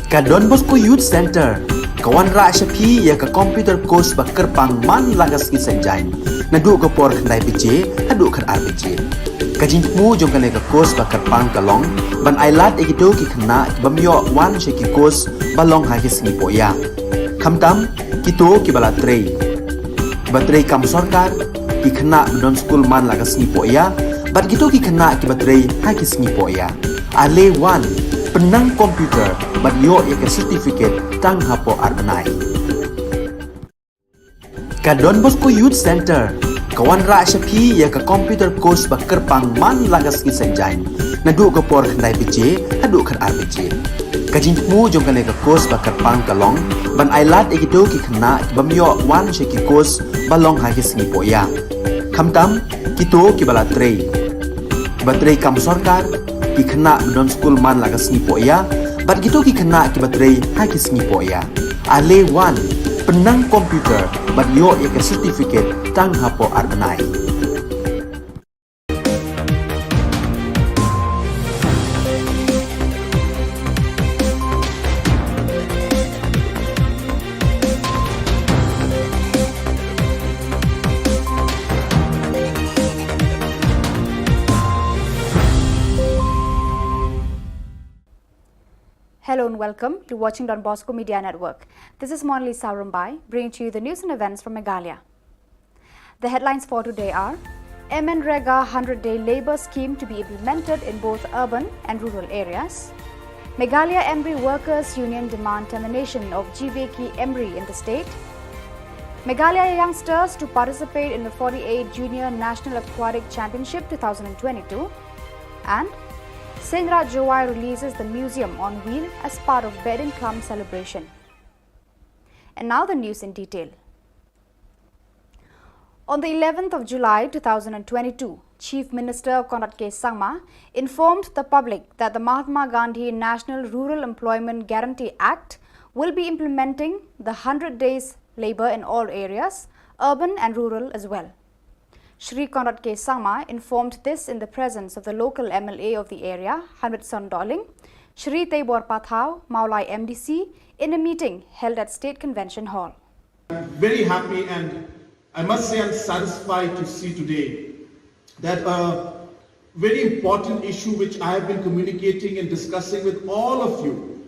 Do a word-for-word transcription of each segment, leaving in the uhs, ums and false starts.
Ka Don Bosco Youth Centre ka wanrah sha phi ïa ka computer course ba kyrpang man la ka sngi Saitjaiñ, naduh ka por khyndai baje haduh khatar baje. Ka jingthmu jong kane ka course ba kyrpang ka long ban ailad ïa kito ki khynnah ki bym ïoh wan sha ki course ba long ha ki sngi pohïa, khamtam kito kiba la trei, kiba trei kam sorkar, ki khynnah ba don skul man la ka sngi pohïa, bad kito ki khynnah kiba trei ha ki sngi pohïa. Ale wan, pynnang computer bad ïoh ïa ka certificate tang hapoh ar bnai. Ka Don Bosco Youth Centre ka wanrah sha phi ïa ka computer course ba kyrpang man la ka sngi Saitjaiñ, naduh ka por khyndai baje haduh khatar baje. Ka jingthmu jong kane ka course ba kyrpang ka long ban ailad ïa kito ki khynnah ki bym ïoh wan sha ki course ba long ha ki sngi pohïa, khamtam kito kiba la trei, kiba trei kam sorkar, ki khynnah ba don skul man la ka sngi pohïa, bad kito ki khynnah kiba trei ha ki sngi pohïa. Ale wan, pynnang computer bad ïoh ïa ka certificate tang hapoh ar bnai. Hello and welcome. You're watching Don Bosco Media Network. This is Monali Sarumbai, bringing to you the news and events from Meghalaya. The headlines for today are: MNREGA hundred-day labour scheme to be implemented in both urban and rural areas. Meghalaya Embry Workers Union demand termination of GVAC Embry in the state. Meghalaya youngsters to participate in the forty-eight Junior National Aquatic Championship two thousand twenty-two. And Seiñraij Jowai releases the Museum on Wheel as part of Bedin Klam celebration. And now the news in detail. On the eleventh of July two thousand twenty-two, Chief Minister Conrad K Sangma informed the public that the Mahatma Gandhi National Rural Employment Guarantee Act will be implementing the hundred days labour in all areas, urban and rural as well. Shri Conrad K Sangma informed this in the presence of the local M L A of the area, Hanrison Dohling, Shri Teibor Pathao, Mawlai M D C, in a meeting held at State Convention Hall. I'm very happy and I must say I'm satisfied to see today that a very important issue which I have been communicating and discussing with all of you.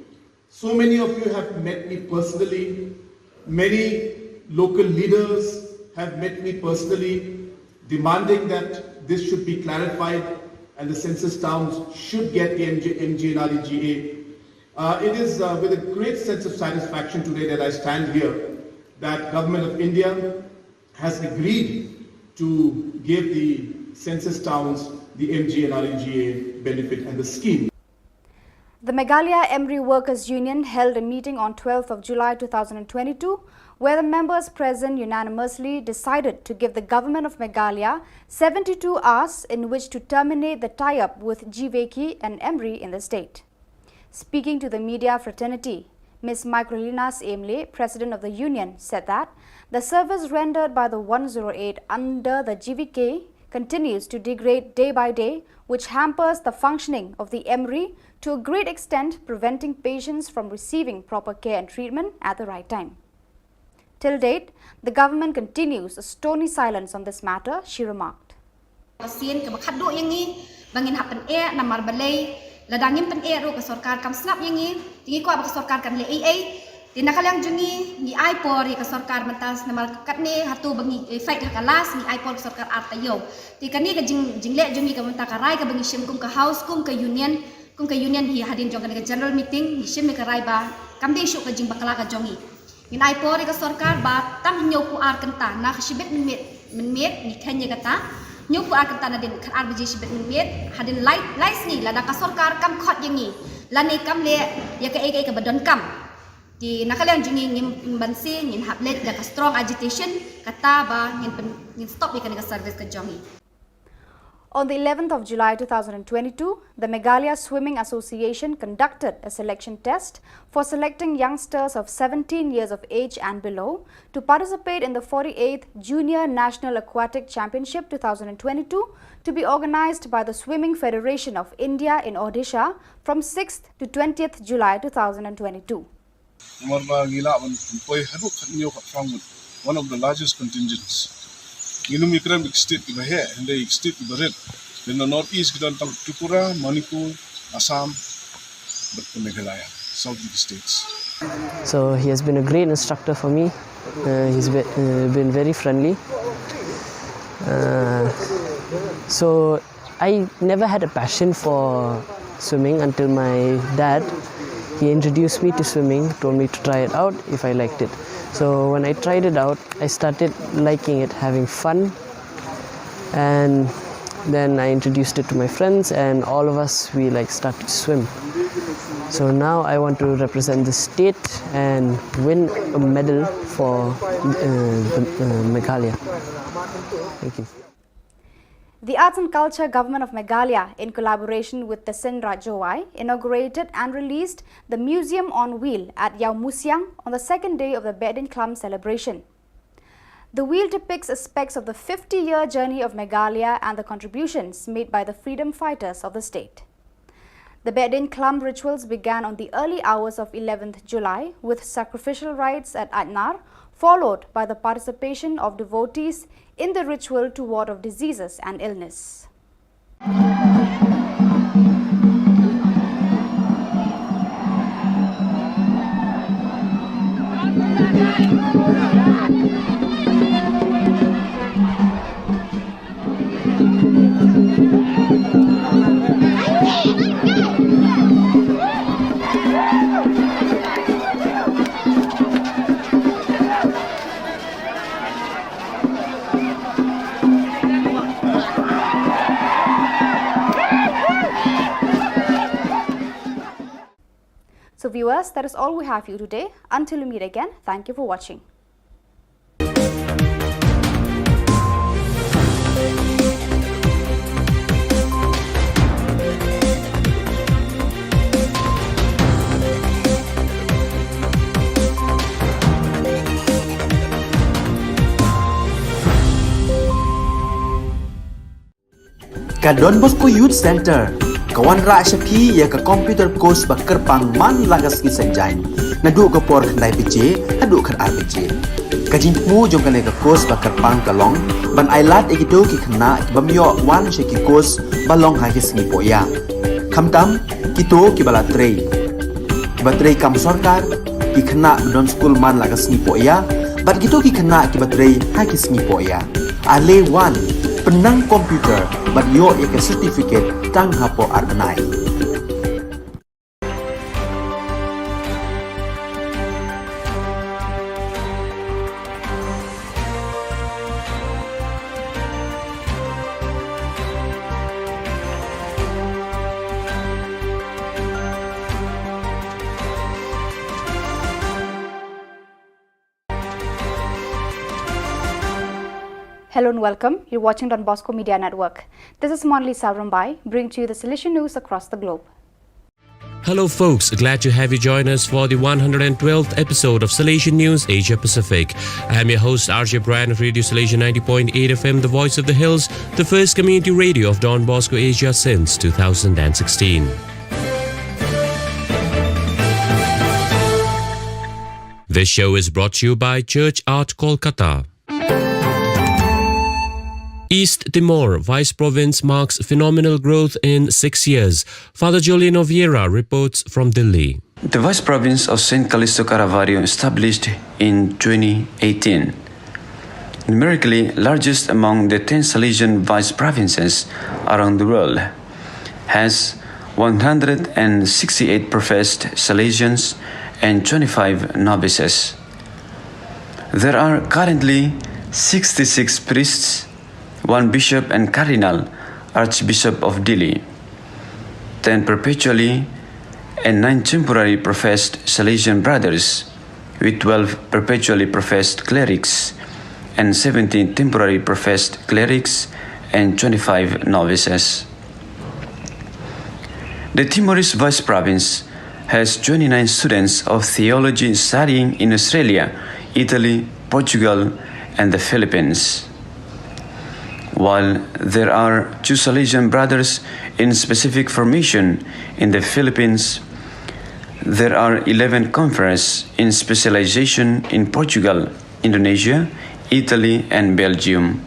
So many of you have met me personally. Many local leaders have met me personally, demanding that this should be clarified and the census towns should get the M G, M G N R E G A. Uh, it is, uh, with a great sense of satisfaction today that I stand here that Government of India has agreed to give the census towns the M G N R E G A benefit and the scheme. The Meghalaya Embry Workers Union held a meeting on twelfth of July two thousand twenty-two, where the members present unanimously decided to give the Government of Meghalaya seventy-two hours in which to terminate the tie-up with GVAC and Embry in the state. Speaking to the media fraternity, Miss Microlina Syiem Lay, president of the union, said that the service rendered by the one zero eight under the GVAC continues to degrade day by day, which hampers the functioning of the Embry to a great extent, preventing patients from receiving proper care and treatment at the right time. Till date, the government continues a stony silence on this matter, she remarked. Ka sien kaba khadduh ïa ngi ba ngin hap pyneh, namar balei lada ngim pyneh ruh ka sorkar kam sngap ïa ngi, te ngi kwah ba ka sorkar kan leh ei ei. Te na ka liang jong ngi, ngi ai por ïa ka sorkar mynta, namar katne hato ba ngi, eh, fight ha ka last, ngi ai por ka sorkar ar taïew. Te kane ka jing, jingleh jong ngi ka mynta, ka rai kaba ngi shim kum ka house, kum ka union, kum ka union hi hadien jong kane ka general meeting ngi shim ïa ka rai ba kam dei shuh ka jingbakla ka jong ngi. Ngin ai por ïa ka sorkar ba tang hynñiewphew ar kynta na ka shibit mynmiet, mynmiet ngi kheiñ ïa kata. Hynñiewphew ar kynta nadien khatar baje shibit mynmiet, hadien lai, lai sngi lada ka sorkar kam khot ïa ngi lane kam leh ïa kaei kaei kaba donkam, te na ka liang jong ngi ngim banse, ngin hap leit da ka strong agitation, kata ba ngin pyn, ngin stop ïa kane ka service ka jong ngi. On the eleventh of July two thousand twenty-two, the Meghalaya Swimming Association conducted a selection test for selecting youngsters of seventeen years of age and below to participate in the forty-eighth Junior National Aquatic Championship two thousand twenty-two, to be organized by the Swimming Federation of India in Odisha from sixth to twentieth July two thousand twenty-two. Namar ba ngi lah ban pynpoi haduh khathynñiew khatphra ngut, one of the largest contingents. Ngin ym ïakren ïa ki state kiba heh, hynrei ïa ki state kiba rit. Lane na North East ki don tang Tripura, Manipur, Assam, bad ka Meghalaya, South ki states. So he has been a great instructor for me. Uh, he's be, uh, been very friendly. Uh, so I never had a passion for swimming until my dad, he introduced me to swimming, told me to try it out if I liked it. So when I tried it out, I started liking it, having fun, and then I introduced it to my friends, and all of us, we, like, started to swim. So now I want to represent the state and win a medal for, uh, the, uh, Meghalaya. Thank you. The Arts and Culture Government of Meghalaya, in collaboration with Tehsin Raj Jowai, inaugurated and released the Museum on Wheel at Ïawmusiang on the second day of the Beh Dieñkhlam celebration. The wheel depicts aspects of the fifty-year journey of Meghalaya and the contributions made by the freedom fighters of the state. The Beh Dieñkhlam rituals began on the early hours of eleventh July with sacrificial rites at Atnar, followed by the participation of devotees in the ritual to ward off diseases and illness. So viewers, that is all we have for you today. Until we meet again, thank you for watching. Ka Don Bosco Youth Centre ka wanrah sha phi ïa ka computer course ba kyrpang man la ka sngi Saitjaiñ, naduh ka por khyndai baje haduh khatar baje. Ka jingthmu jong kane ka course ba kyrpang ka long ban ailad ïa kito ki khynnah ki bym ïoh wan sha ki course ba long ha ki sngi pohïa, khamtam kito kiba la trei, kiba trei kam sorkar, ki khynnah ba don skul man la ka sngi pohïa, bad kito ki khynnah kiba trei ha ki sngi pohïa. Ale wan, pynnang computer bad ïoh ïa ka certificate tang hapoh ar bnai. Hello and welcome. You're watching Don Bosco Media Network. This is Monali Sarumbai, bringing to you the Salesian news across the globe. Hello, folks. Glad to have you join us for the one hundred twelfth episode of Salesian News Asia Pacific. I am your host, R J Brian of Radio Salesian ninety point eight F M, the voice of the hills, the first community radio of Don Bosco Asia since two thousand sixteen. This show is brought to you by Church Art Kolkata. East Timor, Vice Province marks phenomenal growth in six years. Father Juliano Vieira reports from Delhi. The Vice Province of Saint Callisto Caravaggio, established in twenty eighteen, numerically largest among the ten Salesian Vice Provinces around the world, has one hundred sixty-eight professed Salesians and twenty-five novices. There are currently sixty-six priests, one bishop and cardinal, Archbishop of Dili, ten perpetually and nine temporary professed Salesian brothers, with twelve perpetually professed clerics and seventeen temporary professed clerics and twenty-five novices. The Timorese Vice Province has twenty-nine students of theology studying in Australia, Italy, Portugal, and the Philippines. While there are two Salesian brothers in specific formation in the Philippines, there are eleven conferences in specialization in Portugal, Indonesia, Italy, and Belgium.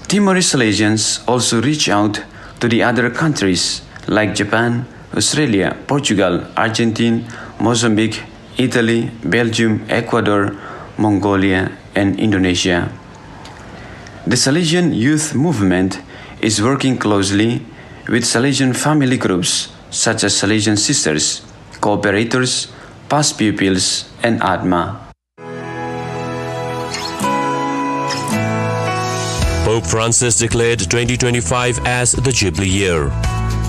Timorese Salesians also reach out to the other countries like Japan, Australia, Portugal, Argentina, Mozambique, Italy, Belgium, Ecuador, Mongolia, and Indonesia. The Salesian Youth Movement is working closely with Salesian family groups such as Salesian Sisters, Cooperators, Past Pupils, and ATMA. Pope Francis declared twenty twenty-five as the Jubilee year.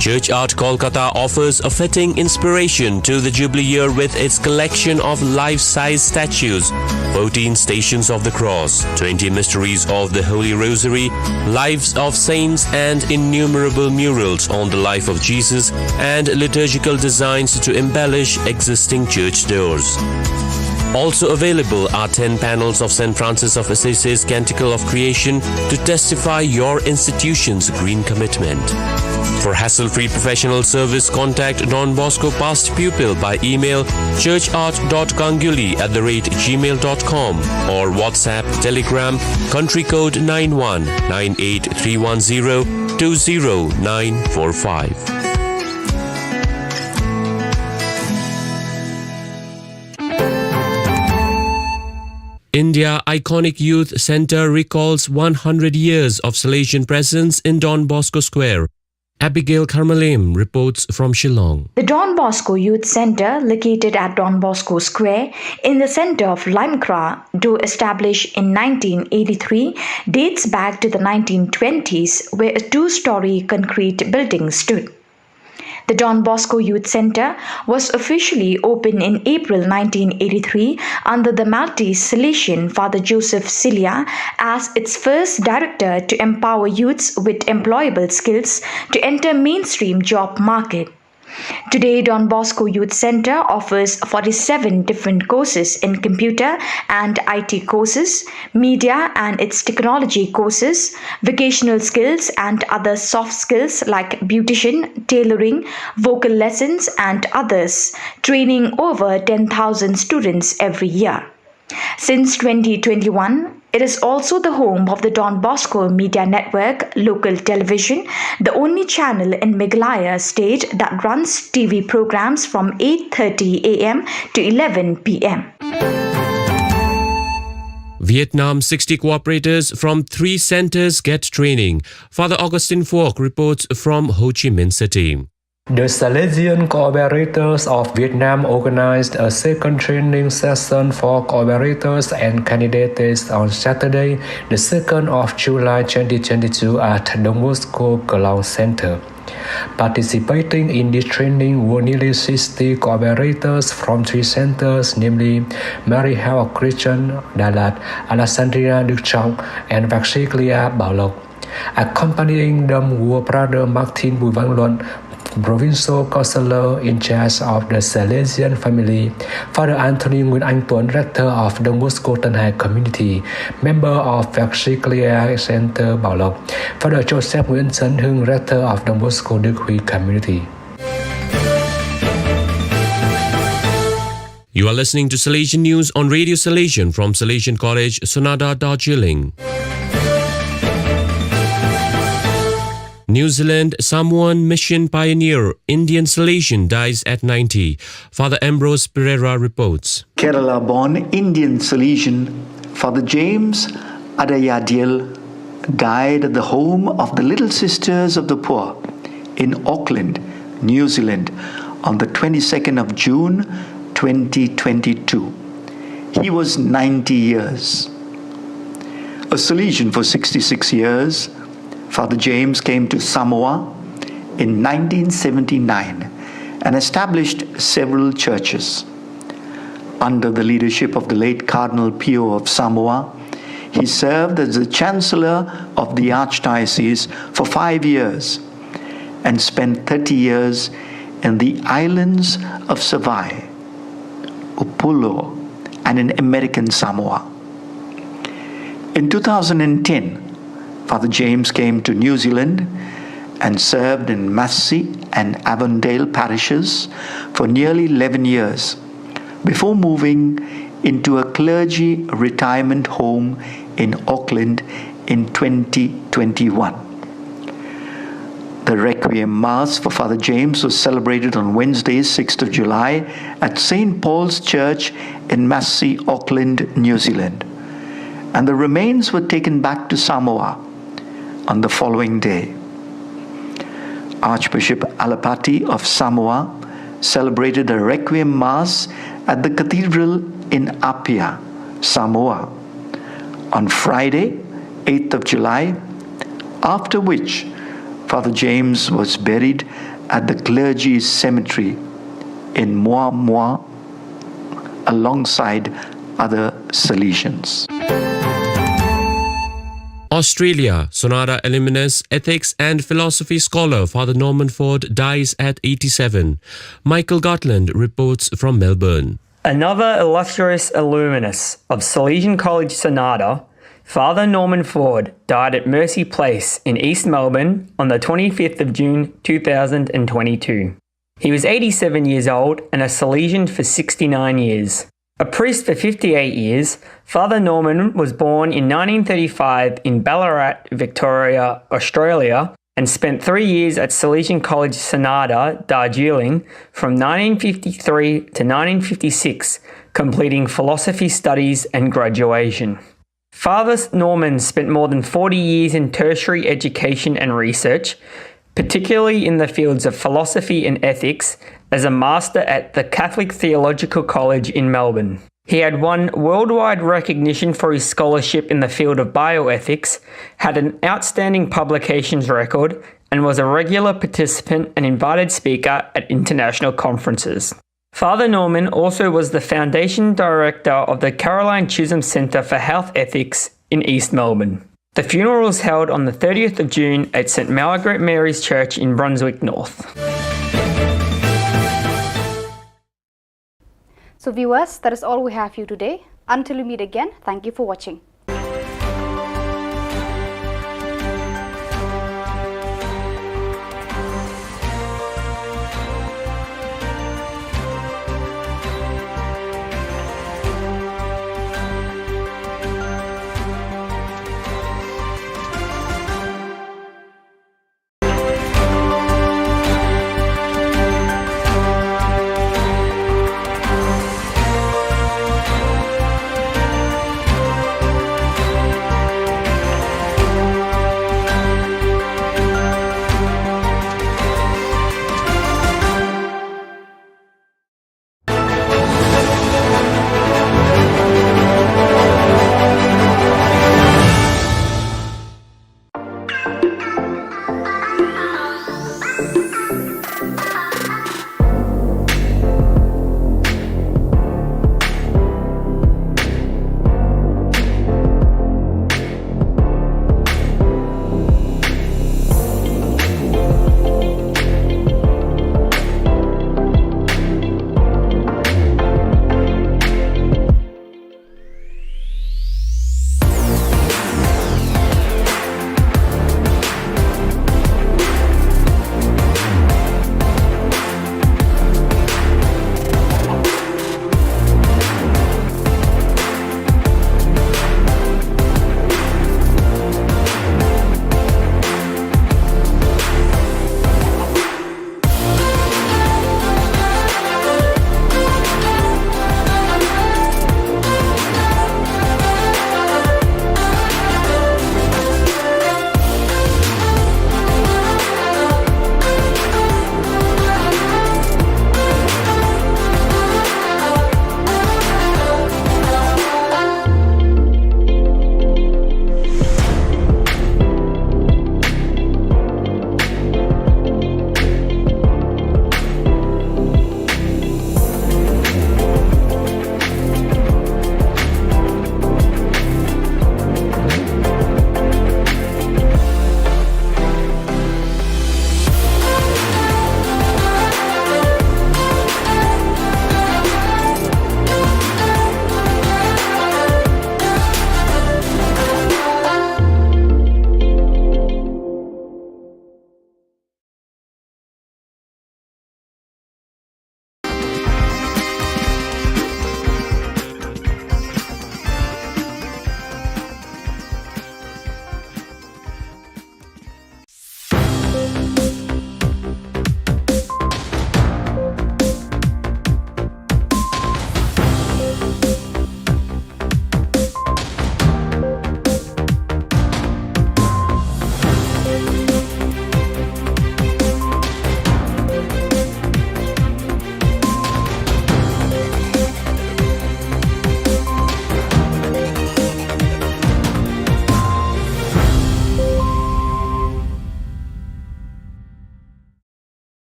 Church Art Kolkata offers a fitting inspiration to the Jubilee year with its collection of life-size statues, fourteen Stations of the Cross, twenty Mysteries of the Holy Rosary, lives of saints, and innumerable murals on the life of Jesus and liturgical designs to embellish existing church doors. Also available are ten panels of Saint Francis of Assisi's Canticle of Creation to testify your institution's green commitment. For hassle-free professional service, contact Don Bosco Past Pupil by email church art dot ganguly at the rate gmail dot com or WhatsApp, Telegram, country code nine one nine eight three one zero two zero nine four five. India Iconic Youth Centre recalls one hundred years of Salesian presence in Don Bosco Square. Abigail Karmalim reports from Shillong. The Don Bosco Youth Centre, located at Don Bosco Square, in the centre of Limekra, though established in nineteen eighty-three, dates back to the nineteen twenties, where a two-storey concrete building stood. The Don Bosco Youth Centre was officially opened in April nineteen eighty-three under the Maltese Salesian Father Joseph Cilia as its first director to empower youths with employable skills to enter mainstream job market. Today, Don Bosco Youth Centre offers forty-seven different courses in computer and I T courses, media and its technology courses, vocational skills and other soft skills like beautician, tailoring, vocal lessons and others, training over ten thousand students every year. Since twenty twenty-one, it is also the home of the Don Bosco Media Network local television, the only channel in Meghalaya state that runs T V programs from eight thirty a m to eleven p m. Vietnam, sixty cooperators from three centres get training. Father Augustine Phuoc reports from Ho Chi Minh City. The Salesian Cooperators of Vietnam organized a second training session for cooperators and candidates on Saturday, the second of July twenty twenty-two at Don Bosco Kalong Center. Participating in this training were nearly sixty cooperators from three centers, namely Mary Help of Christian Đà Lạt, Alexandria Đức Trọng, and Vaxi Clia Bảo Lộc. Accompanying them were Brother Martin Bùi Văn Luận, Provincial Counselor in charge of the Salesian family, Father Anthony Nguyễn Anh Tuấn, Rector of Don Bosco Tân Hai Community, member of Vaxi Clia Center Bảo Lộc, Father Joseph Nguyễn Tấn Hưng, Rector of Don Bosco Đức Huy Community. You are listening to Salesian News on Radio Salesian from Salesian College, Sonada, Darjeeling. New Zealand, Samoan mission pioneer, Indian Salesian dies at ninety. Father Ambrose Pereira reports. Kerala born Indian Salesian Father James Adayadiel died at the home of the Little Sisters of the Poor in Auckland, New Zealand, on the twenty-second of June twenty twenty-two. He was ninety years. A Salesian for sixty-six years, Father James came to Samoa in nineteen seventy-nine and established several churches. Under the leadership of the late Cardinal Pio of Samoa, He served as the Chancellor of the Archdiocese for five years and spent thirty years in the islands of Savai'i, Upolu, and in American Samoa. In two thousand ten, Father James came to New Zealand and served in Massey and Avondale parishes for nearly eleven years before moving into a clergy retirement home in Auckland in twenty twenty-one. The Requiem Mass for Father James was celebrated on Wednesday, sixth of July, at Saint Paul's Church in Massey, Auckland, New Zealand. And the remains were taken back to Samoa on the following day. Archbishop Alapati of Samoa celebrated a Requiem Mass at the cathedral in Apia, Samoa, on Friday, eighth of July, after which Father James was buried at the clergy cemetery in Moamoa alongside other Salesians. Australia, Sonata alumnus, ethics and philosophy scholar Father Norman Ford dies at eighty-seven. Michael Gotland reports from Melbourne. Another illustrious alumnus of Salesian College Sonata, Father Norman Ford died at Mercy Place in East Melbourne on the twenty-fifth of June two thousand twenty-two. He was eighty-seven years old and a Salesian for sixty-nine years. A priest for fifty-eight years, Father Norman was born in nineteen thirty-five in Ballarat, Victoria, Australia, and spent three years at Salesian College Sonata, Darjeeling, from nineteen fifty-three to nineteen fifty-six, completing philosophy studies and graduation. Father Norman spent more than forty years in tertiary education and research, particularly in the fields of philosophy and ethics, as a master at the Catholic Theological College in Melbourne. He had won worldwide recognition for his scholarship in the field of bioethics, had an outstanding publications record, and was a regular participant and invited speaker at international conferences. Father Norman also was the foundation director of the Caroline Chisholm Centre for Health Ethics in East Melbourne. The funeral was held on the thirtieth of June at St Margaret Mary's Church in Brunswick North. So viewers, that is all we have for you today. Until we meet again, thank you for watching.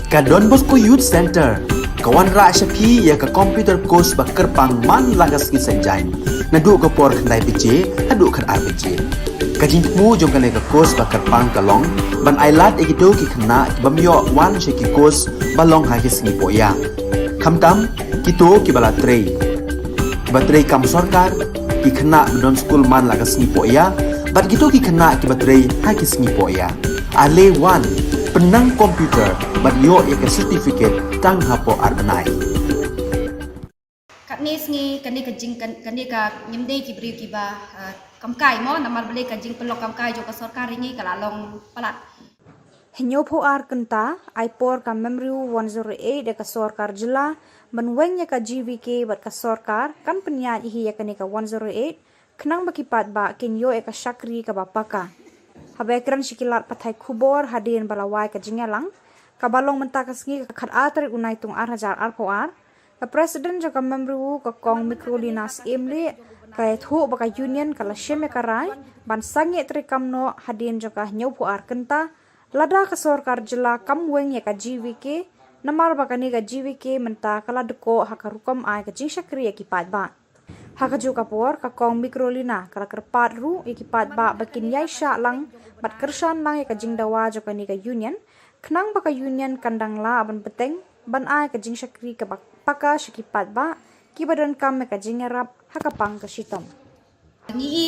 Ka Don Bosco Youth Centre ka wanrah sha phi ïa ka computer course ba kyrpang man la ka sngi Saitjaiñ, naduh ka por khyndai baje haduh khatar baje. Ka jingthmu jong kane ka course ba kyrpang ka long ban ailad ïa kito ki khynnah ki bym ïoh wan sha ki course ba long ha ki sngi pohïa, khamtam kito kiba la trei, kiba trei kam sorkar, ki khynnah ba don skul man la ka sngi pohïa, bad kito ki khynnah kiba trei ha ki sngi pohïa. Ale wan, pynnang computer bad ïoh ïa ka certificate tang hapoh ar bnai. Katne sngi, kane ka jing, kan-, kane ka ngim dei ki briew kiba, ah, kam kai mo, namar balei ka jingpynlong kam kai jong ka sorkar ïa ngi ka la long palat. Hynñiewphew ar kynta, ai por ka Memory one zero eight ïa ka sorkar jylla ban weng ïa ka G V K bad ka sorkar kan pynïaid hi ïa kane ka one zero eight, khnang ba ki paidbah kin ïoh ïa ka shakri kaba paka. Haba ïakren sha ki lad pathai khubor hadien ba la wai ka jingïalang kaba long mynta ka sngi, ka khatar tarik u Naitung ar hajar arphew ar, ka President jong ka Memory, ka Kong Microlina Syiem Lih, ka la ïathuh ba ka Union ka la shim ïa ka rai ban sangeh treikam noh hadien jong ka hynñiewphew ar kynta, lada ka sorkar jylla kam weng ïa ka G V K, namar ba kane ka G V K mynta ka la dkoh ha ka rukom ai ka jingshakri ïa ki paidbah. Ha kajuh ka por, ka Kong Microlina ka la kyrpad ruh ïa ki paidbah ba kin ïaishah lang bad kyrshan lang ïa ka jingdawa jong kane ka Union, khnang ba ka Union kan dang lah ban bteng ban ai ka jingshakri kaba paka sha ki paidbah kiba donkam ïa ka jingïarap ha ka pang ka shitom. Ngi i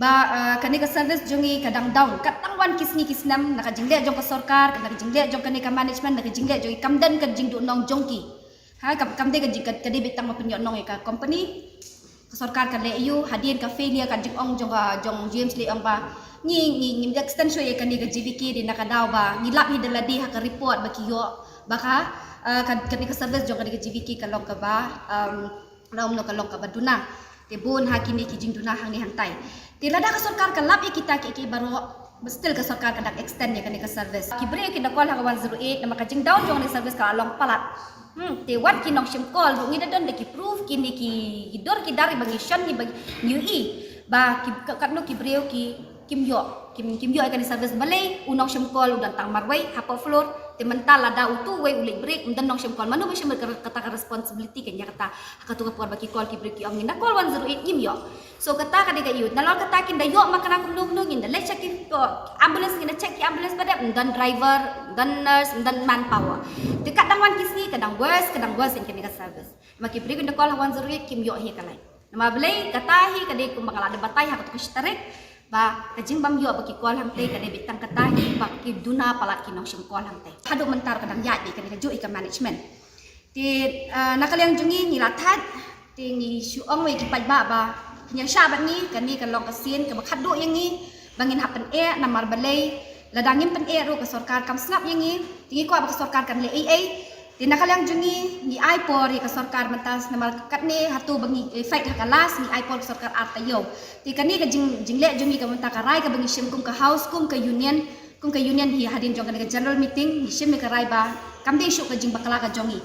ba, eh, kane ka service jong ngi ka dang down, ka dang wan ki sngi ki snem, na ka jingleh jong ka sorkar, na ka jingleh jong kane ka management, na ka jingleh jong ngi, kam don ka jingduhnong jong ki. Ha, kam, kam dei ka jing, ka, ka dei beit tang ba pynïoh nong ïa ka company. Ka sorkar ka leh ïa u, hadien ka failure ka jingong jong ka, jong James Lih ong ba ngi, ngi, ngi extend shuh ïa kane ka G V K, dei na ka daw ba ngi lap hi da lade ha ka report ba ki ïoh ba ka, eh, ka, kane ka service jong kane ka G V K ka long kaba, um, long, long ka long kaba duna. Te bun ha kine ki jingduna hangne hangtai. Te lada ka sorkar ka lap ïa kita ki, ki baroh, but still ka sorkar ka dang extend ïa kane ka service. Ki briew ki da call ha ka one zero eight, namar ka jingdown jong kane service ka long palat. Hmm, te wat ki nongshim call ruh ngi da don da ki proof, kine ki, ki dur ki dar ba ngi shon, ngi ba ngi ïohi ba ki, ka, katno ki briew ki, kim ïoh, kim, kim ïoh ïa kane service. Balei? U nongshim call u don tang marwei hapoh floor. Te mynta lada utu uwei u leit break, ym don nongshim call, mano ba shim ka, kata ka responsibility kan ïa kata? Ha katu ka por ba ki call ki briew ki ong ngin da call one zero eight ngim ïoh. So kata ka dei ka ïoh. Nalor kata kin da ïoh ma kane kumno kumno, ngin da leit check ki, uh, ambulance, ngin da check ki ambulance, ba dei, ym don driver, ym don nurse, ym don manpower. Te ka dang wan ki sngi ka dang worse, ka dang worse ïa kane ka service. Ma ki briew kin da call one zero eight kim ïoh hi ka line. Namar balei? Kata hi ka dei kumba nga la da batai ha katu ka shi tarik, ba ka jingbym ïoh ba ki call hangtei ka dei beit tang kata hi ba ki duna palat ki nongshim call hangtei. Haduh mynta ruh ka dang ïaid beit kane kajuh ïa ka management. Te, eh, na ka liang jong ngi ngi la thait, te ngi shu ong ïa ki paidbah ba kin ïa shah bad ngi, kane ka long ka sien kaba khatduh ïa ngi ba ngin hap pyneh, namar balei? Lada ngim pyneh ruh ka sorkar kam sngap ïa ngi, te ngi kwah ba ka sorkar kan leh ei ei. Te na ka liang jong ngi ngi ai por ïa ka sorkar mynta, namar katne hato ba ngi, eh, fight ha ka last, ngi ai por ka sorkar ar taïew. Te kane ka jing, jingleh jong ngi ka mynta, ka rai kaba ngi shim kum ka house, kum ka union, kum ka union hi hadien jong kane ka general meeting ngi shim ïa ka rai ba kam dei shuh ka jingbakla ka jong ngi.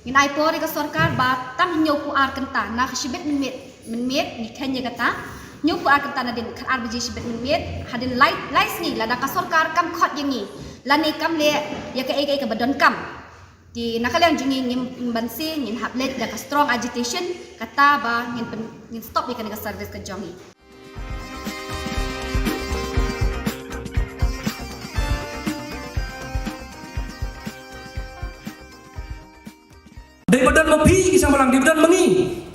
Ngin ai por ïa ka sorkar ba tang hynñiewphew ar kynta, na ka shibit mynmiet, mynmiet ngi kheiñ ïa kata. Hynñiewphew ar kynta nadien khatar baje shibit mynmiet, hadien lai, lai sngi lada ka sorkar kam khot ïa ngi lane kam leh ïa kaei kaei kaba donkam, te na ka liang jong ngi ngim banse, ngin hap leit da ka strong agitation, kata ba ngin pyn, ngin stop ïa kane ka service ka jong ngi. Dei ba don ma phi ki seng balang, dei ba don ma ngi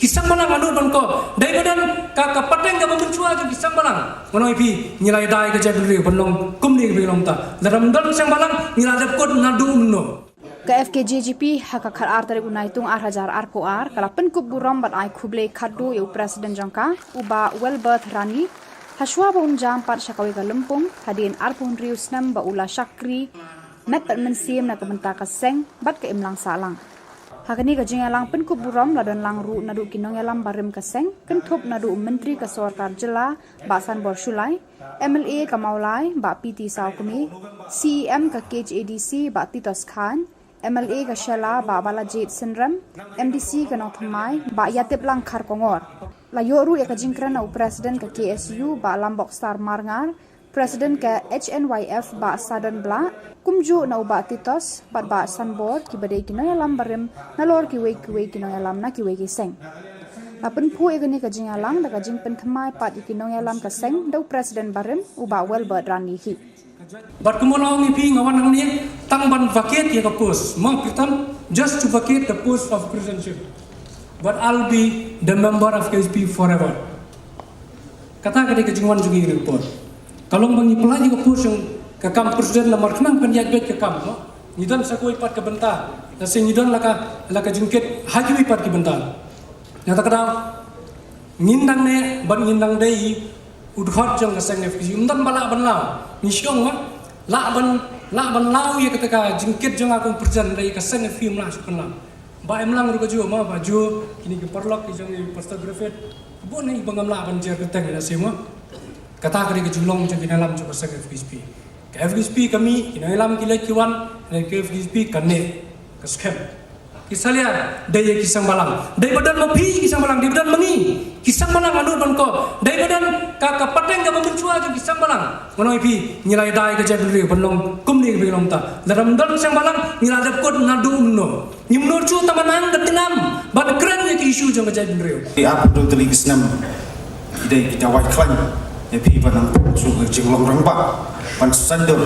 ki seng balang, ano don ko, dei ba don ka, ka pateng kaba mynshuwa jong ki seng balang. Ngan ong ïa phi, ngi la ïada ïa ka jaitbynriew ban long kumne kaba long ta. Lada ym don seng balang ngi la dep kut naduh mynno. Ka F K J G P ha ka khatar tarik u Naitung ar hajar arphew ar ka la pynkup burom bad ai khublei khatduh ïa u President jong ka, u Bah Welbert Rani, ha shuwa ba un jam pat sha kawei ka lympung hadien arphew hynriew snem ba u la shakri met bad mynsiem na ka bynta ka seng bad ka imlang sahlang. Ha kane ka jingïalang pynkup burom la don lang ruh naduh ki nongïalam barim ka seng, kynthup naduh u Myntri ka Sorkar Jylla Bah Sanbor Shullai, M L A ka Mawlai Bah P T Sawkmie, C E M ka K H A D C Bah Titos Chyne, M L A ka Shella Bah Balajied Synrem, M D C ka Nongthymmai Bah Ïatiplang Kharkongor. La ïoh ruh ïa ka jingkren na u President ka K S U Bah Lambokstar Marngar, President ka H N Y F Bah Sadon Blah, kumjuh na u Bah Titos bad Bah Sanbor, kiba dei ki nongïalam barim nalor kiwei kiwei ki nongïalam na kiwei ki seng. La pynphuh ïa kane ka jingïalang da ka jingpynthymmai pat ïa ki nongïalam ka seng da u President barim u Bah Welbert Ranlihi. Bad kumno la ong ïa phi nga wan hangne tang ban vacate ïa ka post. Mo, pyrthei, just to vacate the post of presidentship. But I'll be the member of K H P forever. Kata ka dei ka jingwan jong ngi ïa ka por. Ka long ba ngi pynlait ïa ka post jong ka kam president namar khnang ban ïaid beit ka kam, mo. Ngi don sa kawei pat ka bynta. Lehse ngi don la ka, la ka jingkit ha kiwei pat ki bynta. Kata ka daw ngin dang neh bad ngin dang dei u dkhot jong ka seng F K J. Ym don ba lah ban law. Ngi shong, mo. Lah ban, lah ban law ïa kata ka jingkit jong nga kum president, hynrei ka seng F K J ym lah shuh ban law. Ba em lang ruh ka juh, mo, ba juh kine ki paralok ki jong i Pastor Griffith. Bun hi ba ngam lah ban jer kyrteng ïa lade, mo. Kata ka dei ka jinglong jong ki nongïalam jong ka seng F K J P. Ka F K J P ka mih, ki nongïalam ki leit ki wan, hynrei ka F K J P ka neh, ka skhem. Ki salia dei ïa ki seng balang. Dei ba don ma phi ki seng balang, dei ba don ma ngi ki seng balang, nga nud ban koh. Dei ba don ka, ka pateng kaba mynshuwa jong ki seng balang. Nga ong ïa phi, ngi la ïada ïa ka jaitbynriew ban long kumne kaba ngi long mynta. Lada ym don seng balang, ngi la dep kut naduh mynno. Ngim nud shuh tang ban nang ka tnam ban kren ïa ki issue jong ka jaitbynriew. Ki arphew hynriew tylli ki snem ki dei ki dawai khlaiñ ïa phi ban nang pynshong ka jinglong rangbah ban saiñdur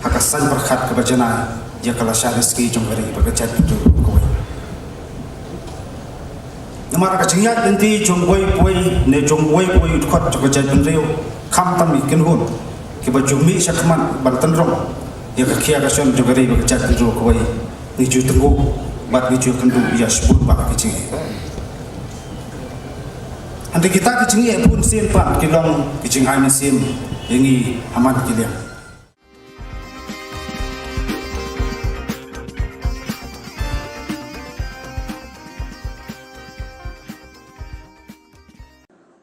ha ka saiñ pyrkhat kaba janai ïa ka lashai lashkri jong ka ri bad ka jaitbynriew kawei. Namar ka jingïaid lynti jong uwei pa uwei ne jong uwei pa uwei u dkhot jong ka jaitbynriew, khamtam ki kynhun kiba ju mih sha khmat ban tynrong ïa ka khia ka shon jong ka ri bad ka jaitbynriew kawei, ngi ju tynguh bad ngi ju kynduh ïa shibun bad ki jingeh. Hynrei kita ki jingeh bun sien pat ki long ki jingai mynsiem ïa ngi ha man ki liang.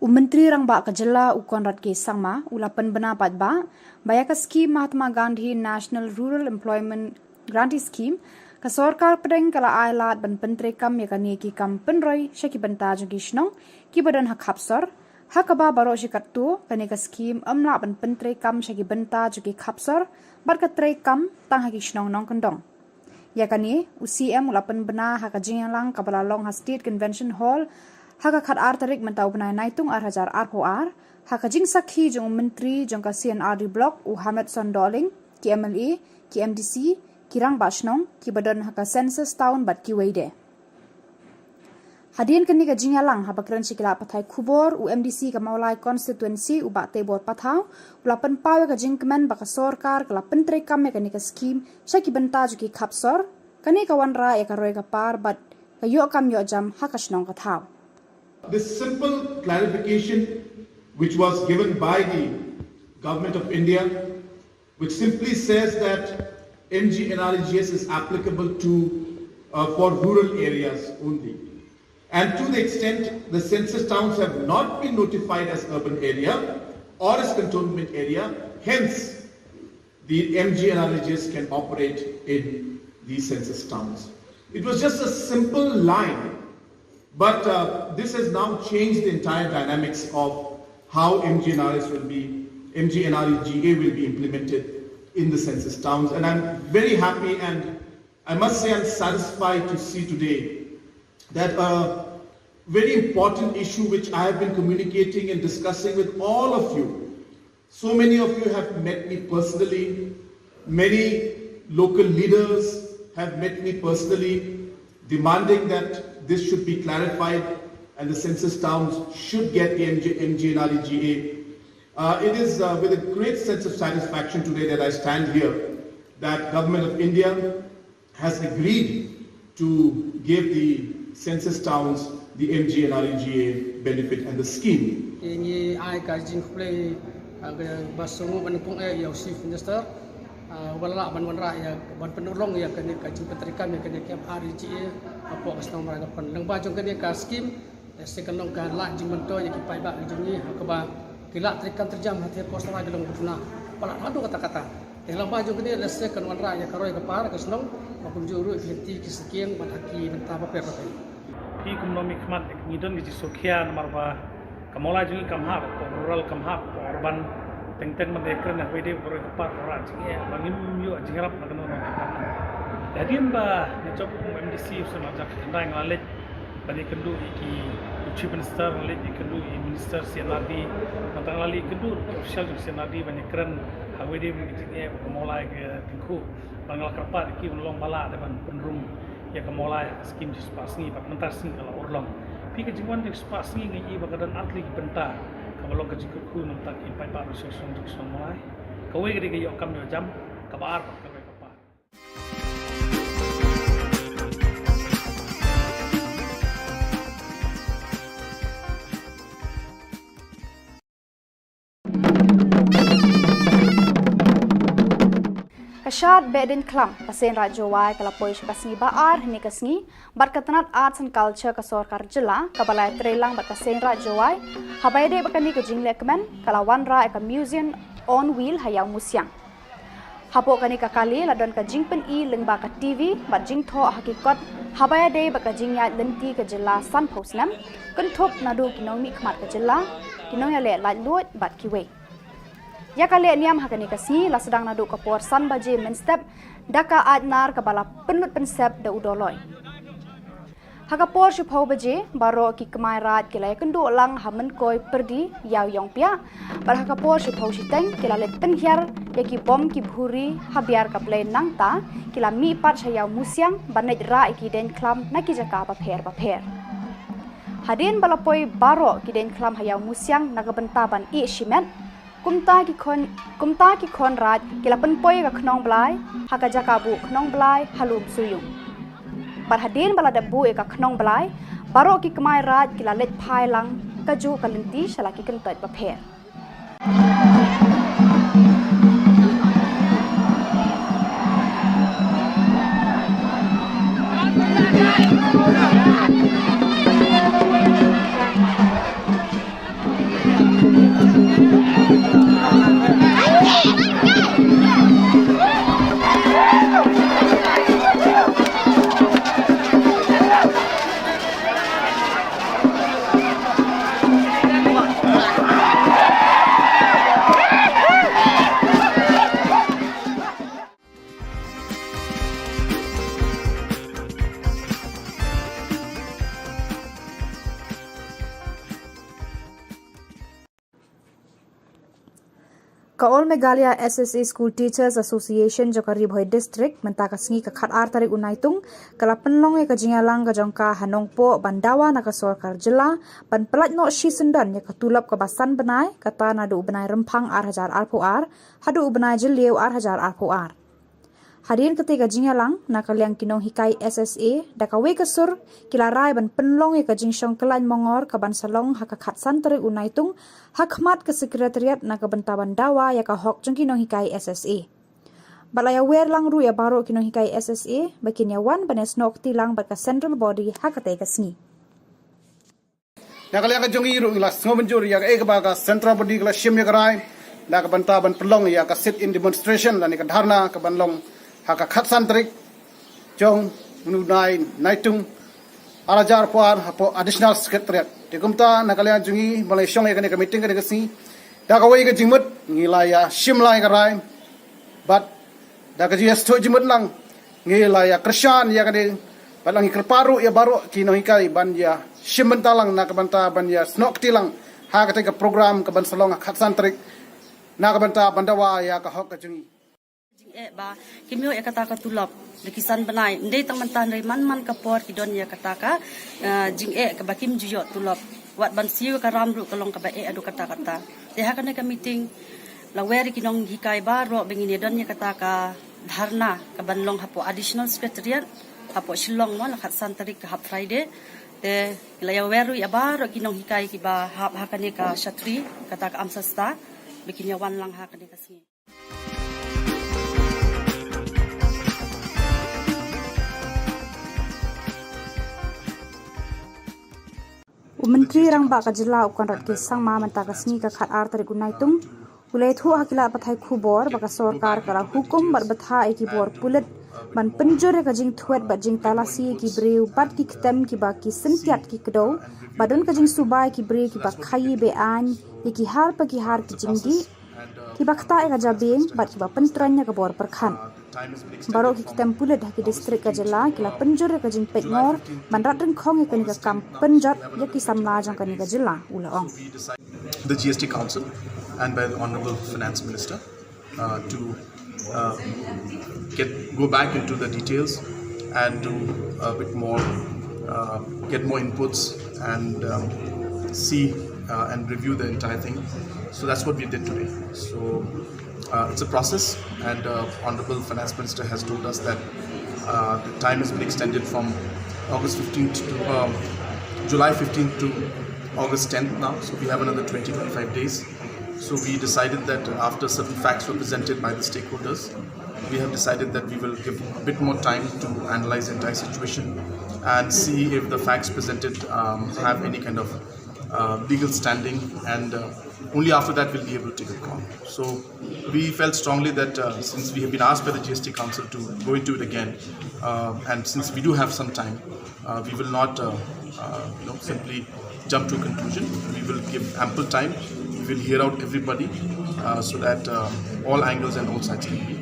U Myntri Rangbah ka jylla u Conrad K Sangma u la pynbna paidbah ba ïa ka skhim Mahatma Gandhi National Rural Employment Guarantee Scheme, ka sorkar pdeng ka la ai lad ban pyntreikam ïa kane ki kam pynroi sha ki bynta jong ki shnong kiba don ha khap sor, ha kaba baroh shi katto kane ka skhim ym lah ban pyntreikam sha ki bynta jong ki khap sor bad ka treikam tang ha ki shnong nongkyndong. Ïa kane u C M u la pynbna ha ka jingïalang kaba la long ha State Convention Hall ha ka khatar tarik mynta u bnai Naitung ar hajar arphew ar, ha ka jingsakhi jong u Myntri jong ka C and R D Block u Hamed Sohn Dohling, ki M L A, ki M D C, ki rangbah shnong kiba don ha ka Census Town bad kiwei de. Hadien kane ka jingïalang, haba kren sha ki lad pathai khubor, u M D C ka Mawlai Constituency u Bah Teibor Pathaw u la pynpaw ïa ka jingkmen ba ka sorkar ka la pyntreikam ïa kane ka skhim sha ki bynta jong ki khap sor. Kane ka wanrah ïa ka roi ka par bad ka ïoh kam ïoh jam ha ka shnong ka thaw. This simple clarification which was given by the Government of India, which simply says that M G N R E G S is applicable to, uh, for rural areas only. And to the extent the census towns have not been notified as urban area or as cantonment area, hence the M G N R E G S can operate in the census towns. It was just a simple line, but, uh, this has now changed the entire dynamics of how M G N R S will be, M G N R E G A will be implemented in the census towns. And I'm very happy and I must say I'm satisfied to see today that a very important issue which I have been communicating and discussing with all of you, so many of you have met me personally, many local leaders have met me personally, demanding that this should be clarified and the census towns should get the M G, M G N R E G A. Uh, it is, uh, with a great sense of satisfaction today that I stand here that Government of India has agreed to give the census towns the M G N R E G A benefit and the scheme. Ngi ai ka jingkhublei, ah, kaba sngewbha ban pung eh ïa u Chief Minister, ah, uba la lah ban wanrah ïa ban pynurlong ïa kane ka jingpyntreikam ïa kane ka M R E G A hapoh ka shnong Mawlai Nongpyndem. Lyngba jong kane ka scheme, lehse kan long ka lad jingmyntoi ïa ki paidbah jong ngi ha kaba ki la treikam treijam ha thiar por sla ki long ba duna palat haduh katta katta. Te lyngba jong kane lehse kan wanrah ïa ka roi ka par ka shnong, ba kumjuh ruh ki lynti ki sakieng bad ha ki bynta bapher bapher. Phi kumno mih khmat, ngi don ki jingsngewkhia namar ba ka Mawlai jong ngi kam hap, ka rural kam hap, ka urban Teng teng ban ïakren ha kawei de baroh ki kpa, baroh jingeh ba ngim ïoh jingïarap na kano kano ka kyrdan. Hadien ba nga jop kum MDC u snem arhajar khyndai, nga la leit ban ïakynduh ïa ki, u Chief Minister, nga la leit ïakynduh ïa i Minister C&RD, nangta nga la leit ïakynduh ki official jong C&RD ban ïakren ha kawei de ki jingeh ba ka Mawlai ka Tyngkhuh. Bad nga la kyrpad ïa ki ban long ba lah dei ban pynrung ïa ka Mawlai ha ka skim shispah sngi, bad mynta ka sngi ka la urlong. Phi, ka jingwan jong shispah sngi nga i ba ka don artylli ki bynta kaba long ka jingkyrkhu na ka bynta ki paidbah ba shnong jong ka shnong Mawlai. Kawei ka dei ka ïoh kam ïoh jam, kaba ar bad kaba kyrpad. Ka shad Behdeiñkhlam ka Seiñraij Jowai ka la poi sha ka sngi ba ar hynne ka sngi, bad ka tnat Arts and Culture ka sorkar jylla kaba la ïatreilang bad ka Seiñraij Jowai, haba ïadei bad kane ka jinglehkmen, ka la wanrah ïa ka Museum on Wheel ha Ïawmusiang. Hapoh kane ka kali la don ka jingpyni lyngba ka TV bad jingthoh ha ki kot haba ïadei bad ka jingïaid lynti ka jylla sanphew snem, kynthup naduh ki nongmihkhmat ka jylla, ki nongïaleh laitluid bad kiwei. Ïa ka lehniam ha kane ka sngi la sdang naduh ka por san baje mynstep da ka aitnar kaba la pynlut pynsep da u doloi. Ha ka por shiphew baje, baroh ki kmai raid ki la ïakynduh lang ha Mynkoi Pyrdi, Ïaw Ïongpiah, bad ha ka por shiphew shiteng ki la leit pynhiar ïa ki bom ki bhuri ha Biar ka Blei, nangta ki la mih pat sha Ïawmusiang ban leit rah ïa ki deiñkhlam na ki jaka bapher bapher. Hadien ba la poi baroh ki deiñkhlam ha Ïawmusiang na ka bynta ban ïeh shimet, kumta ki khon, kumta ki khon raid ki la pynpoi ïa ka khnong blai ha ka jaka buh khnong blai ha Lumsuiung. Bad hadien ba la dep buh ïa ka khnong blai, baroh ki kmai raid ki la leit phai lang kajuh ka lynti sha la ki kyntoit bapher. Ka All Meghalaya S S A School Teachers Association jong ka Ri Bhoi District mynta ka sngi ka khatar tarik u Naitung ka la pynlong ïa ka jingïalang ka jong ka ha Nongpoh ban dawa na ka sorkar jylla ban pyllait noh shisyndon ïa ka tulop kaba san bnai, kata naduh u bnai Rymphang ar hajar arphew ar haduh u bnai Jylliew ar hajar arphew ar. Hadien katei ka jingïalang, na ka liang ki nonghikai S S A da kawei ka sur ki la rai ban pynlong ïa ka jingshong kyllain mongor kaban sa long ha ka khatsan tarik u Naitung ha khmat ka Secretariat na ka bynta ban dawa ïa ka hok jong ki nonghikai S S A. Bad la ïawer lang ruh ïa baroh ki nonghikai S S A ba kin ïawan ban ïasnoh kti lang bad ka Central Body ha katei ka sngi. Na ka liang ka jong ngi ruh ngi la sngewmynjur ïa kaei kaba ka Central Body ka la shim ïa ka rai na ka bynta ban pynlong ïa ka sit-in demonstration lane ka dharna kaban long ha ka khatsan tarik jong une u bnai Naitung ar hajar arphew ar hapoh Additional Secretariat. Te kumta na ka liang jong ngi ba la shong ïa kane ka meeting kane ka sngi, da kawei ka jingmut ngi la ïa shim la ïa ka rai. Bad da ka jingïasnoh jingmut lang ngi la ïa kyrshan ïa kane, bad la ngi kyrpad ruh ïa baroh ki nonghikai ban ïa shim bynta lang na ka bynta ban ïasnoh kti lang ha katei ka program kaban sa long ha khatsan tarik na ka bynta ban dawa ïa ka hok ka jong ngi. Jingeh ba kim ïoh ïa kata ka tulop da ki san bnai, ym dei tang mynta, hynrei man man ka por ki don ïa kata ka, eh, jingeh kaba kim ju ïoh tulop. Wat ban siew ïa ka ram ruh ka long kaba eh haduh katta katta. Te ha kane ka meeting la wer ïa ki nonghikai baroh ba ngin ïa don ïa kata ka dharna kaban long hapoh Additional Secretariat hapoh Shillong mo, la khatsan tarik ka hap Friday. Te la ïa wer ruh ïa baroh ki nonghikai kiba hap ha kane ka shatri, kata ka amsasta, ba kin ïa wan lang ha kane ka sngi. U Myntri Rangbah ka Jylla u Conrad K Sangma mynta ka sngi ka khatar tarik u Naitung u la ïathuh ha ki lad pathai khubor ba ka sorkar ka la hukum bad bthah ïa ki bor pulit ban pynjur ïa ka jingthwet bad jingtalasi ïa ki briew bad ki ktem kiba ki syntiat ki kdew, ba don ka jingsuba ïa ki briew kiba khaïi be-aiñ ïa ki har pa ki har ki jingdih, Kiba ktah ïa ka jabieng bad kiba pyntrei ïa ka bor pyrkhat. Baroh ki kyntem pulit ha ki distrik ka jylla ki la pynjur ïa ka jingpeit ngor ban rat ryngkhong ïa kane ka kam pynjot ïa ki samla jong kane ka jylla, u la ong. The G S T Council and by the Honorable Finance Minister uh, to uh, get go back into the details and do a bit more, uh, get more inputs and um, see uh, and review the entire thing. So that's what we did today. So uh, it's a process, and uh, Honorable Finance Minister has told us that uh, the time has been extended from August fifteenth to um, July fifteenth to August tenth now. So we have another twenty, twenty-five days. So we decided that after certain facts were presented by the stakeholders, we have decided that we will give a bit more time to analyze the entire situation and see if the facts presented um, have any kind of uh, legal standing, and uh, only after that we'll be able to take a call. So we felt strongly that uh, since we have been asked by the G S T Council to go into it again, uh, and since we do have some time, uh, we will not uh, uh, you know, simply jump to a conclusion. We will give ample time. We will hear out everybody uh, so that uh, all angles and all sides can be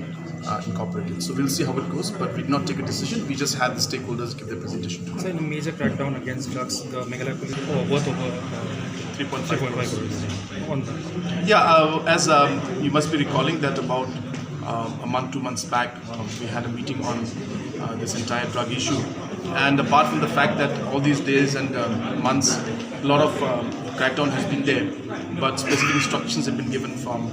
uh, incorporated. So we'll see how it goes, but we did not take a decision. We just had the stakeholders give their presentation. It's a major crackdown against drugs. The Meghalaya police oh, worth over uh, three point five crores. On that. Yeah, uh, as um, you must be recalling that about uh, a month, two months back, uh, we had a meeting on uh, this entire drug issue. And apart from the fact that all these days and uh, months, a lot of uh, crackdown has been there, but specific instructions have been given from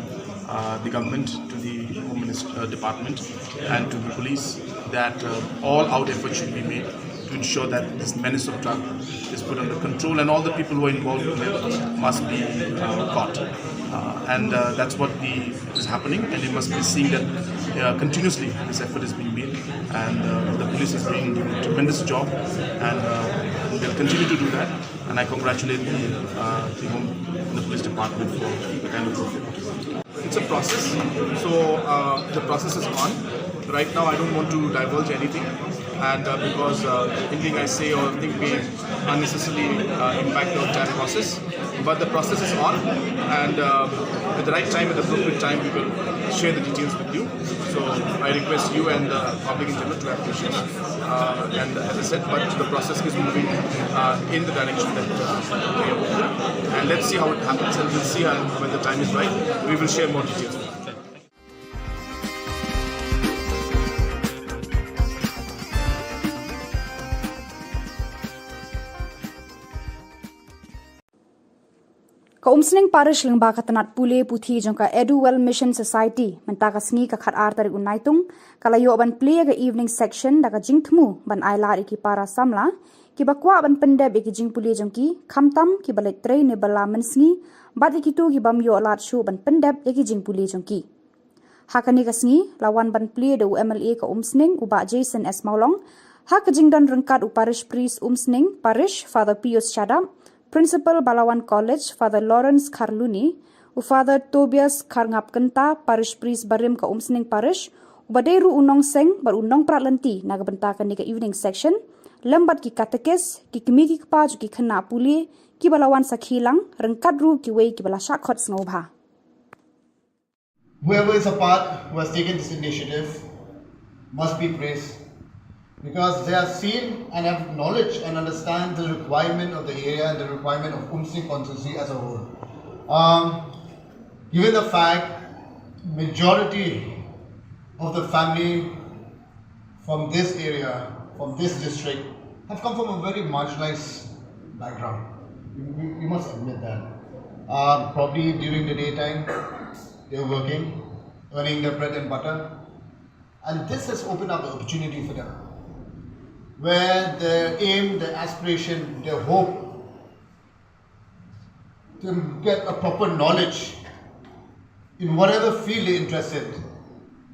uh, the government to the Home Minister uh, Department and to the police that uh, all out efforts should be made to ensure that this menace of drug is put under control, and all the people who are involved in it must be uh, caught. Uh, and uh, that's what the, is happening, and you must be seeing that uh, continuously this effort is being made, and uh, the police is doing a tremendous job, and uh, they'll continue to do that. And I congratulate the, uh, the, home, the police department for the kind of work. It's a process. So uh, the process is on. Right now, I don't want to divulge anything, and uh, because uh, anything I say or think may unnecessarily uh, impact the entire process. But the process is on, and uh, at the right time, at the appropriate time, we will share the details with you. So I request you and the public in general to have patience. Uh, and as I said, but the process is moving uh, in the direction that uh, we are hoping. And let's see how it happens, and we'll see how, when the time is right, we will share more details. Ka Umsning Parish lyngba ka tnat pule puthi jong ka Eduwell Mission Society mynta ka sngi ka khat ar tarik u Naitung ka la ïoh ban plie ïa ka evening section da ka jingthmu ban ai lad ïa ki para samla kiba kwah ban pyndep ïa ki jingpule jong ki, khamtam kiba leit trei ne bylla mynsngi bad ïa kito ki bym ïoh lad shuh ban pyndep ïa ki jingpule jong ki. Ha kane ka sngi la wan ban plie da u M L A ka Umsning u Bah Jason S Mawlong, ha ka jingdon ryngkat u Parish Priest Umsning Parish Father Pius Shadap, Principal Balawan College Father Lawrence Kharluni, u Father Tobias Kharngapkynta Parish Priest barim ka Umsning Parish, uba dei ruh u nongseng bad u nongprat lynti na ka bynta kane ka evening section, lem bad ki katekis, ki kmie ki kpa jong ki khynnah pule kiba la wan sakhi lang ryngkat ruh kiwei kiba la shah khot sngewbha. Whoever is a part who has taken this initiative must be praised because they have seen and have knowledge and understand the requirement of the area and the requirement of Umsning constituency as a whole. Um, given the fact majority of the family from this area, from this district, have come from a very marginalized background. You, you, you must admit that. Uh, probably during the daytime, they're working, earning their bread and butter. And this has opened up an opportunity for them where their aim, their aspiration, their hope to get a proper knowledge in whatever field they're interested,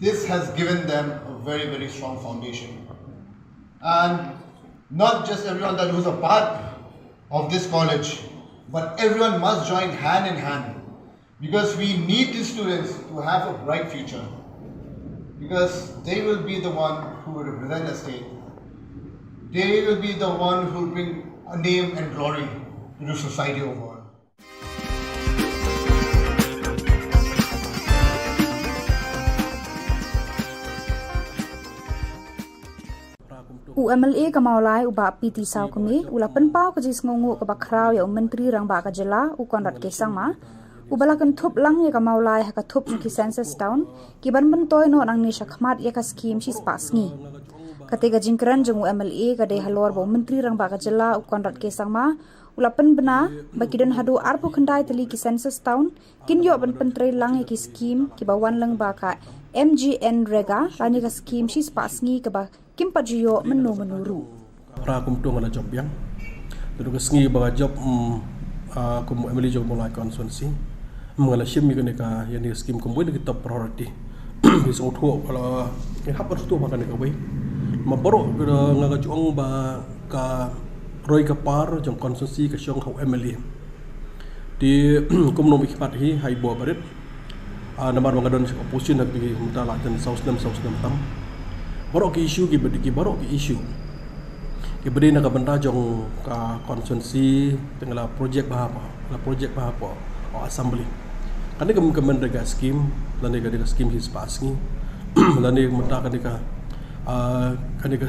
this has given them a very, very strong foundation. And not just everyone that who's a part of this college, but everyone must join hand in hand because we need these students to have a bright future because they will be the one who will represent the state. They will be the one who will bring a name and glory to the society overall. U MLA ka Mawlai u Bah P T Sawkmie u la pynpaw ka jingsngewnguh kaba khraw ïa u Myntri Rangbah ka jylla u Conrad K Sangma, uba la kynthup lang ïa ka Mawlai ha ka thup jong ki census town kiban myntoi noh nangne shakhmat ïa ka skhim shispah sngi. Kata ka jingkren jong u MLA ka dei halor ba u Myntri Rangbah ka jylla u Conrad K Sangma u la pynbna ba ki don haduh arphew khyndai tylli ki census town kin ïoh ban pyntrei lang ïa ki skhim kiba wan lyngba ka MGNREGA lane ka skhim shispah sngi kaba kim pat ju ïoh mynno mynno ruh. Phra kumto nga la jop biang. Te ka sngi ba nga jop, mm, ah, kum MLA jong Mawlai constituency, mm, nga la shim ïa kane ka, ïa kane ka skhim kum wei na ki top priority. Ki sngewthuh, ka la, ki hap ban sngewthuh ba kane kawei. Ma baroh, eh, nga ka jong ba ka roi ka par jong constituency ka shong ha u MLA. Te kumno i khmat hi ha i bor barit. Ah, namar ba nga don sha opposition ha ki mynta la jan saw snem, saw snem tam. Baroh ki issue ki bad ki baroh ki issue ki bad na ka bynta jong ka constituency, teng la project ba hap, la project ba hap o assembly. Kane ka, ka MGNREGA scheme, lane kane ka scheme shispah sngi, lane mynta kane ka, ah, kane ka,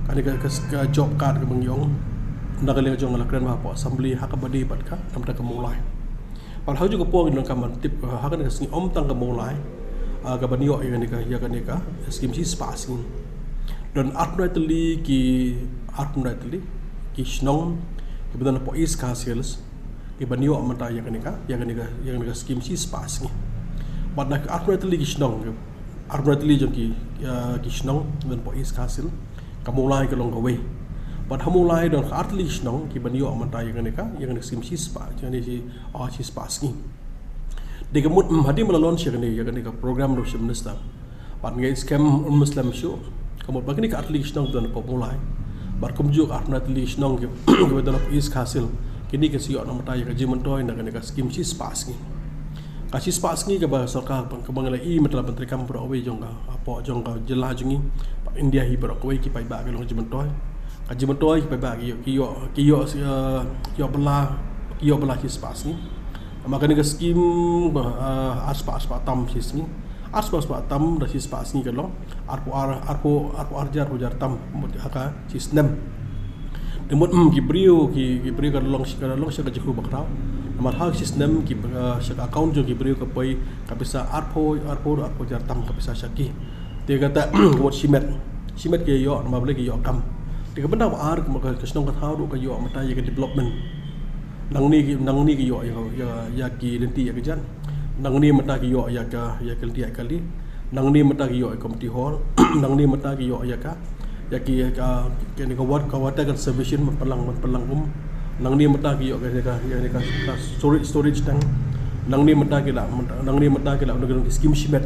kane ka, ka, ka job card kaba ngi ong. Na ka liang jong la kren ba hap o assembly ha kaba dei bad ka, namar ka Mawlai. Bad ha kajuh ka por ngi donkam ban tip, ah, ha kane ka sngi ym tang ka Mawlai, ah, kaban ïoh ïa kane ka, ïa kane ka skhim shispah sngi. Don arphew khyndai tylli ki, arphew khyndai tylli ki shnong kiba don hapoh East Khasi Hills kiban ïoh mynta ïa kane ka, ïa kane ka, ïa kane ka skhim shispah sngi. Bad na ka arphew khyndai tylli ki shnong, arphew khyndai tylli jong ki, ah, ki shnong kiba don hapoh East Khasi Hills, ka Mawlai ka long kawei. Bad ha Mawlai don ka artylli ki shnong kiban ïoh mynta ïa kane ka, ïa kane ka skhim shispah, ïa kane shi, ah, shispah sngi. Dei ka mut, mm, hadien ba la launch ïa kane, ïa kane ka program ruh Chief Minister. Bad ngi skhem, mm, slem shuh. Ka mut ba kine ka artylli ki shnong don hapoh Mawlai. Bad kumjuh ka arphew khyndai tylli ki shnong ki, kiba don hapoh East Khasi Hills, kine ki sa ïoh na mynta ïa ka jingmyntoi na kane ka skhim shispah sngi. Ka shispah sngi kaba sorkar ban, kaba ngi la i mynta la ban treikam baroh kawei jong ka, hapoh jong ka jylla jong ngi, bad India hi baroh kawei ki paidbah ki long jingmyntoi. Ka jingmyntoi ki paidbah ki ïoh, ki ïoh, ki ïoh, eh, ki ïoh bylla, ki ïoh bylla shispah sngi. Namar kane ka skhim, eh, arspah, arspah tam shi sngi. Arspah, arspah tam da shispah sngi ka long arphew ar, arphew, arphew ar hajar, arphew hajar tam, mut ha ka shi snem. Te mut, mm, ki briew, ki, ki briew ka long shi, ka long shi ka jingkyrkhu bakhraw. Namar ha shi snem ki, eh, sha ka account jong ki briew ka poi ka pisa arphew, arphew, arphew hajar tam ka pisa sha ki. Te kata, ka mut shimet. Shimet ki ïoh, namar balei ki ïoh kam. Te ka bynta ba ar, ka, ka shnong ka thaw ruh ka ïoh mynta ïa ka development. Nangne ki, nangne ki ïoh ïa, ïa, ïa ki lynti ïa ka jan. Nangne mynta ki ïoh ïa ka, ïa ka lynti ïa ka kali. Nangne mynta ki ïoh ïa ka community hall. Nangne mynta ki ïoh ïa ka, ïa ki, ïa ka, kane ka wat, ka water conservation ban pynlang, ban pynlang um. Nangne mynta ki ïoh ka, ïa ka, ïa ka, ka storage, storage tank. Nangne mynta ki la, mynta, nangne mynta ki la, ki scheme shimet.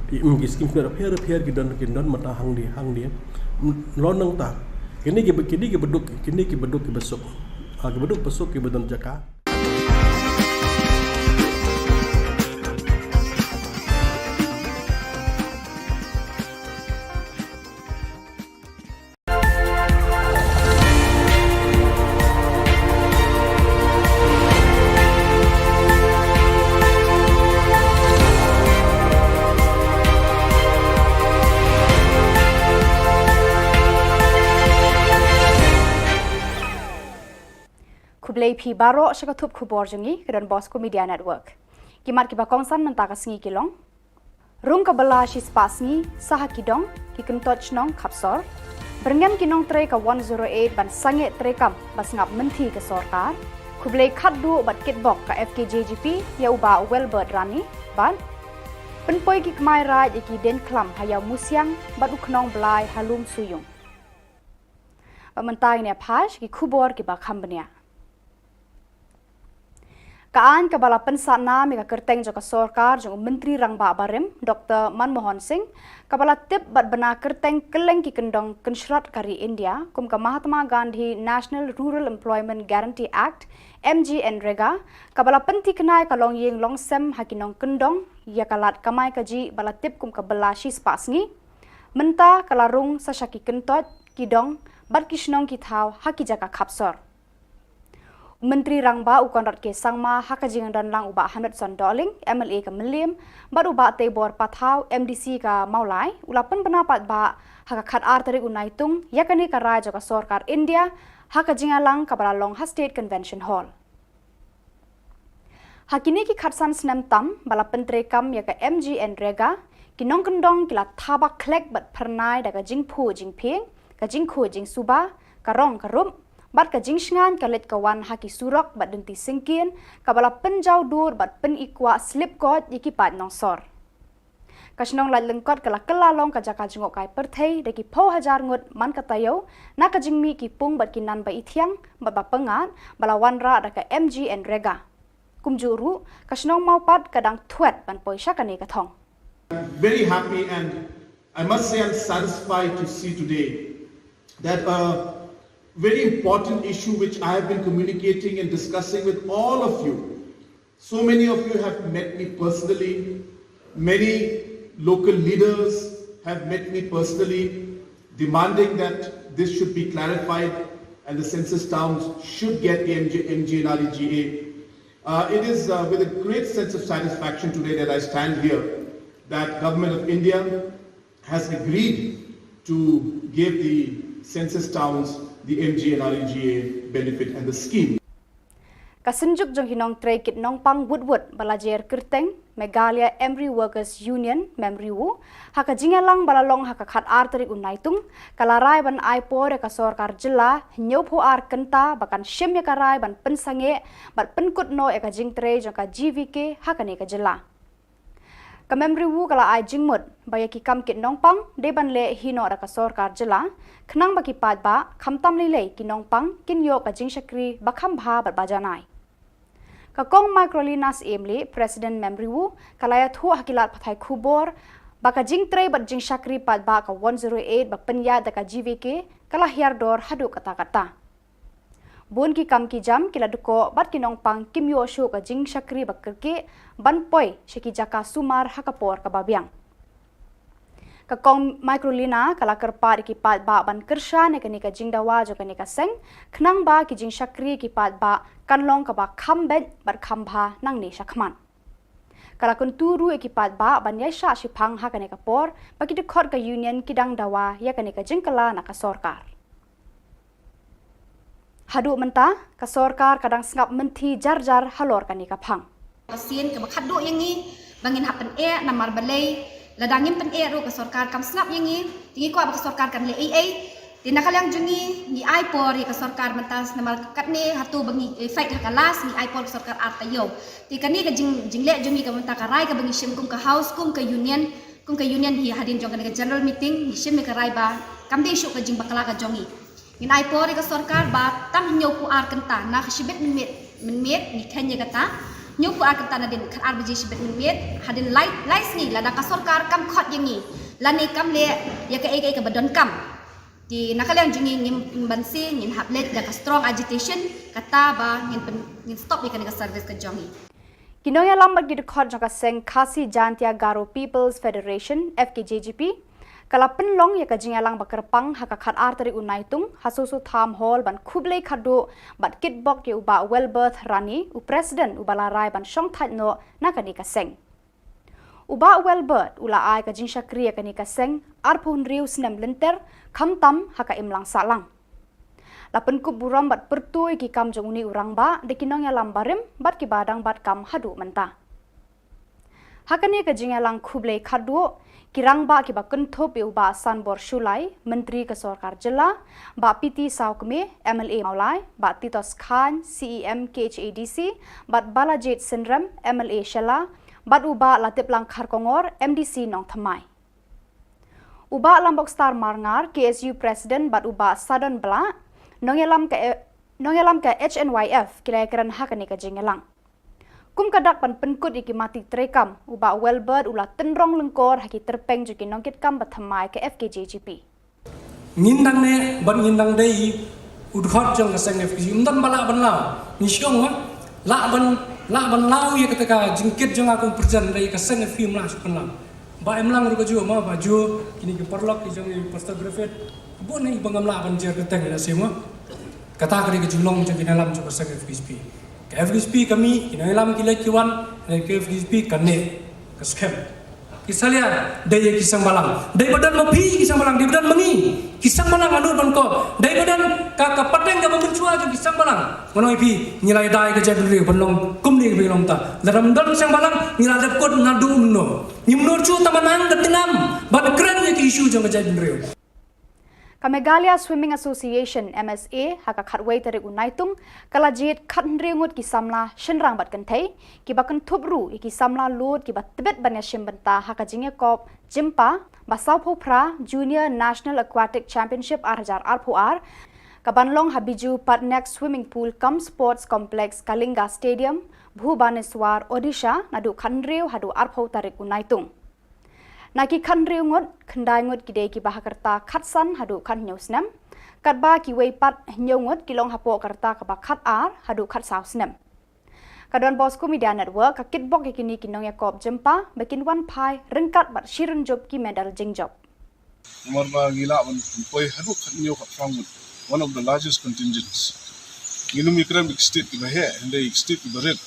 Ki, mm, ki scheme shimet pher, pher ki don, ki don mynta hangne, hangne. Mm, long nangta. Kine ki ba, kine ki ba duk, kine ki ba duk ki ba suk. Ah, ki ba duk ba suk ki ba don jaka. Khublei phi baroh sha ka thup khubor jong ngi ka don Bosco Media Network. Ki mat kiba kongsan mynta ka sngi ki long: Rung ka bylla shispah sngi sha ha ki dong, ki kyntoit shnong khapsor. Byrngem ki nongtrei ka one zero eight ban sangeh treikam ba sngap mynthi ka sorkar. Khublei khatduh bad kitbok ka F K J G P ïa u Bah Welbert Rani bad pynpoi ki kmai raid ïa ki dieng khlam ha Ïawmusiang bad u Khnong Blai ha Lumsyiung. Bad mynta ngin ïa phai sha ki khubor kiba kham bniah. Ka aiñ kaba la pynsah nam ïa ka kyrteng jong ka sorkar jong u Myntri Rangbah barim, Doctor Manmohan Singh, kaba la tip bad bna kyrteng kylleng ki kyndong kynshrot ka ri India, kum ka Mahatma Gandhi National Rural Employment Guarantee Act, MGNREGA, kaba la pynthikna ïa ka longïing longsem ha ki nongkyndong ïa ka lad kamai kajih ba la tip kum ka bylla shispah sngi. Mynta ka la rung sha sha ki kyntoit, ki dong bad ki shnong ki thaw ha ki jaka khapsor. Myntri Rangbah u Conrad K Sangma ha ka jingdon lang u Bah Hamletson Dohling, M L A ka Mylliem, bad u Bah Teibor Pathaw, M D C ka Mawlai, u la pynbna pat ba ha ka khatar tarik u Naitung ïa kane ka rai jong ka sorkar India ha ka jingïalang kaba la long ha State Convention Hall. Ha kine ki khatsan snem tam ba la pyntreikam ïa ka MGNREGA, ki nongkyndong ki la thaba khlek bad phyrnai da ka jingphuh jingphieng, ka jingkhuid jingsuba, ka rong ka rup, bad ka jingshngaiñ ka leit ka wan ha ki surok bad dynti syngkien, kaba la pynjaw dur bad pynikwah slip koit ïa ki paid nongsor. Ka shnong Laitlyngkot ka la kylla long ka jaka jngohkai pyrthei da ki phew hajar ngut man ka taïew na ka jingmih ki pung bad ki nan ba ithiang bad ba pyngngad ba la wanrah da ka MGNREGA. Kumjuh ruh, ka shnong Mawpat ka dang thwet ban poi sha kane ka thong. Very happy, and I must say I'm satisfied to see today that a very important issue which I have been communicating and discussing with all of you. So many of you have met me personally. Many local leaders have met me personally, demanding that this should be clarified and the census towns should get the MG, MGNREGA. Uh, it is uh, with a great sense of satisfaction today that I stand here that Government of India has agreed to give the census towns the MGNREGA benefit and the scheme. Ka Synjuk jong ki Nongtrei Kit Nongpang Wutwut ba la jer kyrteng Meghalaya Emery Workers Union, MEMRIWU, ha ka jingïalang ba la long ha ka khatar tarik u Naitung, ka la rai ban ai por ïa ka sorkar jylla hynñiewphew ar kynta ba kan shim ïa ka rai ban pynsangeh bad pynkut noh ïa ka jingtrei jong ka GVK ha kane ka jylla. Ka MEMRIWU ka la ai jingmut ba ïa ki kam kit nongpang dei ban leh hi noh da ka sorkar jylla, khnang ba ki paidbah, khamtam lei lei ki nongpang, kin ïoh ka jingshakri ba kham bha bad ba janai. Ka Kong Microlina Syiemlieh, President MEMRIWU, ka la ïathuh ha ki lad pathai khubor ba ka jingtrei bad jingshakri paidbah ka one zero eight ba pynïaid da ka GVK ka la hiar dor haduh katta katta. Bun ki kam ki jam ki la dkoh bad ki nongpang kim ïoh shuh ka jingshakri ba kyrkieh ban poi sha ki jaka sumar ha ka por kaba biang. Ka Kong Microlina ka la kyrpad ïa ki paidbah ban kyrshan ïa kane ka jingdawa jong kane ka seng, khnang ba ki jingshakri ïa ki paidbah kan long kaba kham beit bad kham bha nangne shakhmat. Ka la kyntu ruh ïa ki paidbah ban ïaishah shiphang ha kane ka por ba ki dkhot ka union ki dang dawa ïa kane ka jingkylla na ka sorkar. Haduh mynta, ka sorkar ka dang sngap mynthi jar jar halor kane ka phang. Ka sien kaba khatduh ïa ngi ba ngin hap pyneh, namar balei lada ngim pyneh ruh ka sorkar kam sngap ïa ngi. Te ngi kwah ba ka sorkar kan leh ei ei. Te na ka liang jong ngi, ngi ai por ïa ka sorkar mynta, namar katne hato ba ngi, eh, fight ha ka last, ngi ai por ka sorkar ar taïew. Te kane ka jing, jingleh jong ngi ka mynta, ka rai kaba ngi shim kum ka house, kum ka union, kum ka union hi hadien jong kane ka general meeting ngi shim ïa ka rai ba kam dei shuh ka jingbakla ka jong ngi. Ngin ai por ïa ka sorkar ba tang hynñiewphew ar kynta na ka shibit mynmiet, mynmiet ngi kheiñ ïa kata. Hynñiewphew ar kynta nadien khatar baje shibit mynmiet, hadien lai, lai sngi lada ka sorkar kam khot ïa ngi lane kam leh ïa kaei kaei kaba donkam, te na ka liang jong ngi ngim, ngim banse, ngin hap leit da ka strong agitation, kata ba ngin pyn, ngin stop ïa kane ka service ka jong ngi. Ki nongïalam bad ki dkhot jong ka seng Khasi Jaintia Garo People's Federation, FKJGP, ka la pynlong ïa ka jingïalang ba kyrpang ha ka khatar tarik u Naitung ha Soso Tham Hall ban khublei khatduh bad kitbok ïa u Bah Welbert Rani, u president uba la rai ban shongthait noh na kane ka seng. U Bah Welbert u la ai ka jingshakri ïa kane ka seng arphew hynriew snem lynter, khamtam ha ka imlang sahlang. La pynkup burom bad pyrto ïa ki kam jong une u rangbah da ki nongïalam barim bad kiba dang bat kam haduh mynta. Ha kane ka jingïalang khublei khatduh, ki rangbah kiba kynthup ïa u Bah Sanbor Shullai, Myntri ka Sorkar Jylla, Bah P T Sawkmie, MLA Mawlai, Bah Titos Chyne, CEM KHADC, bad Balajied Synrem, MLA Shella, bad u Bah Latiplang Kharkongor, MDC Nongthymmai. U Bah Lambokstar Marngar, KSU President, bad u Bah Sadon Blah, nongïalam ka, nongïalam ka HNYF, ki la ïakren ha kane ka jingïalang. Kum ka dak ban pynkut ïa ki mati treikam, u Bah Welbert u la tynrong lyngkor ha ki tyrpeng jong ki nongkitkam bathymmai ka FKJGP. Ngin dang neh bad ngin dang dei u dkhot jong ka seng FKJGP. Ym don ba lah ban law. Ngi shong, wa lah ban, lah ban law ïa kata ka jingkit jong nga kum president, hynrei ka seng FKJGP ym lah shuh ban law. Bah Imlang ruh kajuh, ma, Bah Joe, kine ki paralok ki jong ngi, Pastor Griffith, bun hi ba ngam lah ban jer kyrteng, ïa shisha, ma. Kata ka dei ka jinglong jong ki nongïalam jong ka seng F K S P. Ka F K S P ka mih, ki nongïalam ki leit ki wan, hynrei ka F K S P ka neh, ka skhem. Ki salia, dei ïa ki seng balang. Dei ba don ma phi ki seng balang, dei ba don ma ngi ki seng balang, nga nud ban kop. Dei ba don ka, ka pateng kaba mynshuwa jong ki seng balang. Nga ong ïa phi, ngi la ïada ïa ka jaitbynriew ban long kumne kaba ngi long mynta. Lada ym don seng balang, ngi la dep kut naduh mynno. Ngim nud shuh tang ban nang ka tnam ban kren ïa ki issue jong ka jaitbynriew. Ka Meghalaya Swimming Association, M S A, ha ka khatwei tarik u Naitung, ka la jied khathynriew ngut ki samla shynrang bad kynthei, kiba kynthup ruh ïa ki samla lud kiba tbit ban ïashim bynta ha ka jingïakop Jimpa ba sawphew phra Junior National Aquatic Championship ar hajar arphew ar, kaban long ha Biju Patnaik Swimming Pool cum Sports Complex, Kalinga Stadium, Bhubaneswar, Odisha, naduh khathynriew haduh arphew tarik u Naitung. Na ki khathynriew ngut, khyndai ngut ki dei kiba ha ka rta khatsan haduh khathynñiew snem, katba kiwei pat hynñiew ngut ki long hapoh ka rta kaba khatar haduh khatsaw snem. Ka Don Bosco Media Network ka kitbok ïa kine ki nongïakop Jimpa ba kin wan phai ryngkat bad shi rynjup ki medal jingjop. Namar ba ngi lah ban pynpoi haduh khathynñiew khatphra ngut, one of the largest contingents. Ngin ym ïakren bad ki state kiba heh, hynrei ki state kiba rit.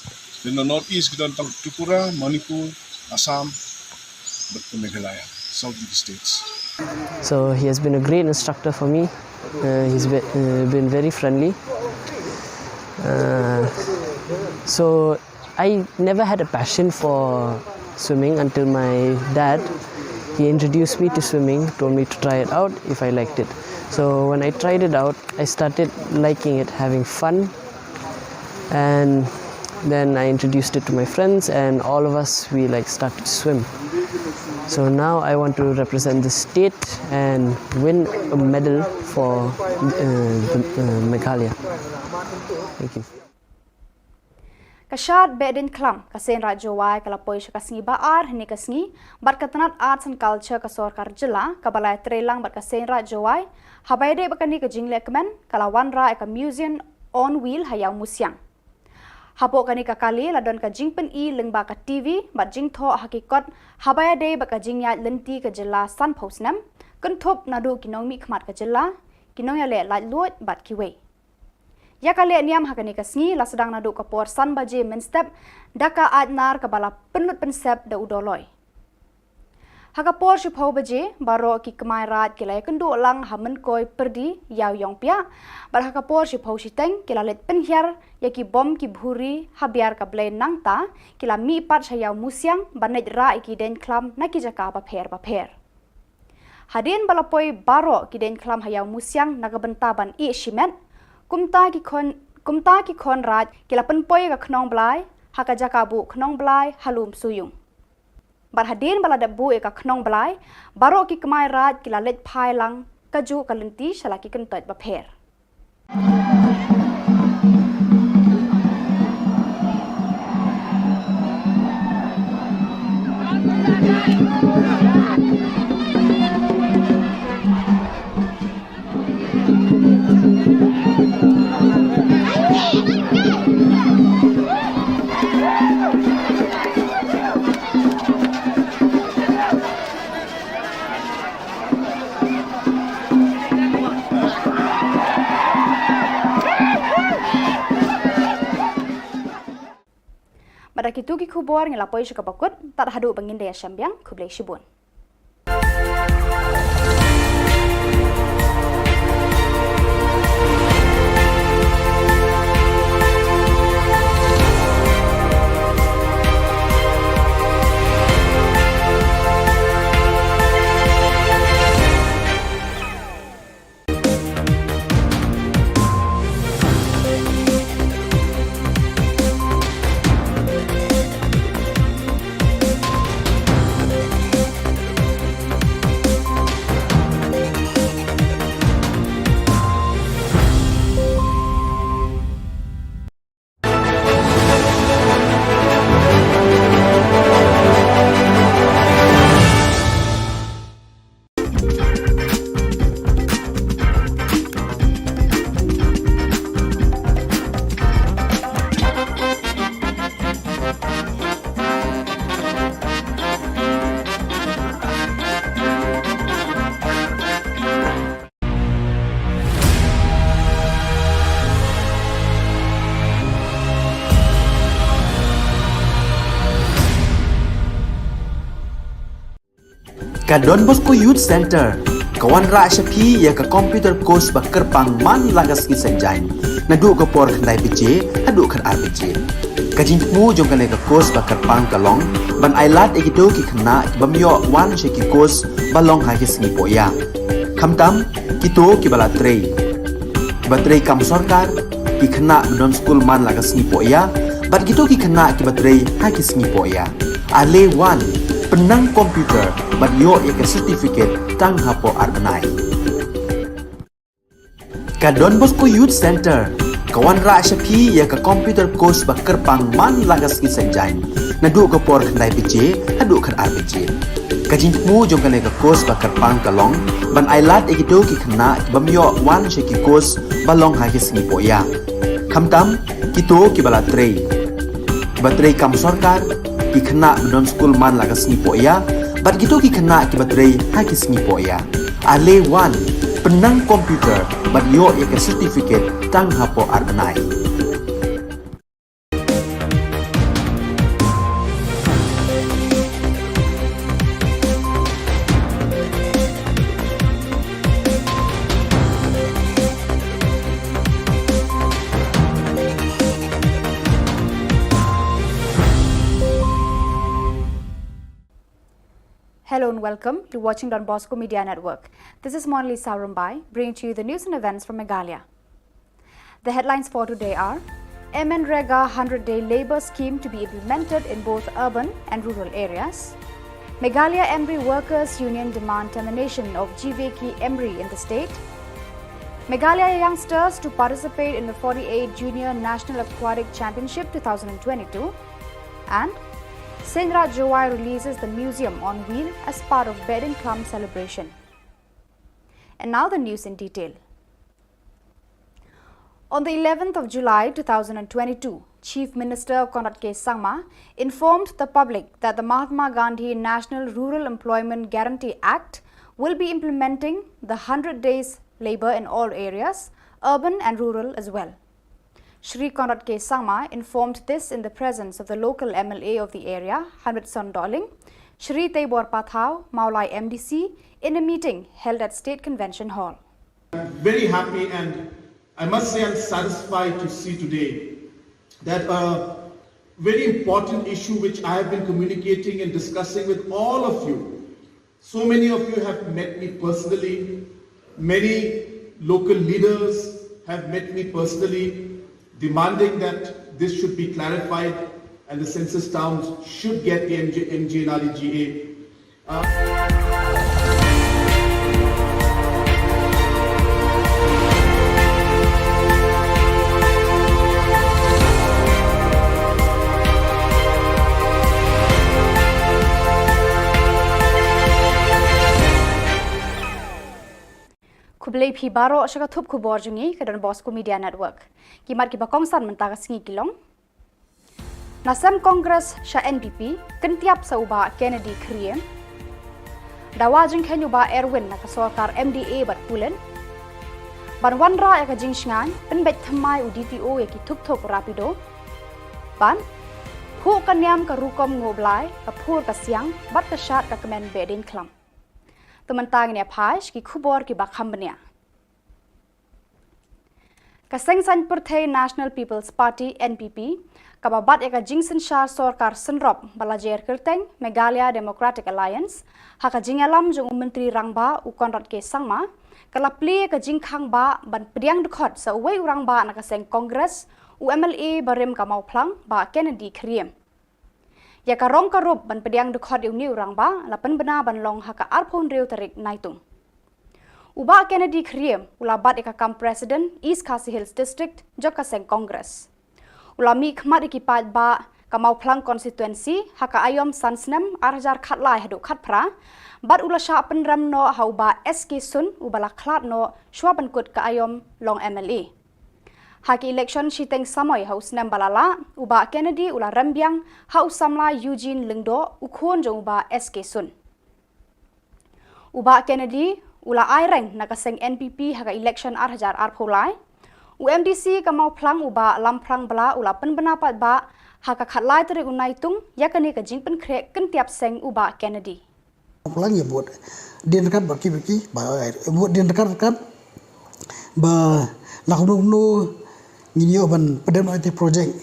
Lane North East ki don tang Tripura, Manipur, Assam, bad ka Meghalaya, South East states. So he has been a great instructor for me. Uh, he's be, uh, been very friendly. Uh, so I never had a passion for swimming until my dad, he introduced me to swimming, told me to try it out if I liked it. So when I tried it out, I started liking it, having fun, and then I introduced it to my friends, and all of us, we, like, started to swim. So now I want to represent the state and win a medal for, uh, the, uh, Meghalaya. Thank you. Ka Shad Behdeiñkhlam ka Seiñ Raij Jowai ka la poi sha ka sngi ba ar hynne ka sngi bad ka tnat Arts and Culture ka sorkar jylla kaba la ïatreilang bad ka Seiñ Raij Jowai. Haba ïadei bad kane ka jinglehkmen, ka la wanrah ïa ka Museum on Wheel ha Ïawmusiang. Hapoh kane ka kali la don ka jingpyni lyngba ka T V bad jingthoh ha ki kot haba ïadei bad ka jingïaid lynti ka jylla sanphew snem, kynthup naduh ki nongmihkhmat ka jylla, ki nongïaleh laitluid bad kiwei. Ïa ka lehniam ha kane ka sngi la sdang naduh ka por san baje mynstep da ka aitnar kaba la pynlut pynsep da u Doloi. Ha ka por shiphew baje, baroh ki kmai raij ki la ïakynduh lang ha Mynkoi Pyrdi, Ïaw Ïongpiah, bad ha ka por shiphew shiteng ki la leit pynhiar ïa ki bom ki bhuri ha Biar ka Blei, nangta ki la mih pat sha Ïawmusiang ban leit rah ïa ki deiñkhlam na ki jaka bapher bapher. Hadien ba la poi baroh ki deiñkhlam ha Ïawmusiang na ka bynta ban ïeh shimet, kumta ki khon, kumta ki khon raij ki la pynpoi ïa ka Khnong Blai ha ka jaka buh Khnong Blai ha Lumsuyung. Bad hadien ba la dep buh ïa ka Khnong Blai, baroh ki kmai raij ki la leit phai lang kajuh ka lynti sha la ki kyntoit bapher. Bad da kitu ki khubor ngi la poi sha kaba kut, tad haduh ba ngin da ïashem biang, khublei shibun. Ka Don Bosco Youth Centre ka wanrah sha phi ïa ka computer course ba kyrpang man la ka sngi Saitjaiñ, naduh ka por khyndai baje haduh khatar baje. Ka jingthmu jong kane ka course ba kyrpang ka long ban ailad ïa kito ki khynnah ki bym ïoh wan sha ki course ba long ha ki sngi pohïa, khamtam kito kiba la trei, kiba trei kam sorkar, ki khynnah ba don skul man la ka sngi pohïa, bad kito ki khynnah kiba trei ha ki sngi pohïa. Ale wan, pynnang computer bad ïoh ïa ka certificate tang hapoh ar bnai. Ka Don Bosco Youth Centre ka wanrah sha phi ïa ka computer course ba kyrpang man la ka sngi Saitjaiñ, naduh ka por khyndai baje haduh khatar baje. Ka jingthmu jong kane ka course ba kyrpang ka long ban ailad ïa kito ki khynnah ki bym ïoh wan sha ki course ba long ha ki sngi pohïa, khamtam kito kiba la trei, kiba trei kam sorkar, ki khynnah ba don skul man la ka sngi pohïa, bad kito ki khynnah kiba trei ha ki sngi pohïa. Ale wan, pynnang computer bad ïoh ïa ka certificate tang hapoh ar bnai. Hello and welcome. You're watching Don Bosco Media Network. This is Monalisa Rumbai, bringing to you the news and events from Meghalaya. The headlines for today are: MNREGA hundred-day labour scheme to be implemented in both urban and rural areas. Meghalaya Embry Workers Union demand termination of GVAC Embry in the state. Meghalaya youngsters to participate in the forty-eight Junior National Aquatic Championship two thousand twenty-two. And Seiñraij Jowai releases the Museum on Wheel as part of Beh Deiñkhlam celebration. And now the news in detail. On the eleventh of July two thousand twenty-two, Chief Minister Conrad K Sangma informed the public that the Mahatma Gandhi National Rural Employment Guarantee Act will be implementing the hundred days labour in all areas, urban and rural as well. Shri Conrad K Sangma informed this in the presence of the local M L A of the area, Hanrison Dohling, Shri Teibor Pathao, Mawlai M D C, in a meeting held at State Convention Hall. I'm very happy and I must say I'm satisfied to see today that a very important issue which I have been communicating and discussing with all of you. So many of you have met me personally. Many local leaders have met me personally, demanding that this should be clarified and the census towns should get the M G, M G N R E G A. Uh, Khublei phi baroh sha ka thup khubor jong ngi ka Don Bosco Media Network. Ki mat kiba kongsan mynta ka sngi ki long: Na sem Congress sha N P P, kyntiap sa u Bah Kennedy Kyriem. Dawa jingkheiñ u Bah Erwin na ka sorkar M D A bad pulit. Ban wanrah ïa ka jingshngaiñ, pynbeit thymmai u D T O ïa ki thuk thuk Rapido. Ban phuh ka niam ka rukom nguh blai, ka phur ka siang, bad ka shad ka kmen Beh Deiñkhlam. Te mynta ngin ïa phai sha ki khubor kiba kham bniah. Ka Seng Saiñ Pyrthei National People's Party, N P P, kaba bat ïa ka jingsynshar sorkar synrop ba la jer kyrteng Meghalaya Democratic Alliance, ha ka jingïalam jong u Myntri Rangbah u Conrad K Sangma, ka la plie ïa ka jingkhang bah ban pdiang dkhot sa uwei u rangbah na ka seng Congress, u M L A barim ka Mawphlang, Bah Kennedy Kyriem. Ïa ka rong ka rup ban pdiang dkhot ïa une u rangbah la pynbna ban long ha ka arphew hynriew tarik Naitung. U Bah Kennedy Kyriem u la bat ïa ka kam President East Khasi Hills District jong ka seng Congress. U la mih khmat ïa ki paidbah ka Mawphlang Constituency ha ka aïom san snem ar hajar khatlai haduh khatphra, bad u la shah pynrem noh ha u Bah S K Sun uba la khlad noh shwa ban kut ka aïom long M L A. Ha ki election shiteng samoi ha u snem ba la lah, u Bah Kennedy u la rem biang ha u samla Eugene Lyngdoh, u khun jong u Bah S K Sun. U Bah Kennedy u la ai reng na ka seng N P P ha ka election ar hajar arphew lai. U M D C ka Mawphlang u Bah Lamphrang Blah u la pynbna paidbah ha ka khatlai tarik u Naitung ïa kane ka jingpynkhreh kyntiap seng u Bah Kennedy. Plang ïa bud dien ryngkat bad ki bad ki ba bud dien ryngkat ryngkat ba la kumno kumno ngin ïoh ban pdem ïa ki project.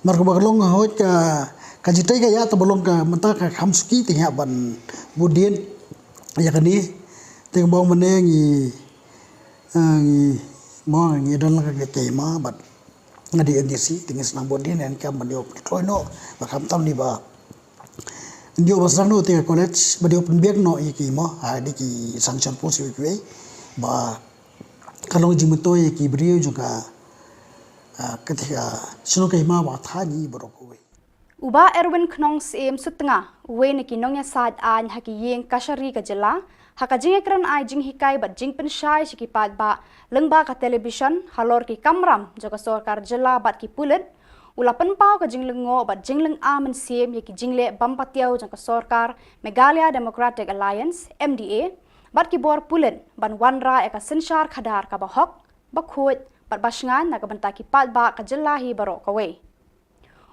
Namar kaba ka long hoi ka ka jitai ka ïa ta ba long ka mynta ka kham suki te ïa ban bud dien ïa kane te ka bang mane ngi eh, ngi mo ngi don la ka kema bad nga di N D C te ngi snang bud dien en kam ban ïoh pyntroi noh ba kham tam ni ba ndio ba sang no te ka college ba dio pynbiang no ïa ki mo ha di ki sanction post ïa ki wei ba ka long jingmyntoi ïa ki briew jong ka ah, ka te ka shnong ka hima ba tha ni ba ro ko wei. U Bah Erwin Khnong Syiem Sutnga, uwei na ki nongïasaid aiñ ha ki ïing kashari ka jylla, ha ka jingïakren ai jinghikai bad jingpynshai sha ki paidbah lyngba ka television halor ki kamram jong ka sorkar jylla bad ki pulit, u la pynpaw ka jinglyngngoh bad jinglynga mynsiem ïa ki jingleh bym patiaw jong ka sorkar Meghalaya Democratic Alliance, M D A, bad ki bor pulit ban wanrah ïa ka synshar khadar kaba hok, ba khuid bad ba shngaiñ na ka bynta ki paidbah ka jylla hi baroh kawei.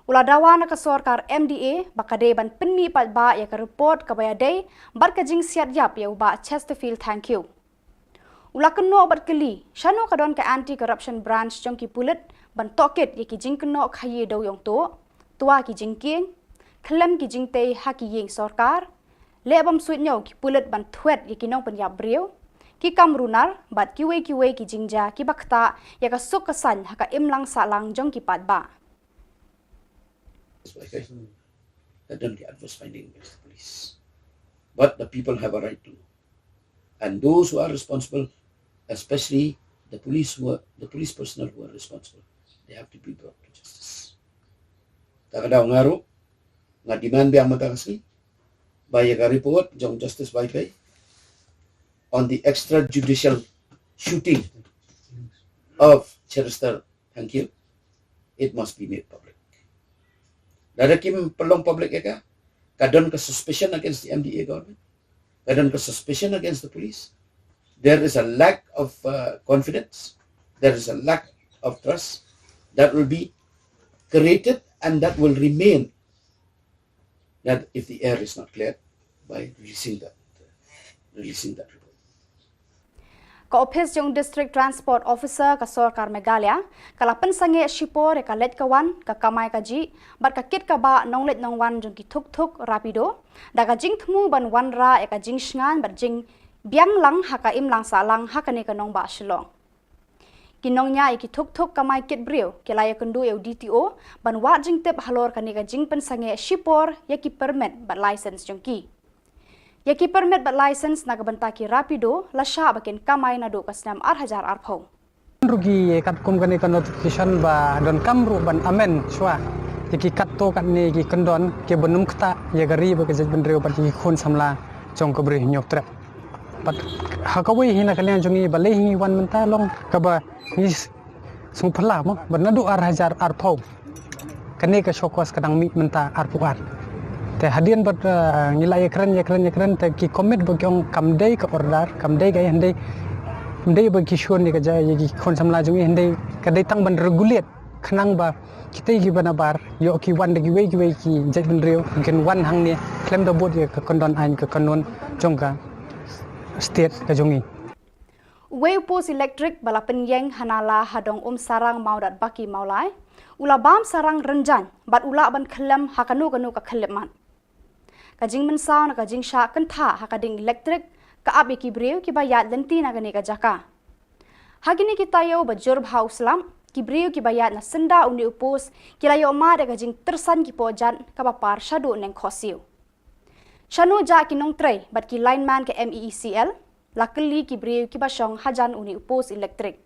U la dawa na ka sorkar M D A ba ka dei ban pynmih paidbah ïa ka report kaba ïadei bad ka jingsiat ïap ïa u Bah Chesterfield Thangkhiew. U la kynnoh bad kylli shano ka don ka Anti Corruption Branch jong ki pulit ban tohkit ïa ki jingkynnoh khaïi dewïong tuh, twa ki jingkieng, khlem ki jingtei ha ki ïing sorkar, leh bym suidñiew ki pulit ban thwet ïa ki nongpynïap briew, ki kam runar bad kiwei kiwei ki jingjia kiba ktah ïa ka suk ka saiñ ha ka imlang sahlang jong ki paidbah. That's why I had done the adverse finding against the police. But the people have a right to know. And those who are responsible, especially the police who are, the police personnel who are responsible, they have to be brought to justice. Ta ka daw nga ruh, nga demand biang mynta ka sngi ba ïa ka report jong Justice Vaiphei on the extrajudicial shooting of Cherister Thangkhiew, it must be made public. Lada kim pynlong public ïa ka, ka don ka suspicion against the M D A government, ka don ka suspicion against the police. There is a lack of uh, confidence, there is a lack of trust that will be created and that will remain that if the air is not cleared by releasing that, releasing that report. Ka ophis jong District Transport Officer ka sorkar Meghalaya ka la pynsangeh shipor ïa ka leit ka wan, ka kamai kajih bad ka kit ka bah nongleit nongwan jong ki thuk thuk Rapido da ka jingthmu ban wanrah ïa ka jingshngaiñ bad jingbiang lang ha ka imlang sahlang ha kane ka nongbah Shillong. Ki nongñiah ïa ki thuk thuk kamai kit briew ki la ïakynduh ïa u D T O ban wad jingtip halor kane ka jingpynsangeh shipor ïa ki permit bad license jong ki. Ïa ki permit bad license na ka bynta ki Rapido la shah ba kin kamai naduh ka snem ar hajar arphew. Ruh ki katkum kane ka notification ba donkam ruh ban amend shuwa ïa ki katto katne ki kyndon kiba nym ktah ïa ka ri bad ka jaitbynriew bad ïa ki khun samla jong ka Bri Hynñiewtrep. Bad ha kawei hi na ka liang jong ngi balei hi ngi wan mynta long kaba ngi sngewphylla mo ba naduh ar hajar arphew kane ka show cause ka dang mih mynta arphew ar. Te hadien bad ngi la ïakren ïakren ïakren te ki commit ba ki ong kam dei ka order, kam dei ka hynrei, kam dei ba ki shun ïa ka jia ïa ki khun samla jong ngi, hynrei ka dei tang ban regulate khnang ba kita kiba nabar ïoh ki wan da kiwei kiwei ki jaitbynriew kin wan hangne khlem da bud ïa ka kyndon aiñ ka kanun jong ka state ka jong ngi. Uwei u post elektrik ba la pynïeng ha Nala ha dong Umsarang Mawdatbaki Mawlai u la bam sarang rynjang bad u lah ban khyllem ha kano kano ka khyllipmat. Ka jingmynsaw na ka jingshah kynthah ha ka ding elektrik ka ap ïa ki briew kiba ïaid lynti na kane ka jaka. Ha kine ki taïew ba jur bha u slap, ki briew kiba ïaid na syndah une u post ki la ïoh mad ïa ka jingtyrsan ki pohjat kaba par shaduh neng khohsiew. Shano jah ki nongtrei bad ki lineman ka M E E C L? La kylli ki briew kiba shong hajan une u post elektrik.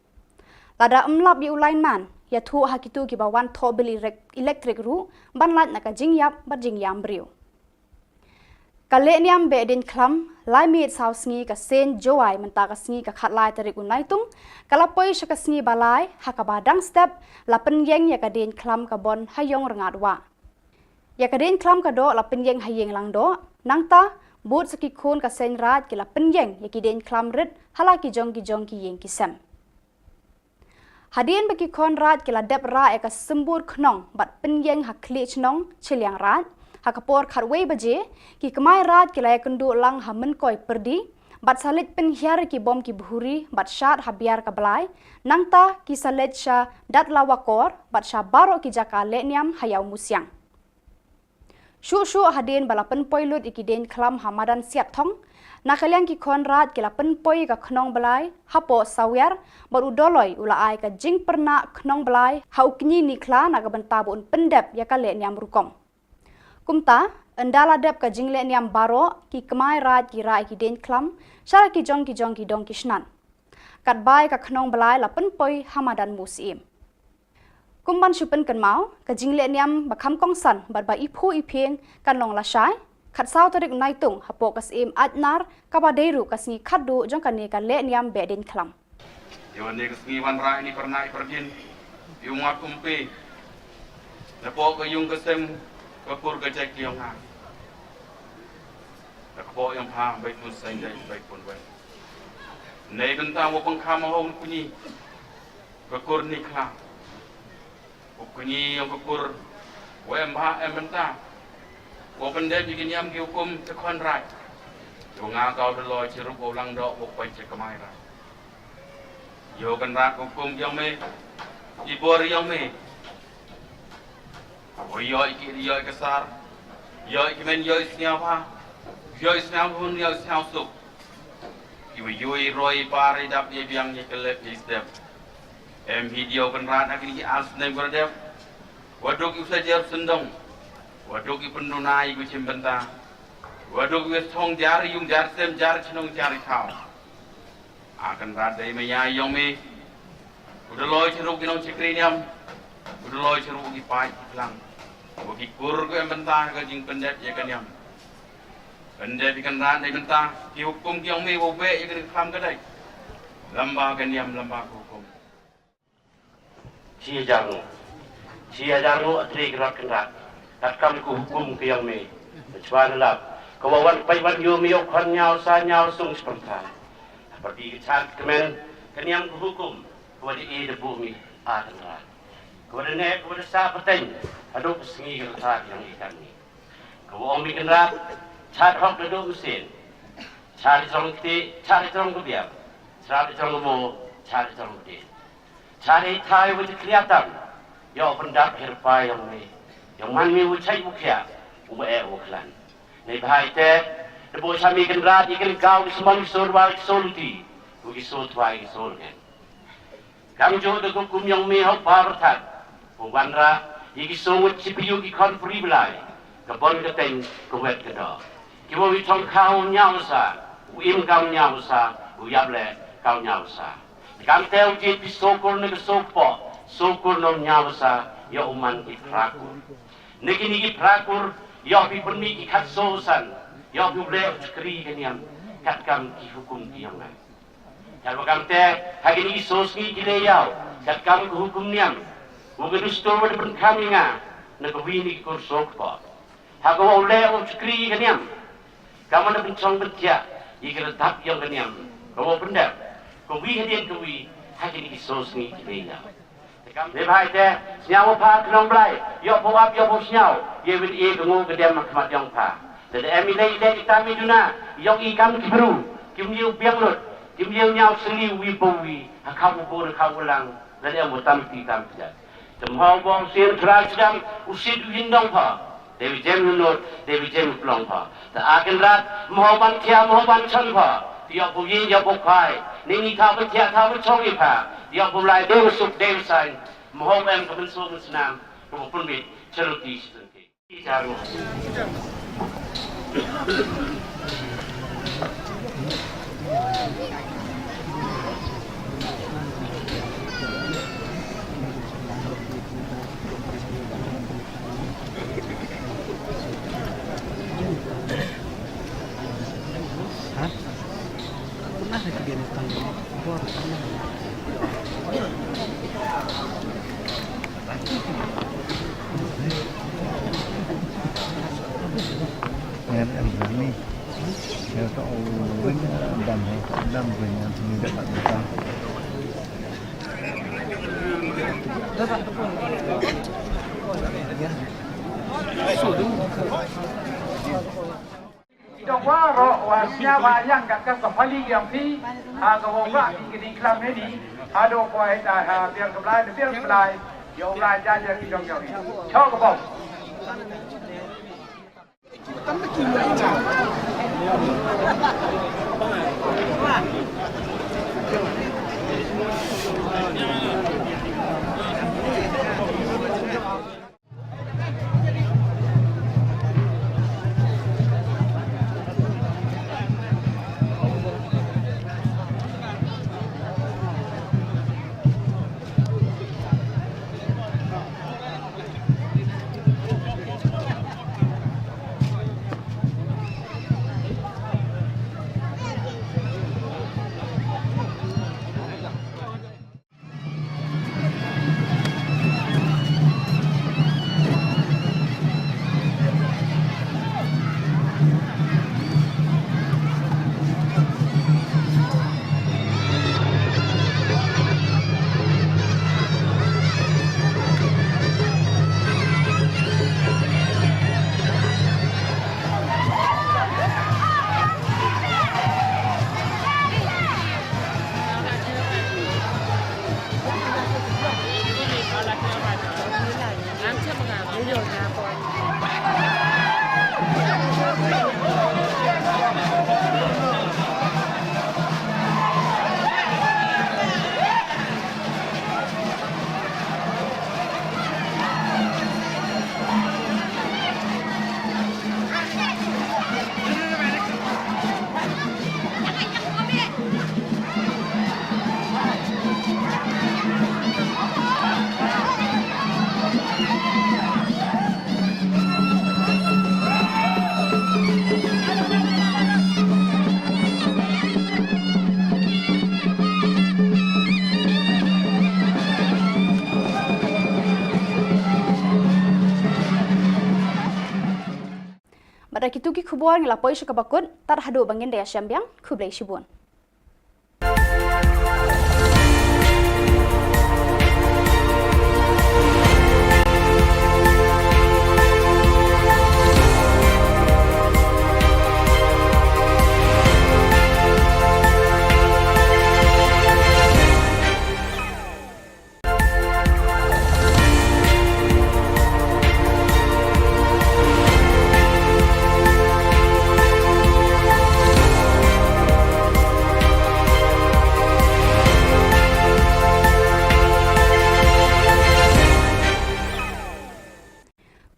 Lada ym lap ïa u lineman, ïathuh ha kito kiba wan thoh bill elektrik ruh ban lait na ka jingïap bad jingïam briew. Ka lehniam Behdeiñkhlam, lai miet saw sngi ka seng Jowai mynta ka sngi ka khatlai tarik u Naitung ka la poi sha ka sngi ba lai ha kaba dang step la pynïeng ïa ka deiñkhlam ka Bon ha ïong Rngadwah. Ïa ka deiñkhlam ka doh la pynïeng ha ïing Langdoh, nangta bud sa ki khun ka seng Raid ki la pynïeng ïa ki deiñkhlam rit ha la ki jong ki jong ki ïing ki sem. Hadien ba ki khun Raid ki la dep rah ïa ka symbud khnong bad pynïeng ha khlieh chnong shiliang Raid, Ha ka por khatwei baje, ki kmai raid ki la ïakynduh lang ha Mynkoi Pyrdi, bad sa leit pynhiar ki bom ki bhuri, bad shad ha Biar ka Blai, nangta ki sa leit sha Datlawa Kor, bad sha baroh ki jaka lehniam ha Ïawmusiang. Shuh shuh hadien ba la pynpoi lut ïa ki dieng khlam ha madan Siatthong, na ka liang ki khon raid ki la pynpoi ïa ka khnong blai hapoh Sawiar, bad u Dolloi u la ai ka jingpyrnah khnong blai ha u kñi Nikhla na ka bynta ba un pyndep ïa ka lehniam rukom. Kumta, ynda la dep ka jinglehniam baroh, ki kmai raid ki rah ïa ki dieng khlam sha la ki jong ki jong ki dong ki shnan. Katba ïa ka khnong blai la pynpoi ha madan Musyiem. Kum ban shu pynkynmaw, ka jinglehniam ba kham kongsan bad ba iphuh iphieng kan long lashai, khatsaw tarik Naitung, hapoh ka Syiem Aitnar, kaba dei ruh ka sngi khatduh jong kane ka lehniam beh dieng khlam. Ïa kane ka sngi wanrah ïa i pyrnai pyrdien, ïa u mat umpe, napoh ka ïung ka sem, ka kur ka jait ka ïong nga, ka kpoh ïong pha, bai pun seng jait, bai pun wen. Nei bynta u pangkham ha u kñi, ka kur Nikhla. U kñi ïong ka kur, u em bha em bynta, u pyndep ïa ki niam ki hukum ki khon raid. Ïa nga ka u Dolloi Chirup u lang doh u poi cha kmai raid. Ïa u Kynrad ka hukum ïong me, i bor ïong me. U ïoh ïa ki, ïoh ïa ka sar, ïoh ïa ki men, ïoh ïa sñiaw bha, ïoh ïa sñiaw hun, ïoh ïa sñiaw suk. Ki wa ïoh ïa roi ïa par, ïa dap ïa biang, ïa ka lep ïa step. Em hi diaw Kynrad ha kine ki ar snem ka la dep. Wa duk ïa u sa jer syndong. Wa duk ïa pynduna ïa ka chim bynta. Wa duk ïa thong jar ïung jar sem jar chnong jar thaw. A Kynrad dei maya ïong me. U Dolloi Chirup ki nong chakri niam. U Dolloi Chirup ki paid ki klang. Wa ki kur ka em bynta ka jingpyndep ïa ka niam. Pyndep ïa Kynrad dei bynta ki hukum ki ïong me wa beh ïa ka khlam ka dei. Lamba ka niam lamba ka hukum. Shi hajar nguh. Shi hajar nguh a tre Kynrad Kynrad. Katkam ka hukum ka ïong me. Chwa na lap. Ka wa wan pai wan ïoh me ïoh khon ñiaw sa ñiaw sung spyrta. Hapyrdi ka chad kmen ka niam ka hukum. Ka wa da e da buh me a Kynrad. Ka wa da neh ka wa da sah pateng. Haduh ka sngi ka rta ka ïong i kan me. Ka wa ong me Kynrad. Chad hok da duh mynsiem. Chad i trong kti, chad i trong ka biang. Chad i trong ka mo, chad i trong ka dien. Chad i thai wa jiklia tam. Ïa u pyndap hi rpa ïong me. Ïong man me u chait u khiah. U ma eh u khlan. Neibhah ite, da buh cha me Kynrad, i Kynrad ka u sman u sur wa u sur ti. U ki sur twa i sur ngen. Kam juh da ka kum ïong me ha u pa pyrthat. U wanrah, ïa ki sur ngut chi pyu ki khon puri blai. Ka bon ka teng, ka wet ka doh. Ki wa wi thong kha u ñiaw sa, u im kam ñiaw sa, u yap leh kam ñiaw sa. Kam te u jied phi soo kur ne ka soo kpoh, soo kur ne u ñiaw sa, ïa u man ki phra kur. Ne kine ki phra kur, ïa phi pynmih ki khat soo san, ïa phi u leh u chakri ka niam, katkam ki hukum ki ïong nga. Katba kam te, ha kine ki soo sngi ki leh ïaw, katkam ka hukum niam, u ka dustur wa da pynkham ïa nga, na ka wi ne ki kur soo kpoh. Ha ka wa u leh u chakri ka niam. Ka man da pynchong pynthiah ïa ka rtap ïong ka niam. Ka wa u pyndep. Ka wi hadien ka wi ha kine ki soo sngi ki leh ïaw. Neibhah ite, sñiaw wa pha ka nong Blai, ïoh pha u ap, ïoh pha u sñiaw, ïa win e ka nguh ka dem ha khmat ïong pha. Lada em i leh i leh i tam i duna, ïong i kam ki bru, kim ïoh biang lut, kim ïoh ñiaw sli wi pa wi, ha kham u bun, ha kham u lang, lada em u tam ti tam ti jat. Te mhaw bong sien thra sdang, u sit u hin dong pha. Dei u jem u nud, dei u jem u plong pha. Te a Kynrad, mhaw ban thia, mhaw ban chon pha. Te ïoh bu yin, ïoh bu khwai. Ni ni thaw ban thia, thaw ban chong i pha. Te ïoh bu lai, dei u suk, dei u sain. Mhaw em ka mynsong mynsnam, ka bu pynbit, charity, charity. Ki dong waroh wa sñiaw ba yang ka ka pali yang phi ha ka wa wa ki ki klam ni ha do ko ai ta ha biar ka blai biar ka blai yo blai ja ja ki dong yo. Chok ka bom. Bad da kitu ki khubor ngi la poi sha kaba kut, tad haduh ba ngin da ïashem biang, khublei shibun.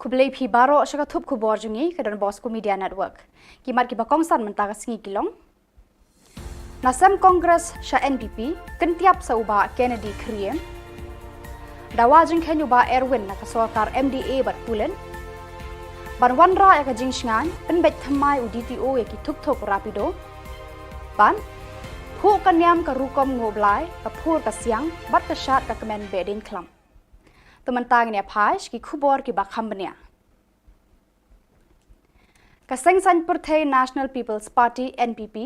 Khublei phi baroh sha ka thup khubor jong ngi ka Don Bosco Media Network. Ki mat kiba kongsan mynta ka sngi ki long. Na sem Congress sha N P P, kyntiap sa u Bah Kennedy Khriem. Dawa jingkheiñ u Bah Erwin na ka sorkar M D A bad pulit. Ban wanrah ïa ka jingshngaiñ, pynbeit thymmai u D T O ïa ki thuk thuk Rapido. Ban phuh ka niam ka rukom nguh blai, ka phur ka siang, bad ka shad ka kmen behdeiñ khlam. Te mynta ngin ïa phai sha ki khubor kiba kham bniah. Ka seng saiñ pyrthei National People's Party, N P P,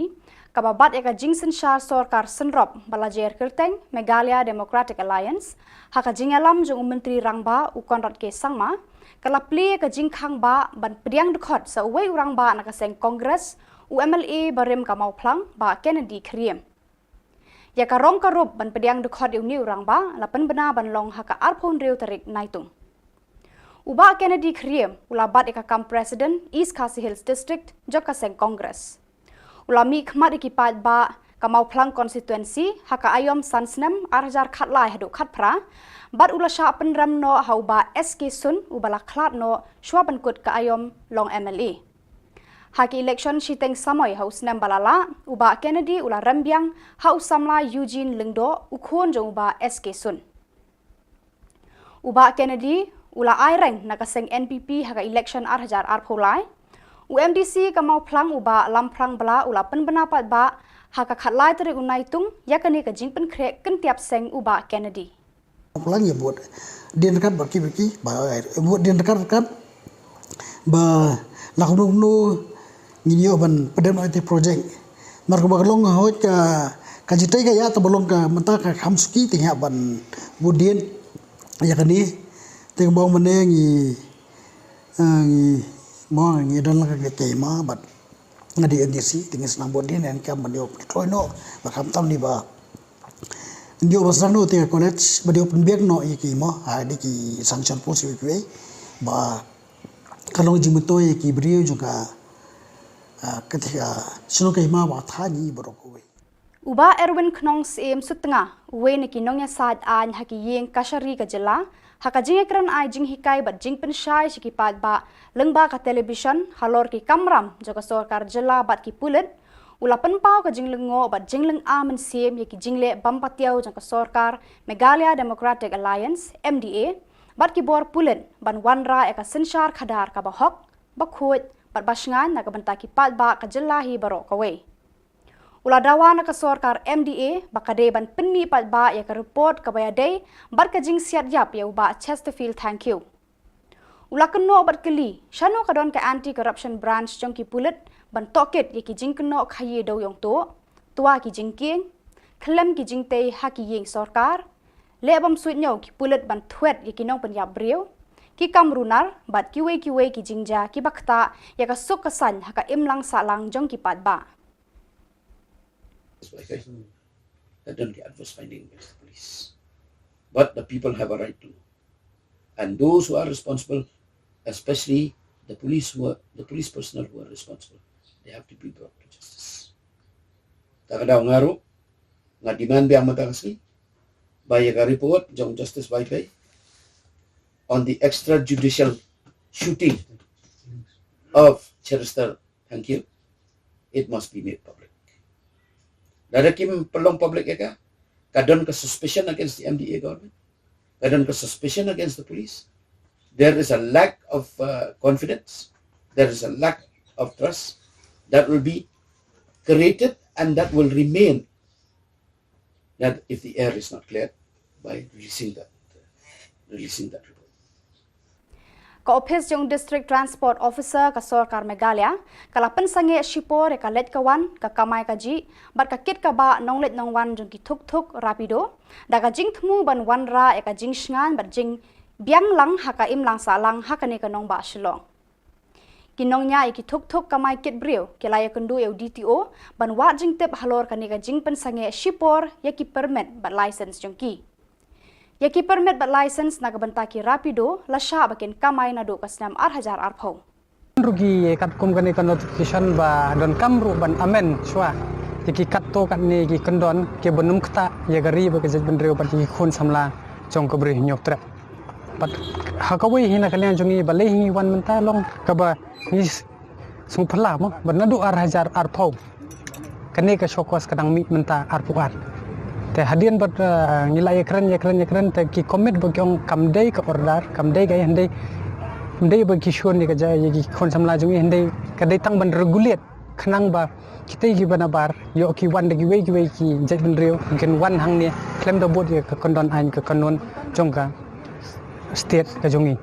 kaba bat ïa ka jingsynshar sorkar synrop ba la jer kyrteng Meghalaya Democratic Alliance, ha ka jingïalam jong u Myntri Rangbah u Conrad K Sangma, ka la plie ïa ka jingkhang bah ban pdiang dkhot sa uwei u rangbah na ka seng Congress, u M L A barim ka Mawphlang, Bah Kennedy Khriem. Ïa ka rong ka rup ban pdiang dkhot ïa une u rangbah la pynbna ban long ha ka arphew hynriew tarik Naitung. U Bah Kennedy Khriem u la bat ïa ka kam President East Khasi Hills District jong ka seng Congress. U la mih khmat ïa ki paidbah ka Mawphlang Constituency ha ka aïom san snem ar hajar khatlai haduh khatphra, bad u la shah pynrem noh ha u Bah S K Sun uba la khlad noh shuwa ban kut ka aïom long M L A. Ha ki election shiteng samoi ha u snem ba la lah, u Bah Kennedy u la rem biang ha u samla Eugene Lyngdoh, u khun jong u Bah S K Sun. U Bah Kennedy u la ai reng na ka seng N P P ha ka election ar hajar arphew lai. U M D C ka Mawphlang u Bah Lamphrang Blah u la pynbna paidbah ha ka khatlai tarik u Naitung ïa kane ka jingpynkhreh kyntiap seng u Bah Kennedy. Plang ïa bud dien kat ba ki ba ki ba bud dien kat kat ba la kumno kumno ngin ïoh ban pdem ïa te project. Mar kaba ka long hoi ka ka jitai ka ïa ta ba long ka mynta ka kham suki te ïa ban bud dien ïa kane te ka bang mane ngi Ngi mo ngi don la ka kei ma bad nga di N D C te ngi snam bad di nen kam ban ïoh pyntroi noh ba kam tam ni ba ngi ïoh ba snam noh te ka college ba ïoh pynbiang noh ïa ki mo ha di ki sanction post ïa ki ba ka long jingmyntoi ïa ki briew jong ka ka te ka shnong ka hima ba tha ngi ba rok wei. U Bah Erwin Khnong Syiem Sutnga, uwei na ki nongïasaid aiñ ha ki ïing kashari ka jylla, ha ka jingïakren ai jinghikai bad jingpynshai sha ki paidbah lyngba ka television halor ki kamram jong ka sorkar jylla bad ki pulit, u la pynpaw ka jinglyngngoh bad jinglynga mynsiem ïa ki jingleh bym patiaw jong ka sorkar Meghalaya Democratic Alliance, M D A, bad ki bor pulit ban wanrah ïa ka synshar khadar kaba hok, ba khuid bad ba shngaiñ na ka bynta ki paidbah ka jylla hi baroh kawei. U la dawa na ka sorkar M D A ba ka dei ban pynmih paidbah ïa ka report kaba ïadei bad ka jingsiat ïap ïa u Bah Chesterfield Thangkhiew. U la kynnoh bad kylli shano ka don ka Anti Corruption Branch jong ki pulit ban tohkit ïa ki jingkynnoh khaïi dewïong tuh, twa ki jingkieng, khlem ki jingtei ha ki ïing sorkar, leh bym suidñiew ki pulit ban thwet ïa ki nongpynïap briew, ki kam runar bad kiwei kiwei ki jingjia kiba ktah ïa ka suk ka saiñ ha ka imlang sahlang jong ki paidbah. That don't get adverse finding against the police. But the people have a right to know. And those who are responsible, especially the police who are the police personnel who are responsible, they have to be brought to justice. Ta ka daw nga ruh, nga demand biang mynta ka sngi ba ïa ka report jong Justice Vaiphei on the extrajudicial shooting of Cherister Thangkhiew, it must be made public. Lada kim pynlong public ïa ka, ka don ka suspicion against the M D A government, ka don ka suspicion against the police. There is a lack of uh, confidence, there is a lack of trust that will be created and that will remain that if the air is not cleared by releasing that, releasing that report. Ka ophis jong District Transport Officer ka sorkar Meghalaya ka la pynsangeh shipor ïa ka leit ka wan, ka kamai kajih bad ka kit ka bah nongleit nongwan jong ki thuk thuk Rapido da ka jingthmu ban wanrah ïa ka jingshngaiñ bad jingbiang lang ha ka imlang sahlang ha kane ka nongbah Shillong. Ki nongñiah ïa ki thuk thuk kamai kit briew ki la ïakynduh ïa u D T O ban wad jingtip halor kane ka jingpynsangeh shipor ïa ki permit bad license jong ki. Ïa ki permit bad license na ka bynta ki Rapido la shah ba kin kamai naduh ka snem ar hajar arphew. Ruh ki katkum kane ka notification ba donkam ruh ban amend shuwa ïa ki katto katne ki kyndon kiba nym ktah ïa ka ri bad ka jaitbynriew bad ïa ki khun samla jong ka Bri Hynñiewtrep. Bad ha kawei hi na ka liang jong ngi balei hi ngi wan mynta long kaba ngi sngewphylla mo ba naduh ar hajar arphew kane ka show cause ka dang mih mynta arphew ar. Te hadien bad ngi la ïakren ïakren ïakren te ki commit ba ki ong kam dei ka order kam dei ka hynrei ym dei ba ki shun ïa ka jait ïa ki khun samla jong ngi hynrei ka dei tang ban regulate khnang ba kitei kiba nabar ïoh ki wan da kiwei kiwei ki jaitbynriew kin wan hangne khlem da bud ïa ka kyndon aiñ ka kanun jong ka state ka jong ngi.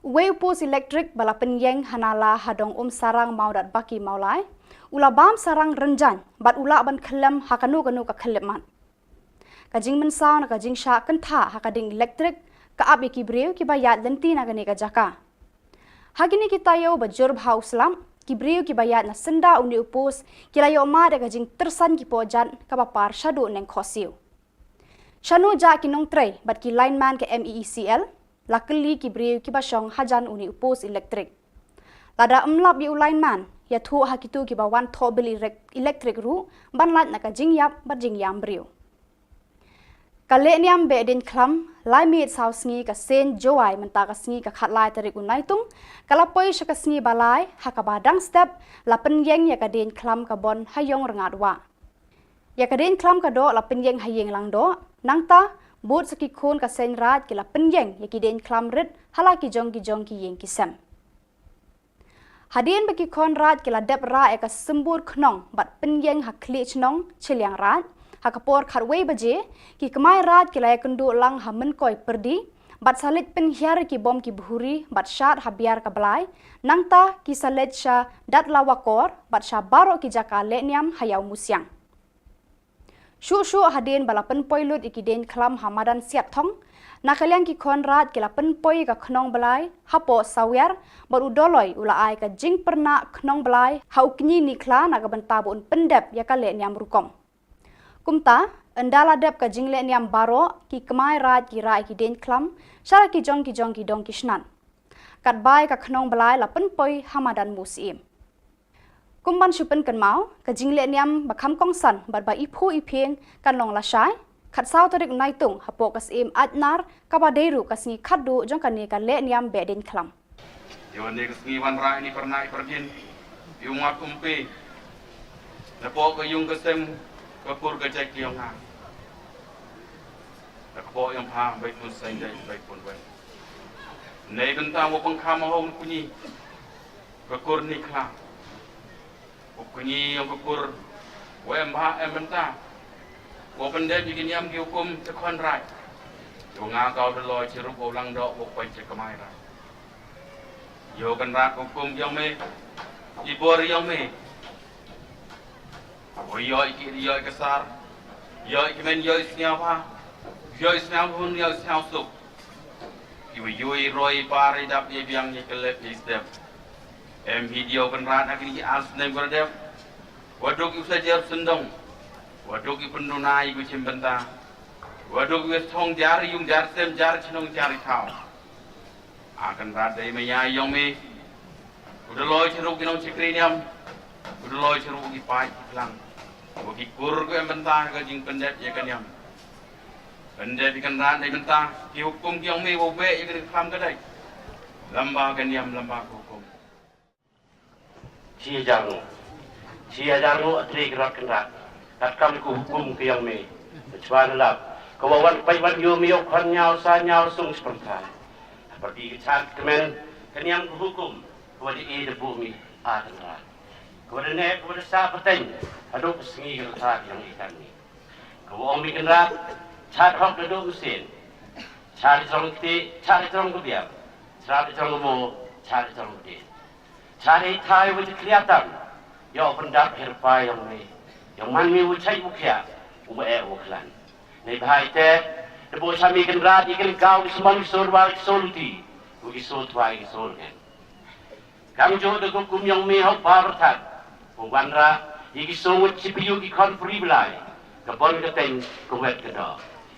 Uwei u post elektrik ba la pynïeng ha Nala ha dong Umsarang Mawdatbaki Mawlai u la bam sarang rynjang bad u lah ban khyllem ha kano kano ka khyllipmat. Ka jingmynsaw na ka jingshah kyntha ha ka ding elektrik ka ap ïa ki briew kiba ïaid lynti na kane ka jaka. Ha kine ki taïew ba jur bha u slap, ki briew kiba ïaid na syndah une u post ki la ïoh mad ïa ka jingtyrsan ki pohjat kaba par shaduh neng khohsiew. Shano jah ki nongtrei bad ki lineman ka M E E C L? La kylli ki briew kiba shong hajan une u post elektrik. Lada ym lap ïa u lineman, ïathuh ha kito kiba wan thoh bill elektrik ruh ban lait na ka jingïap bad jingïam briew. Ka lehniam beh dieñkhlam lai miet saw sngi ka seng Jowai mynta ka sngi ka khatlai tarik u Naitung ka la poi sha ka sngi ba lai ha kaba dang step la pynïeng ïa ka dieñkhlam ka Bon ha Ïong Rngat Wah. Ïa ka dieñkhlam ka doh la pynïeng ha ïing langdoh, nangta bud sa ki khun ka seng Raid ki la pynïeng ïa ki dieñkhlam rit ha la ki jong ki jong ki ïing ki sem. Hadien ba ki khon Raid ki la dep rah ïa ka symbud khnong bad pynïeng ha khlieh chnong shiliang Raid, ha ka por khatwei baje ki kmai Raid ki la ïakynduh lang ha Mynkoi Pyrdi bad sa leit pynhiar ïa ki bom ki bhuri bad shad ha Biar ka Blai, nangta ki sa leit sha Datlawakor bad sha baroh ki jaka lehniam ha Ïawmusiang. Shuh shuh hadien ba la pynpoi lut ïa ki dieñ khlam ha madan Siatthong, na ka liang ki khun raid ki la pynpoi ïa ka khnong Blai hapoh Sawiar, bad u Doloi u la ai ka jingpyrnah khnong Blai ha u kñi Nikhla na ka bynta ba un pyndep ïa ka lehniam rukom. Kumta, ynda la dep ka jinglehniam baroh, ki kmai raid ki rah ïa ki dieñ khlam sha la ki jong ki jong ki dong ki shnat. Katba ïa ka khnong Blai la pynpoi ha madan Musyiem. Kum ban shu pynkynmaw, ka jinglehniam ba kham kongsan bad ba iphuh iphieng kan long lashai khatsaw tarik Naitung hapoh ka Syiem Aitnar, kaba dei ruh ka sngi khatduh jong kane ka lehniam beh dieñ khlam. Ïa kane ka sngi wanrah ïa kane ka pyrnai pyrdien, ïa u Mat Umpe, napoh ka ïung ka sem, ka kur ka jait ka ïong nga. Na ka kpoh ïong pha, bai pun seng dei, bai pun wen. Nei bynta wa pang kham hong kunyi, ka kur Nikhla. Wa kunyi ïong ka kur, wa em bha em bynta. Wa pyndep ïa ki niam ki hukum, te khun raid. Ïa nga ka u Doloi Chirup wa u Langdoh, wa poi cha kmai raid. Ïa u Kynrad ka hukum ïong me, i bor ïong me. Wa ïoh i ki, ïoh i ka sar, ïoh i ki men, ïoh i sñiaw bha, ïoh i sñiaw hun, ïoh i sñiaw suk. Ki wa ïoh i roi i par i dap i biang i ka lep i step. Em hi ïa u Kynrad ha kini ki ar snem ka dep. Wa duk i u sa jer syndong. Wa duk i pynduna i ku chim bynta. Wa duk i u thong jar i yung jar sem jar chnong jar i thaw. A Kynrad dei maya ïong me. U Doloi Chirup ki nong chikri niam. U Doloi Chirup ki paid ki klang. Wa ki kur ku em bynta ka jingpyndep ïa ka niam. Pyndep ïa Kynrad dei bynta ki hukum ki ïong me wa beh ïa ka khlam ka dei. Lamba ka niam lamba ka hukum. Shi hajar nguh. Shi hajar nguh a tre ki rot Kynrad. Katkam ka hukum ka ïong me. Ka chwa na lap. Ka wa wan pait wan ïoh me ïoh khon ñiaw sa ñiaw sung shi pyrthai. Hapyrdi ka char ka kmen ka niam ka hukum. Ka wa da e da buh me a Kynrad. Ka wa da neh ka wa da sah pateng. Haduh ka sngi ka rta ka ïong i kan me. Ka wa ong me Kynrad. Chad hok da duh mynsiem. Chad i jrong kti, chad i jrong ka biang. Chad i jrong ka mo, chad i jrong ka dien. Chad i thai wa jakhlia tam. Ïoh pyndap her pa ïong me. Ïong man me wa chait wa khiah. U ma eh wa khlan. Nei bha ite. Da bok cha me Kynrad ïa ki lynkaw ki symon ki sur wa ki sur luti. Wa ki sur twa ki sur ngen. Kam juh da ka hukum ïong me ha u ba pyrthat. Wa wanrah ïa ki sur ngut chi pyrkhat ki khon pyrkhat Blai. Ka bon ka teng ka wet ka doh.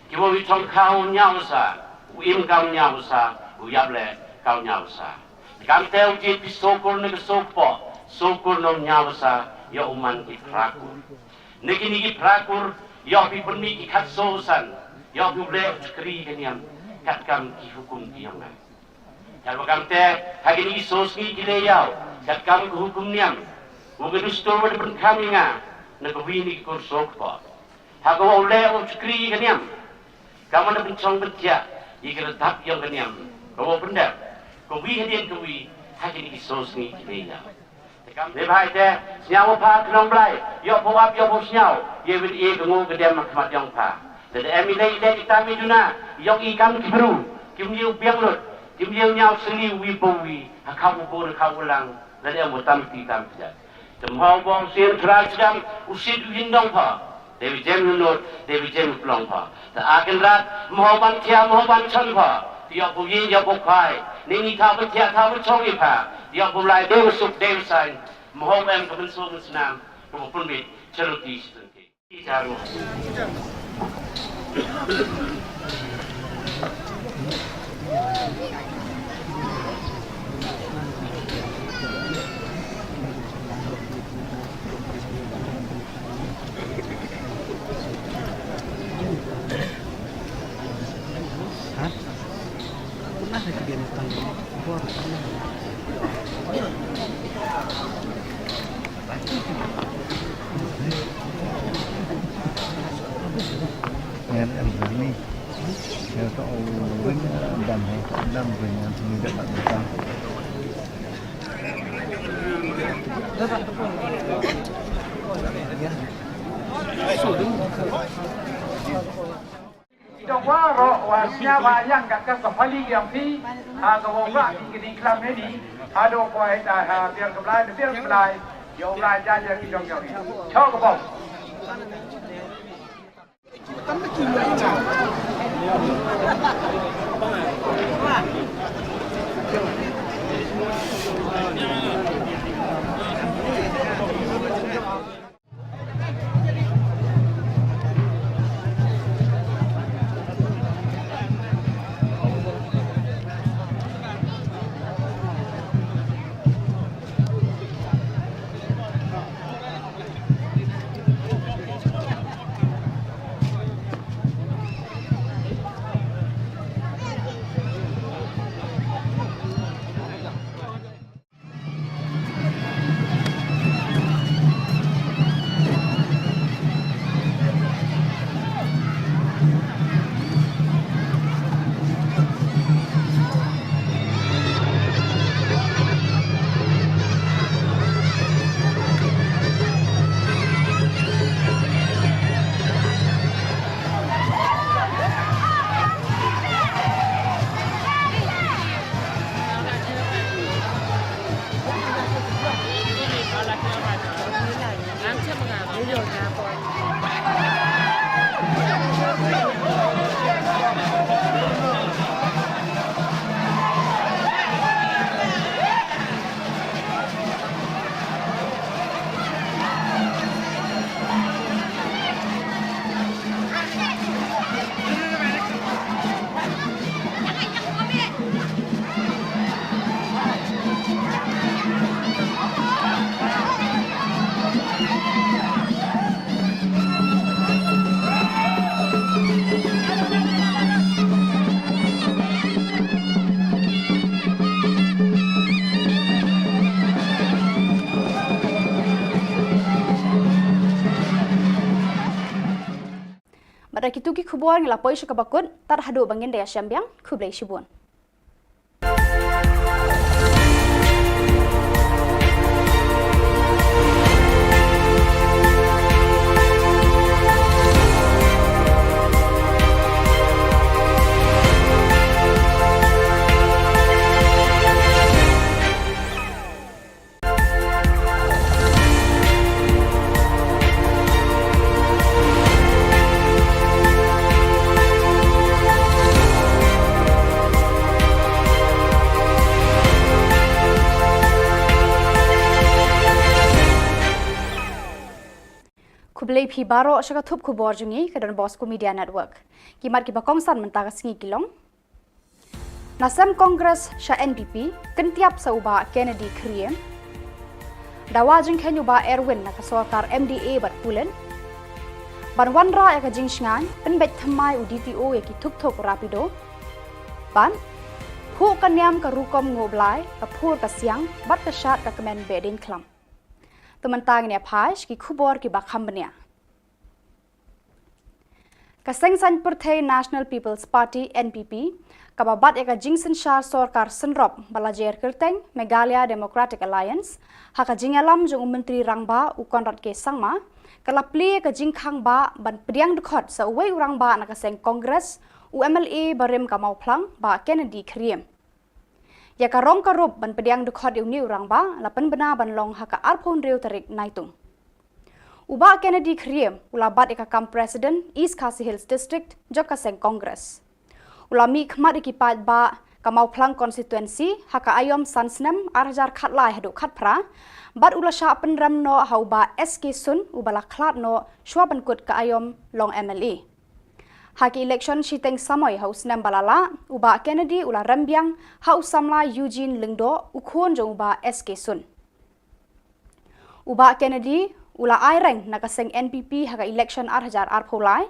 Ki wa wi thong khaw ñiaw sa. U im kam ñiaw sa. U yap leh kam ñiaw sa. Kam te u jied ki sur kur ne ki sur kpoh, sur kur nong ñiaw sa, ïa u man ki phra kur. Ne kini ki phra kur, ïa phi pynmih ki khat sur san, ïa phi u leh u chakri ka niam, katkam ki hukum ki ïong nga. Katba kam te, ha kini ki sur sngi ki leh ïaw, katkam ki hukum niam. U ka dustur wa da pynkham ïa nga, na ka wi ni ki kur sur kpoh. Ha ka wa u leh u chakri ka niam. Ka man da pynchong pynthiah ïa ka la dap ïong ka niam. Ka wa pyndep ka wi hadien ka wi ha kini ki sur sngi ki leh ïaw. Te kam dei bha ite sñiaw wa pha ka nong Blai. Ïoh pha u ap ïoh pha u sñiaw. Ïa wit ïa ka ngu ka dem ha khmat ïong pha. Te da em i lei i lei i tam i duna ïong i kam ki bru. Kim ïew biang lut. Kim ïew ñiaw sli wi pa wi ha kham u bun ha kham u lang. Lada em u tam ti tam ti. Te mhaw ba u sien trai sdang u sit u hin dong pha. Te bi jem u not, te bi jem u plong pha. Te a Kynrad mhaw ban thia mhaw ban chan pha. Te ïoh bu yin ïoh bu khai. Ni ni tha bu thia tha bu chong i pha. Te ïoh bu lai dei u suk dei u sain. Mhaw em ka mynsuk mynsnam. Ka bu pun bi charuti. Ngan em ni. Ngan to win dam hai to dam win ngan ni da ba ta. Ki dong waroh wa sñiaw ba yang kat ka safali yang phi ha ka wong ba ki kini klam ne ni ha do kwai ta ha biang ka Blai biang ka Blai. Yo Blai ja ja ki dong yo ni. Chok ka bom. Da kitu ki khubor ngi la poi sha kaba kut, tad haduh ba ngin da ïashem biang, khublei shibun. Khublei phi baroh sha ka thup khubor jong ngi ka Don Bosco Media Network. Ki mat kiba kongsan mynta ka sngi ki long. Na sem Congress sha N P P, kyntiap sa u Bah Kennedy Kyriem. Dawa jingkheiñ u Bah Erwin na ka sorkar M D A bad pulit. Ban wanrah ïa ka jingshngaiñ, pynbeit thymmai u D T O ïa ki thuk thuk rapido. Ban phuh ka niam ka rukom nguh blai, ka phur ka siang, bad ka shad ka kmen behdeiñ khlam. Te mynta ngin ïa phai sha ki khubor kiba kham bniah. Ka seng saiñ pyrthei National People's Party, N P P, kaba bat ïa ka jingsynshar sorkar synrop ba la jer kyrteng Meghalaya Democratic Alliance, ha ka jingïalam jong u Myntri Rangbah u Conrad K Sangma, ka la plie ïa ka jingkhang bah ban pdiang dkhot sa uwei u rangbah na ka seng Congress, u M L A barim ka Mawphlang, Bah Kennedy Kyriem. Ïa ka rong ka rup ban pdiang dkhot ïa une u rangbah la pynbna ban long ha ka arphew hynriew tarik Naitung. U Bah Kennedy Kyriem u la bat ïa ka kam President East Khasi Hills District jong ka seng Congress. U la mih khmat ïa ki paidbah ka Mawphlang constituency ha ka aïom san snem ar hajar khatlai haduh khatphra, bad u la shah pynrem noh ha u Bah S K Sun uba la khlad noh shwa ban kut ka aïom long M L A. Ha ki election shiteng samoi ha u snem ba la lah, u Bah Kennedy u la rem biang ha u samla Eugene Lyngdoh, u khun jong u Bah S K Sun. U Bah Kennedy u la aireng na ka seng N P P ha ka election ar hajar arphew lai.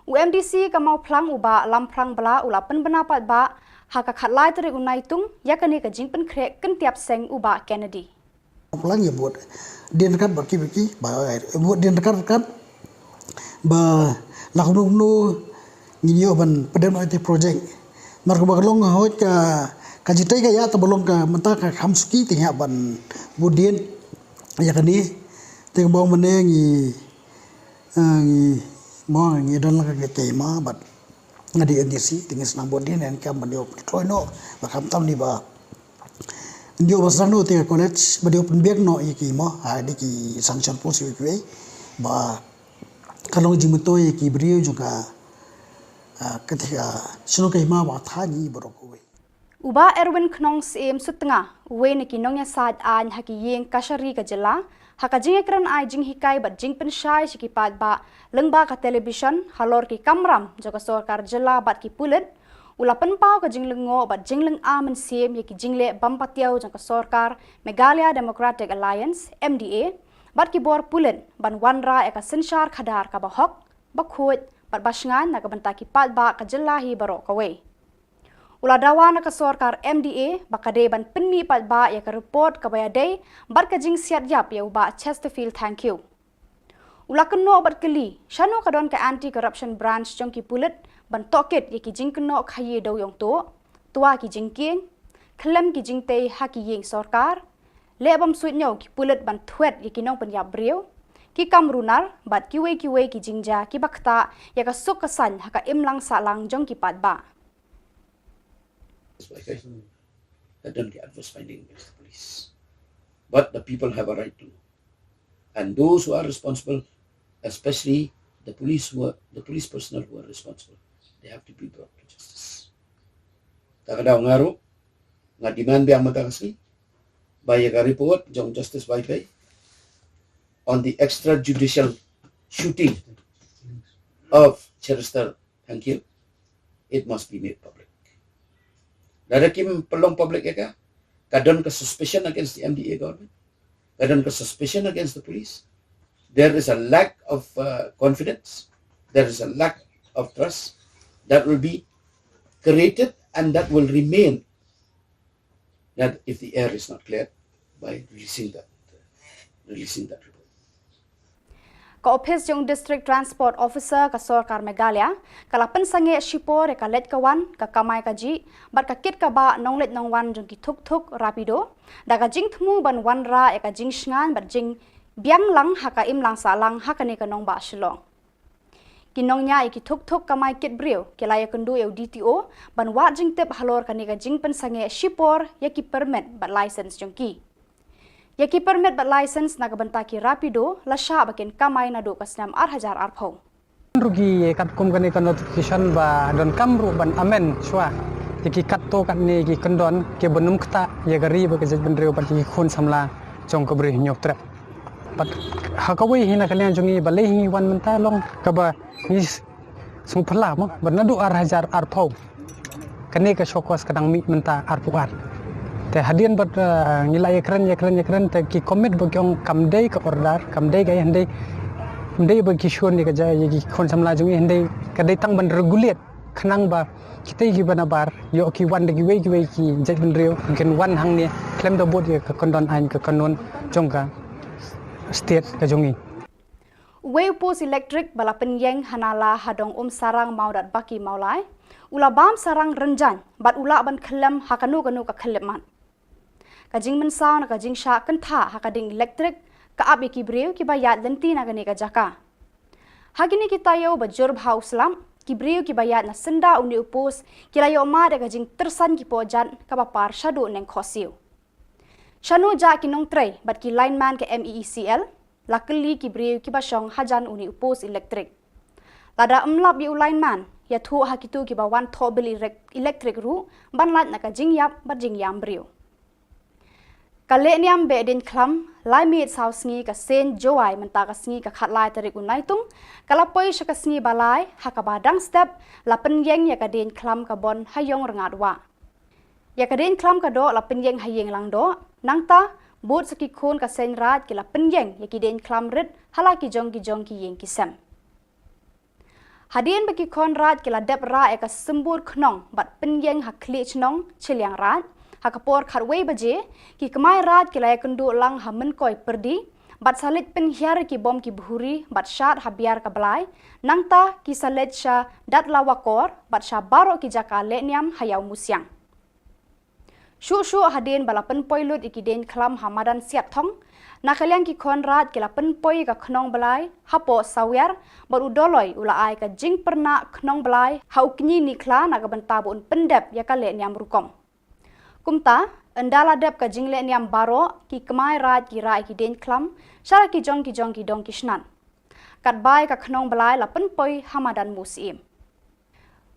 U M D C ka Mawphlang u Bah Lamphrang Blah u la pynbna paidbah ha ka khatlai tarik u Naitung ïa kane ka jingpynkhreh kyntiap seng u Bah Kennedy. Plang ïa bud dien kat ba ki ba ki ba bud dien kat kat ba la kumno kumno ngi ïoh ban pdem ïa te project. Mar ka ba ka long hoi ka ka jitai ka ïa ta ba long ka mynta ka kham suki te ïa ban bud dien ïa kane te ka ba mane ngi, eh, ngi mo ngi don la ka ke ma bad nga di N D C te ngi snam bud dien en kam ban ïoh troi no ba kham tam ni ba ndio ba sang no te college ba dio pynbiak no ïa ki mo ha di ki sanction post ïa ki ba ka long jingmyntoi ïa ki briew jong ka, ah, ka te ka shnong ka hima ba tha ni ba ro ko wei. U Bah Erwin Khnong Syiem Sutnga, uwei na ki nongïasaid aiñ ha ki ïing kashari ka jylla, ha ka jingïakren ai jinghikai bad jingpynshai sha ki paidbah lyngba ka television halor ki kamram jong ka sorkar jylla bad ki pulit, u la pynpaw ka jinglyngngoh bad jinglynga mynsiem ïa ki jingleh bym patiaw jong ka sorkar Meghalaya Democratic Alliance, M D A, bad ki bor pulit ban wanrah ïa ka synshar khadar kaba hok, ba khuid, bad ba shngaiñ na ka bynta ki paidbah ka jylla hi baroh kawei. U la dawa na ka sorkar M D A ba ka dei ban pynmih paidbah ïa ka report kaba ïadei bad ka jingsiat ïap ïa u Bah Chesterfield Thangkhiew. U la kynnoh bad kylli shano ka don ka Anti Corruption Branch jong ki pulit ban tohkit ïa ki jingkynnoh khaïi dewïong tuh, twa ki jingkieng, khlem ki jingtei ha ki ïing sorkar, leh bym suidñiew ki pulit ban thwet ïa ki nongpynïap briew, ki kam runar bad kiwei kiwei ki jingjia kiba ktah ïa ka suk ka saiñ ha ka imlang sahlang jong ki paidbah. That don't get adverse finding against the police. But the people have a right to know. And those who are responsible, especially the police who are, the police personnel who are responsible, they have to be brought to justice. Ta ka daw nga ruh, nga demand biang mynta ka sngi ba ïa ka report jong Justice Vaiphei on the extrajudicial shooting of Cherister Thangkhiew, it must be made public. Lada kim pynlong public ïa ka, ka don ka suspicion against the M D A government. Ka don ka suspicion against the police. There is a lack of, uh, confidence. There is a lack of trust that will be created and that will remain that if the air is not cleared by releasing that, releasing that report. Ka ophis jong District Transport Officer ka sorkar Meghalaya ka la pynsangeh shipor ïa ka leit ka wan, ka kamai kajih bad ka kit ka bah nongleit nongwan jong ki thuk thuk Rapido da ka jingthmu ban wanrah ïa ka jingshngain bad jingbiang lang ha ka imlang sahlang ha kane ka nongbah Shillong. Ki nongñiah ïa ki thuk thuk kamai kit briew ki la ïakynduh ïa u D T O ban wad jingtip halor kane ka jingpynsangeh shipor ïa ki permit bad license jong ki. Ïa ki permit bad license na ka bynta ki Rapido la shah ba kin kamai naduh ka snem ar hajar arphew. Ruh ki katkum kane ka notification ba donkam ruh ban amend shuwa ïa ki katto katne ki kyndon kiba nym ktah ïa ka ri bad ka jaitbynriew bad ïa ki khun samla jong ka Bri Hynñiewtrep. Bad ha kawei hi na ka liang jong ngi balei hi ngi wan mynta long kaba ngi sngewphylla mo ba naduh ar hajar arphew kane ka show cause ka dang mih mynta arphew ar. Te hadien bad, eh, ngi la ïakren ïakren ïakren te ki commit ba ki ong kam dei ka order, kam dei ka, hynrei kam dei ba ki shun ïa ka ja ïa ki khun samla jong ngi, hynrei ka dei tang ban regulate khnang ba kita kiba nabar ïoh ki wan da kiwei kiwei ki jaitbynriew kin wan hangne khlem da bud ïa ka kyndon aiñ ka kanun jong ka state ka jong ngi. Uwei u post elektrik ba la pynïeng ha Nala ha dong Umsarang Mawdatbaki Mawlai u la bam sarang rynjang bad u lah ban khyllem ha kano kano ka khyllipmat. Ka jingmynsaw na ka jingshah kynthah ha ka ding elektrik ka ap ïa ki briew kiba ïaid lynti na kane ka jaka. Ha kine ki taïew ba jur bha u slap, ki briew kiba ïaid na syndah une u post ki la ïoh mad ïa ka jingtyrsan ki pohjat kaba par shaduh neng khohsiew. Shano jah ki nongtrei bad ki lineman ka M E E C L? La kylli ki briew kiba shong hajan une u post elektrik. Lada ym lap ïa u lineman, ïathuh ha kito kiba wan thoh bill elek-, elektrik ruh ban lait na ka jingïap bad jingïam briew. Ka lehniam beh dieñkhlam lai miet saw sngi ka Saint Jowai mynta ka sngi ka khatlai tarik u Naitung ka la poi sha ka sngi ba lai ha kaba dang step la pynïeng ïa ka dieñkhlam ka Bon ha Ïong Rngat Wah. Ïa ka dieñkhlam ka doh la pynïeng ha Ïing Langdoh, nangta bud sa ki khun ka Seiñ Raij ki la pynïeng ïa ki dieñkhlam rit ha la ki jong ki jong ki ïing ki sem. Hadien ba ki khun Raij ki la dep rah ïa ka symbud khnong bad pynïeng ha khlieh chnong Chilliangraij ha ka por khatwei baje, ki kmai Raij ki la ïakynduh lang ha Mynkoi Pyrdi bad sa leit pynhiar ïa ki bom ki bhuri bad shad ha Biar ka Blai, nangta ki sa leit sha Datlawakor bad sha baroh ki jaka lehniam ha Ïawmusiang. Shuh shuh hadien ba la pynpoi lut ïa ki dieñkhlam ha madan Siatthong, na ka liang ki khun Raij ki la pynpoi ïa ka khnong blai hapoh Sawiar bad u Dolloi u la ai ka jingpyrnah khnong blai ha u kñi nikhla na ka bynta ba un pyndep ïa ka lehniam rukom. Kumta, ynda la dep ka jinglehniam baroh, ki kmai Raij ki rah ïa ki dieñkhlam sha la ki jong ki jong ki dong ki shnat. Katba ïa ka khnong blai la pynpoi ha madan Musyiem.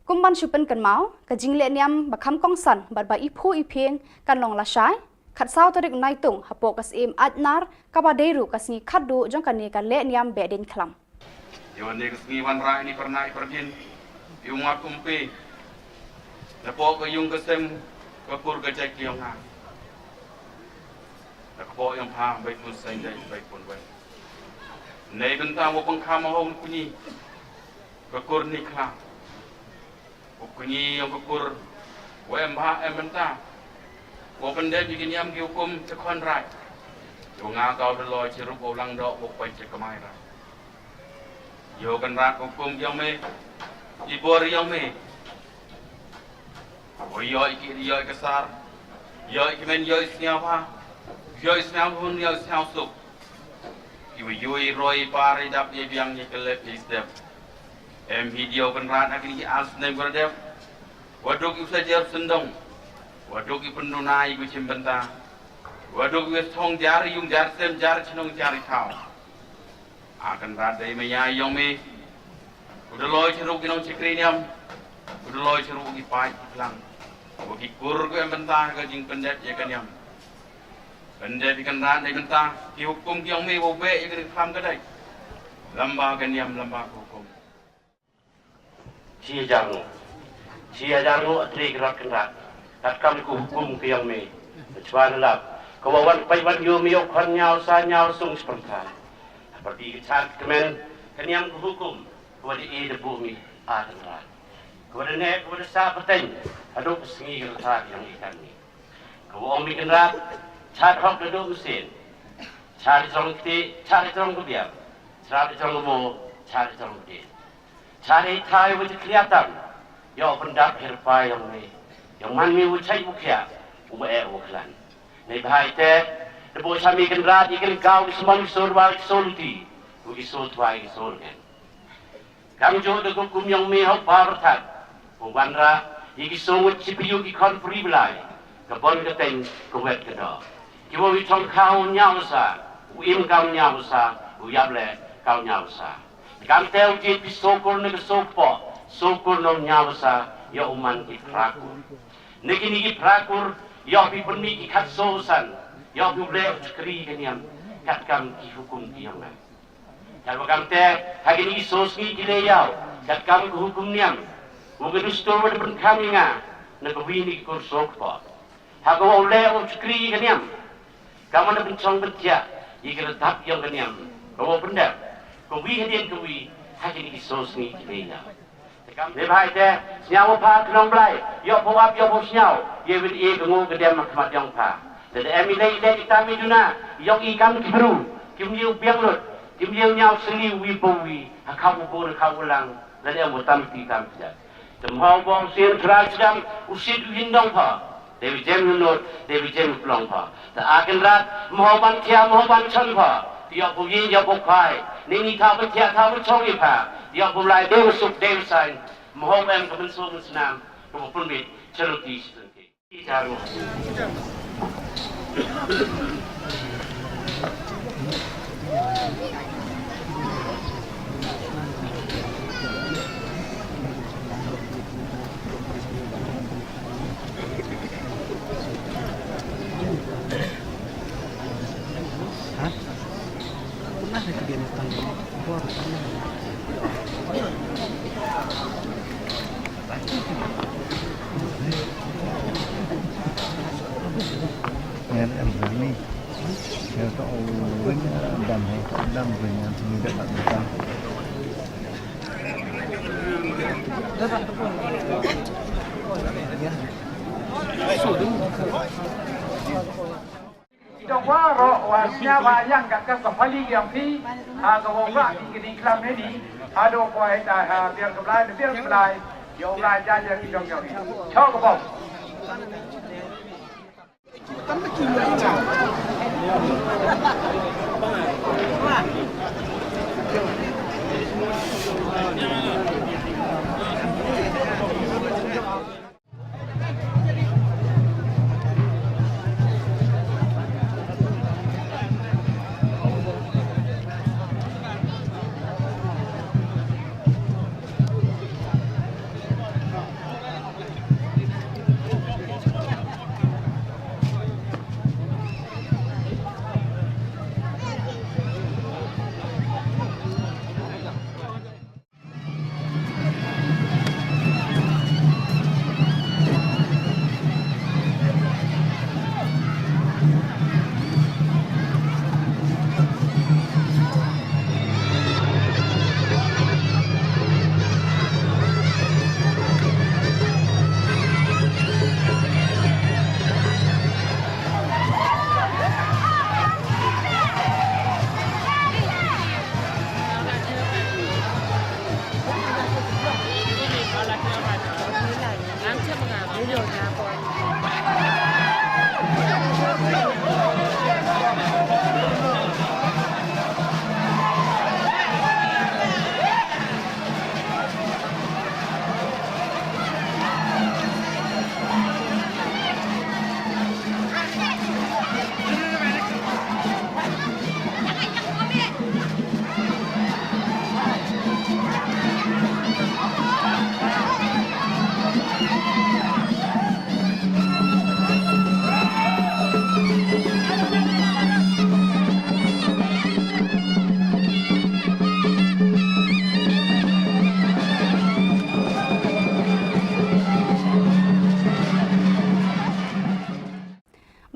Kum ban shu pynkynmaw, ka jinglehniam ba kham kongsan bad ba iphuh iphieng kan long lashai, khatsaw tarik Naitung hapoh ka Syiem Aitnar kaba dei ruh ka sngi khatduh jong kane ka lehniam beh dieñkhlam. Ïa kane ka sngi wanrah ïa i pyrnai pyrdien, ïa u mat umpe napoh ka ïung ka sem, ka kur ka jait ka ïong nga, na ka poh ïong pha, bai pun seng jait bai pun wei. Nei bynta wa pangkham ha hong kunyi ka kur nikhla. U kñi ïong ka kur wa em bha em bynta, wa pyndep ïa ki niam ki hukum cha khun Raij. Ïa nga ka u Dolloi Chirup wa u Langdoh wa u peit cha kmai Raij. Ïa u Kynrad ka hukum ïong me, i bor ïong me. Wa ïoh i ki, ïoh i ka sar, ïoh i ki men, ïoh i sñiaw bha, ïoh i sñiaw hun, ïoh i sñiaw suk. Ki wa ïoh i roi i par i dap i biang i ka lep i step. Em hi ïa u Kynrad ha kini ki ar snem ka dep. Wa duk i u sa jer syndong. Wa duk i pynduna i ku chim bynta. Wa duk i u thong jar i yung jar sem jar chnong jar i thaw. A Kynrad dei maya ïong me. U Dolloi Chirup ki nong chikri niam. U Dolloi Chirup ki paid ki klang. Wa ki kur ku em bynta ka jingpyndep ïa ka niam. Pyndep ïa Kynrad dei bynta ki hukum ki ïong me wa beh ïa ka dei kham ka dei. Lamba ka niam lamba ka hukum. Chi hajar ngo. Chi hajar ngo a trei ki rot Kynrad. Kat kam ku hukum ki ïong me. Chwa na lap. Ka wa wan pai wan ïoh me ïoh khon ñiaw sa ñiaw sung spangkha. Parti ki char ki kmen ka niam ka hukum. Ka wa da e da bu mi a Kynrad. Ka wa da ne ka wa da sa pateng. Haduk sngi ka thar ïong i kan ni. Ka wa ong mi Kynrad, chad hok da dum sin. Chad i trong kti, chad i trong ka biar. Thrah da jong ka mo, thrah da jong ka dei. Thrah da i thai wa jakhlia tam. Ïoh pyndap hi rupa ïong me. Ïong man me wa chait wa khiah, u ba eh wa khlan. Neibhah ite, da bok sha me Kynrad, i kynkaw ki symon ki sor wa ki sor luti, wa ki sor twa ki sor ngen. Kam juh da ka hukum ïong me ha u pa Pyrthat, u wanrah ïa ki sor ngut shi payu ki khon puri blai, ka bon ka teng, ka wet ka doh. Ki wa wi thong kha u ñiaw sa, u im kam ñiaw sa, u yap le ka u ñiaw sa. Kam te u jied phi sor kur ne ka sor kpoh, sor kur ne u ñiaw sa, ïoh u man ki phra kur. Ne kine ki phra kur, ïoh phi pynmih ki khat sor san, ïoh phi u leh u chakri ka niam, kat kam ki hukum ki ïong nga. Katba kam te, ha kine ki sor sngi ki leh ïaw, kat kam ka hukum niam, u ka dustur wa da pynkham ïa nga, na ka wi ne ki kur sor kpoh. Ha ka wa u leh u chakri ka niam. Ka man da pynchong pynthiah ïa ka redap ïong ka niam. Ka wa u pyndep ka wi hadien ka wi ha kine ki sor sngi ki leh ïaw. Te kam neibhah ite, sñiaw wa pha ka nong Blai, ïoh pha u ap ïoh pha u sñiaw, ïa win e ka ngu ka dem ha khmat ïong pha. Te da em i lei i lei i tam i duna ïong i kam ki bru, kim ïew biang lut, kim ïew ñiaw seli wi pa wi, ha khap u bun ha khap u lang. Lada em u tam ti tam ti. Te mho bong sien kra sdang u sit u hin dong pha. Te wi jem u not, te wi jem u klong pha. Te a Kynrad, mho ban thia, mho ban chon pha. Te ïoh pu yin, ïoh pu khai. Ni ni tha ban thia, tha ban chong i pha. Te ïoh pu lai, de u suk, de u sain. Mho em ka mynsong mynsnam, ka pu pun bit, chalo ti si tun ki. Ngan em ni. Ngan to ring dam hai dam ring ngan ni dah tak datang. Ito wa ro wa sia wa yang kat ka pali yang pi, ha ka wa wa ki ki di klam ni ni, ha do ko ai ta ha biar ka blai, biar ka blai, yo blai ja ja ki dong yo ni. Cho ka bom.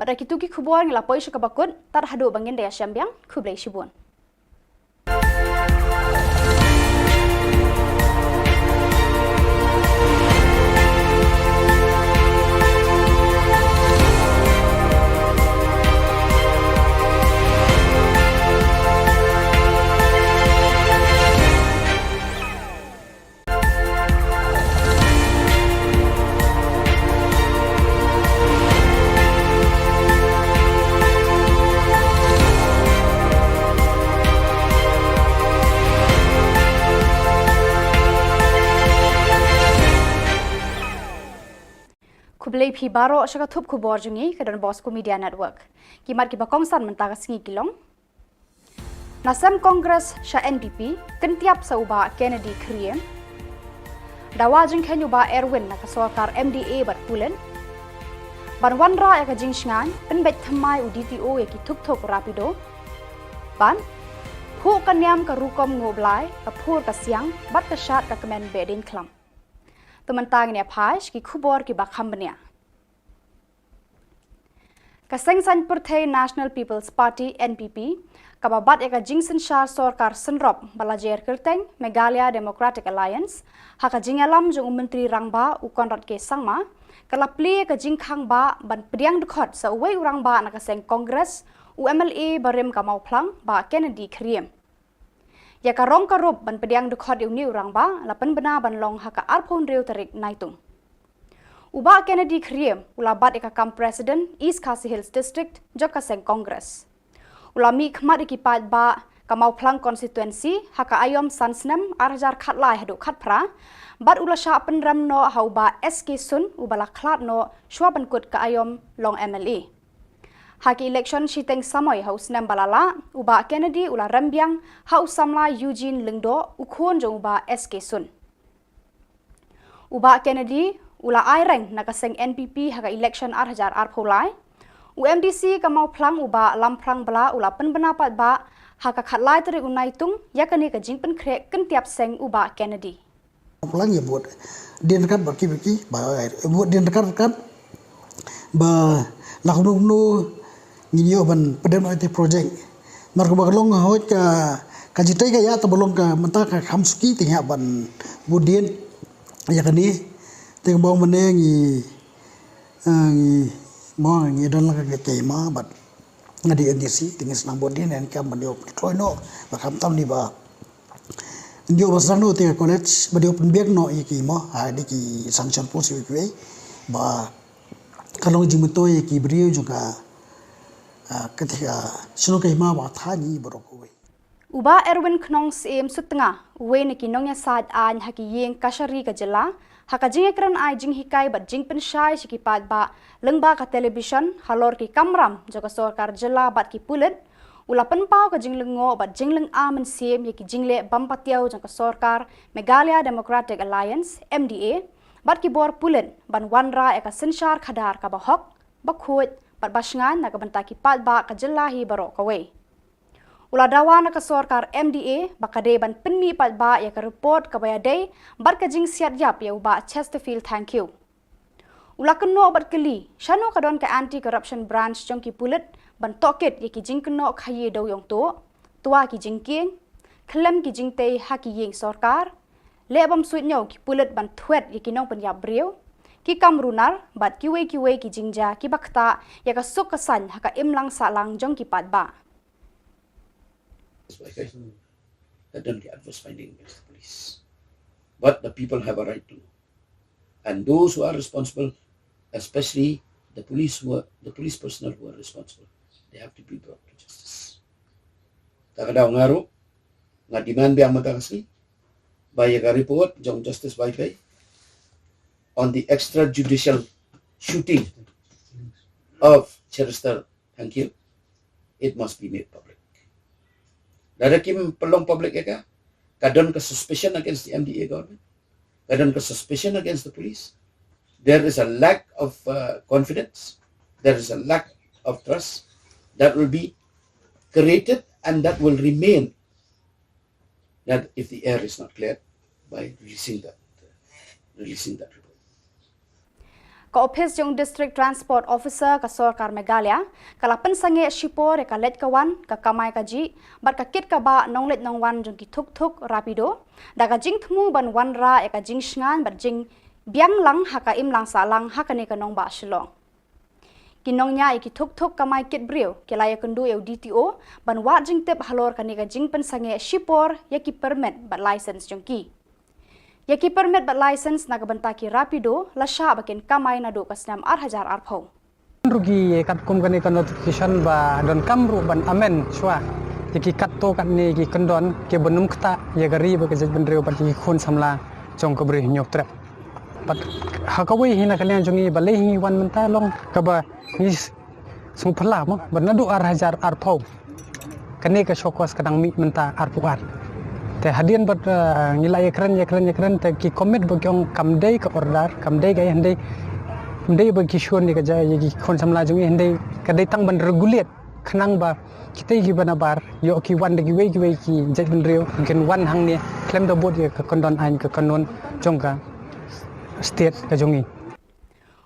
Bad da kitu ki khubor ngi la poi sha kaba kut, tad haduh ba ngin da ïashem biang, khublei shibun. Blei phi baroh sha ka thup khubor jong ngi ka Don Bosco Media Network. Ki mat kiba kongsan mynta ka sngi ki long: Na sem Congress sha N P P, kyntiap sa u Bah Kennedy Khriem. Dawa jingkheiñ u Bah Erwin na ka sorkar M D A bad pulit. Ban wanrah ïa ka jingshngain, pynbeit thymmai u D T O ïa ki thuk-thuk Rapido. Ban phuh ka niam ka rukom nguh blai, ka phur ka siang bad ka shad ka kmen behdeiñ khlam. Te mynta ngin ïa phai sha ki khubor kiba kham bniah. Ka seng saiñ pyrthei National People's Party, N P P, kaba bat ïa ka jingsynshar sorkar synrop ba la jer kyrteng Meghalaya Democratic Alliance, ha ka jingïalam jong u Myntri Rangbah u Conrad K Sangma, ka la plie ïa ka jingkhang bah ban pdiang dkhot sa uwei u rangbah na ka seng Congress, u M L A barim ka Mawphlang, Bah Kennedy Khriem. Ïa ka rong ka rup ban pdiang dkhot ïa une u rangbah la pynbna ban long ha ka arphew hynriew tarik Naitung. U Bah Kennedy Khriem u la bat ïa ka kam President East Khasi Hills District jong ka seng Congress. U la mih khmat ïa ki paidbah ka Mawphlang Constituency ha ka aïom san snem ar hajar khatlai haduh khatphra, bad u la shah pynrem noh ha u Bah S K Sun uba la khlad noh shwa ban kut ka aïom long M L A. Ha ki election shiteng samoi ha u snem ba la lah, u Bah Kennedy u la rem biang ha u samla Eugene Lyngdoh, u khun jong u Bah S K Sun. U Bah Kennedy u la aireng na ka seng N P P ha ka election ar hajar arphew lai. U M D C ka Mawphlang u Bah Lamphrang Blah u la pynbna paidbah ha ka khatlai tarik u Naitung ïa kane ka jingpynkhreh kyntiap seng u Bah Kennedy. Plang ïa bud dien kat ba ki ba ki ba bud dien kat kat ba la kumno kumno ngin ïoh ban pdem ïa te project. Mar ka ba ka long hoi ka ka jitai ka ïa ta ba long ka mynta ka kham suki te ïa ban bud dien ïa kane te ka bong mane ngi eh, ngi mo ngi don la ka ke ma bad nga di N D C te ngi snam bud dien en kam ban ïoh kloi no ba kham tam ni ba Ndio ba sdang no te ka college ba dei open biang no ïa ki mo ha dei ki sanction post ïa ki wei ba ka long jingmyntoi ïa ki briew jong ka ka te ka shnong ka hima ba tha ngi baroh kawei. U Bah Erwin Khnong Syiem Sutnga, uwei na ki nongïasaid aiñ ha ki ïing kashari ka jylla, ha ka jingïakren ai jinghikai bad jingpynshai sha ki paidbah lyngba ka television halor ki kamram jong ka sorkar jylla bad ki pulit, u la pynpaw ka jinglyngngoh bad jinglynga mynsiem ïa ki jingleh bym patiaw jong ka sorkar Meghalaya Democratic Alliance, M D A, bad ki bor pulit ban wanrah ïa ka synshar khadar kaba hok, ba khuid bad ba shngaiñ na ka bynta ki paidbah ka jylla hi baroh kawei. U la dawa na ka sorkar M D A ba ka dei ban pynmih paidbah ïa ka report kaba ïadei bad ka jingsiat ïap ïa u Bah Chesterfield Thangkhiew. U la kynnoh bad kylli shano ka don ka Anti Corruption Branch jong ki pulit ban tohkit ïa ki jingkynnoh khaïi dewiong tuh, twa ki jingkieng, khlem ki jingtei ha ki ïing sorkar, leh bym suidñiew ki pulit ban thwet ïa ki nongpynïap briew, ki kam runar bad kiwei kiwei ki jingjia kiba ktah ïa ka suk ka saiñ ha ka imlang sahlang jong ki paidbah. That don't get adverse finding against the police. But the people have a right to know. And those who are responsible, especially the police who are, the police personnel who are responsible, they have to be brought to justice. Ta ka daw nga ruh nga demand biang mynta ka sngi ba ïa ka report jong Justice Vaiphei on the extrajudicial shooting of Cherister Thangkhiew, it must be made public. Lada kim pynlong public ïa ka, ka don ka suspicion against the M D A government, ka don ka suspicion against the police. There is a lack of uh, confidence, there is a lack of trust that will be created and that will remain that if the air is not cleared by releasing that, releasing that report. Ka ophis jong District Transport Officer ka sorkar Meghalaya ka la pynsangeh shipor ïa ka leit ka wan, ka kamai kajih bad ka kit ka bah nongleit nongwan jong ki thuk thuk Rapido da ka jingthmu ban wanrah ïa ka jingshngaiñ bad jingbiang lang ha ka imlang sahlang ha kane ka nongbah Shillong. Ki nongñiah ïa ki thuk thuk kamai kit briew ki la ïakynduh ïa u D T O ban wad jingtip halor kane ka jingpynsangeh shipor ïa ki permit bad license jong ki. Ïa ki permit bad license na ka bynta ki Rapido la shah ba kin kamai naduh ka snem ar hajar arphew. Ruh ki katkum kane ka notification ba donkam ruh ban amend shuwa ïa ki katto katne ki kyndon kiba nym ktah ïa ka ri bad ka jaitbynriew bad ïa ki khun samla jong ka Bri Hynñiewtrep. Bad ha kawei hi na ka liang jong ngi ba lei hi ngi wan mynta long kaba ngi sngewphylla mo ba naduh ar hajar arphew kane ka show cause ka dang mih mynta arphew ar. Te hadien bad ngi la ïakren ïakren ïakren te ki commit ba ki ong kam dei ka order, kam dei ka hynrei, kam dei ba ki shun ïa ka jaka ïa ki khun samla jong ngi, hynrei ka dei tang ban regulate khnang ba kita kiba nabar ïoh ki wan da kiwei kiwei ki jaitbynriew kin wan hangne khlem da bud ïa ka kyndon aiñ ka kanun jong ka state ka jong ngi.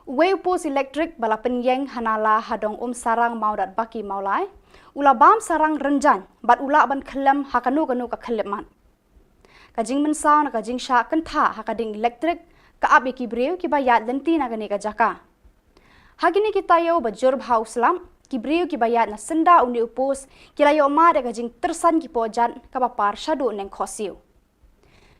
Uwei u post elektrik ba la pynïeng ha Nala ha dong Umsarang Mawdatbaki Mawlai u la bam sarang rynjang bad u lah ban khyllem ha kano kano ka khyllipmat. Ka jingmynsaw na ka jingshah kyntha ha ka ding elektrik ka ap ïa ki briew kiba ïaid lynti na kane ka jaka. Ha kine ki taïew ba jur bha u slap, ki briew kiba ïaid na syndah une u post ki la ïoh mad ïa ka jingtyrsan ki pohjat kaba par shaduh neng khohsiew.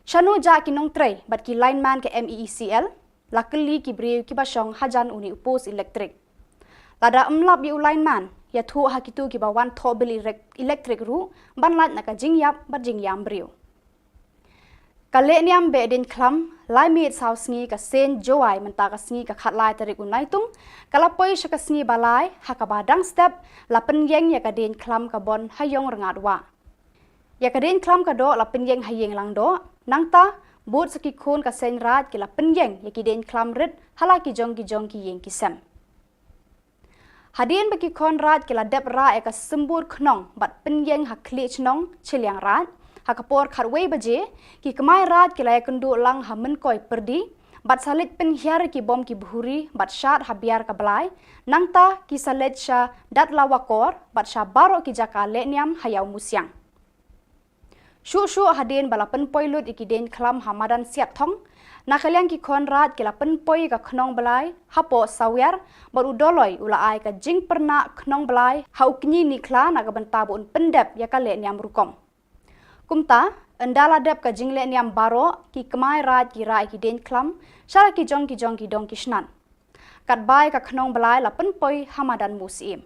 Shano jah ki nongtrei bad ki lineman ka MEECL? La kylli ki briew kiba shong hajan une u post elektrik. Lada ym lap ïa u lineman, ïathuh ha kito kiba wan thoh bill elek-, elektrik ruh ban lait na ka jingïap bad jingïam briew. Ka lehniam Behdeiñkhlam lai miet saw sngi ka seng Jowai mynta ka sngi ka khatlai tarik u Naitung ka la poi sha ka sngi ba lai ha kaba dang step la pynïeng ïa ka deiñkhlam ka Bon ha Ïong Rngat Wah. Ïa ka deiñkhlam ka doh la pynïeng ha Ïing Langdoh, nangta bud sa ki khun ka seng Raid ki la pynïeng ïa ki deiñkhlam rit ha la ki jong ki jong ki ïing ki sem. Hadien ba ki khun Raid ki la dep rah ïa ka symbud khnong bad pynïeng ha khlieh shnong Shiliang Raid ha ka por khatwei baje, ki kmai Raid ki la ïakynduh lang ha Mynkoi Pyrdi bad sa leit pynhiar ki bom ki bhuri bad shad ha Biar ka Blai, nangta ki sa leit sha Datlawa Kor bad sha baroh ki jaka lehniam ha Ïawmusiang. Shuh shuh hadien ba la pynpoi lut ïa ki deiñkhlam ha madan Siatthong, na ka liang ki khun Raid ki la pynpoi ïa ka khnong blai hapoh Sawiar bad u Doloi u la ai ka jingpyrnah khnong blai ha u kñi Nikhla na ka bynta ba un pyndep ïa ka lehniam rukom. Kumta, ynda la dep ka jinglehniam baroh, ki kmai Raid ki rah ïa ki deiñkhlam sha la ki jong ki jong ki dong ki shnat. Katba ïa ka khnong blai la pynpoi ha madan Musyiem.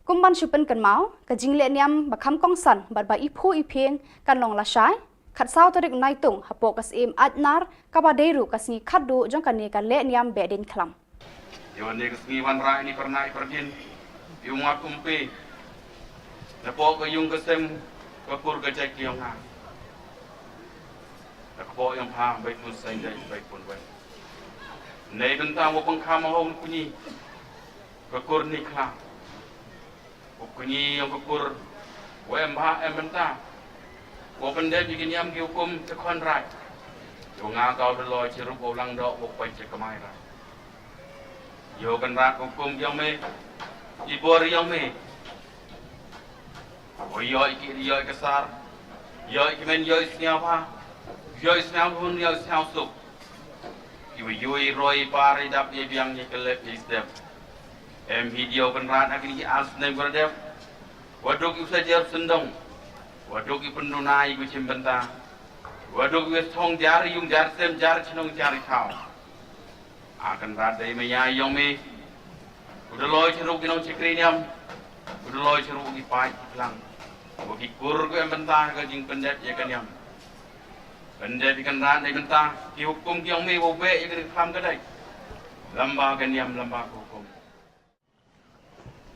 Kum ban shu pynkynmaw, ka jinglehniam ba kham kongsan bad ba iphuh iphieng kan long lashai khatsaw tarik Naitung hapoh ka Syiem Aitnar kaba dei ruh ka sngi khatduh jong kane ka lehniam Behdeiñkhlam. Ïa kane ka sngi wanrah ïa ki pyrnai pyrdien, ïa u mat umpe napoh ka ïung ka sem, ka kur ka jait ka ïong nga, ka kpoh ïong pha, beit pun seng jait beit pun wei. Nei bynta mo pang kham hong kunyi ka kur Nikhla. U kñi ïong ka kur, u em bha em bynta, u pyndep ïa ki niam ki hukum te khun Raid. Ïa nga ka u Doloi Chirup u Langdoh u peit ïa ka kmai Raid. Ïa u Kynrad ka hukum ïong me, i bor ïong me. U ïoh ïa ki, ïoh ïa ka sar, ïoh ïa ki men, ïoh ïa sniaw bha, ïoh ïa sniaw hun, ïoh ïa sniaw suk. Ki wa ïoh ïa roi ïa par ïa dap ïa biang ïa ka lep ïa step. Em hi diaw Kynrad ha kine ki ar snem ka la dep. Wa duk ïa u sa jer syndong. Wa duk ïa pynduna ïa ka chim bynta. Wa duk ïa thong jar ïung jar sem jar chnong jar ïa thaw. A Kynrad dei maya ïong me. U Doloi Chirup ki nong chikri niam. U Doloi Chirup ki paid ki plang. Wa ki kur ka em bynta ka jingpyndep ïa ka niam. Pyndep ïa Kynrad nei bynta ki hukum ki ïong me wa beh ïa ka khlam ka dei. Lamba ka niam lamba ka hukum.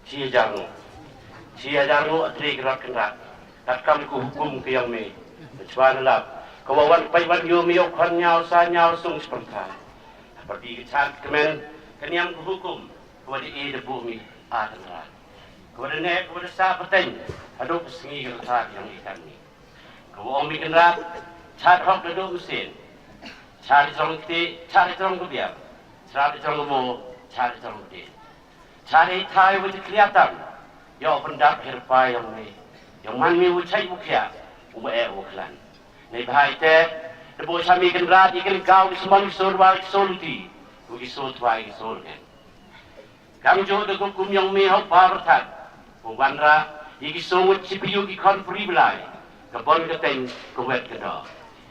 Shi hajar nguh. Shi hajar nguh a tri Kynrad Kynrad. Katkam ka hukum ka ïong me. Chwa na lap. Ka wa wan pai wan ïoh me ïoh khon ñiaw sa ñiaw sung spangthai. Pyrdi ka chad kmen ka niam ka hukum. Ka wa da e da buh me a Kynrad. Ka wa da neh ka wa da sa pateng. Haduh ka sngi ka rta ka ïong i kan me. Ka wa ong me Kynrad, chad hok da duh mynsiem. Chad i trong kti, chad i trong ka biang. Chad i trong ka mo, chad i trong ka dien. Chad i thai wa chikliatam. Ïa u pyndap hirpa ïong me. Ïong man me u chai u khia, u ma e u khlan. Nei bha i te, da bo cha me Kynrad i kynkaw i sman i sor wa i sor ti. U i sor twa i sor ngen. Kam jooh da ka kum ïong me ha u pa Pyrthat. Ka wanrah ïa ki soo ngut shiphew ki khon pri Blai. Ka Bon ka Teiñ ka Wet ka Doh.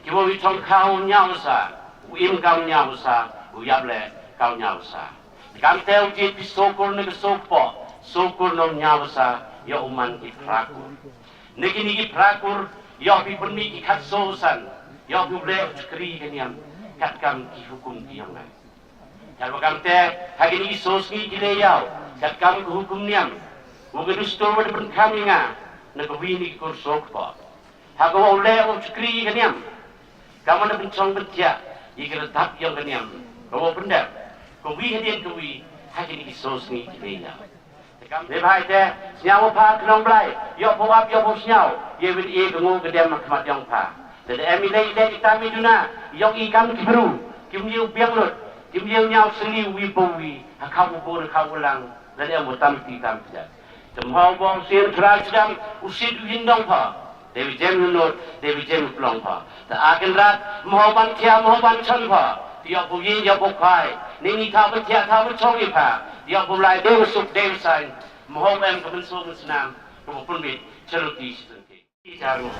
Ki wa wi thong khaw ñiaw sa, u im kam ñiaw sa, u ïap leh kam ñiaw sa. Kam te u jied phi soo kur ne ka soo kpoh, soo kur nong ñiaw sa, ïa u man ki phra kur. Ne kine ki phra kur, ïoh phi pynmih ki khat soo san, ïoh phi u leh u chakri ka niam. Katkam ki hukum ki ïong nga. Katba kam te, ha kine ki soo sngi ki leh ïaw, katkam ka hukum niam, u ka dustur wa da pynkham ïa nga na ka wi ni ki kur soo kpoh. Ha ka wa u leh u chukri ïa ka niam, kam da pynchong pynthiah ïa ka rtap ïong ka niam, ka wa u pyndep ka wi hadien ka wi, ha kine ki soo sngi ki leh ïaw. Te kam ne bha ite, sñiaw pha ki nongblai, ïoh pha u ap, ïoh pha u sñiaw, ïa win i ka ngu ka dem ha khmat ïong pha. Te da em i lei i lei i tam i duna, ïong i kam ki bru, kim ïew biang lut, kim ïew ñiaw seli wi pa wi, ha khap u bun, ha khap u lang, da em u tam ti tam pjat. Te mho bong sien trai sdam, u sit u yin dong pha. Te wi jem u nud, te wi jem u plong pha. Te a kin rat, mho ban thia, mho ban chon pha. Te ïoh pha u yin, ïoh pha u khwai. Ni ni tha ban thia, tha ban chong i pha. Te ïoh pha u lai, de u suk, de u sain. Mho em ka mynsong mynsnam, ka ba pynbit, charity shi tang ki. Ki jaru.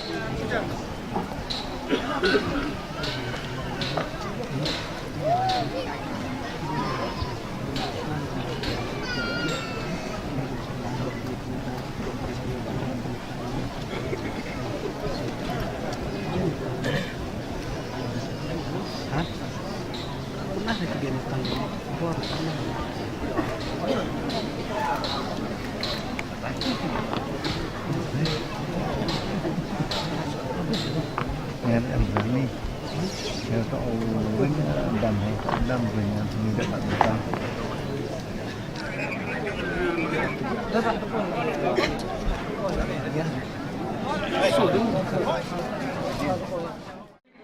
Ngan em dang ni. Ngan to ring dam he, dam ring ngan ni dapat datang.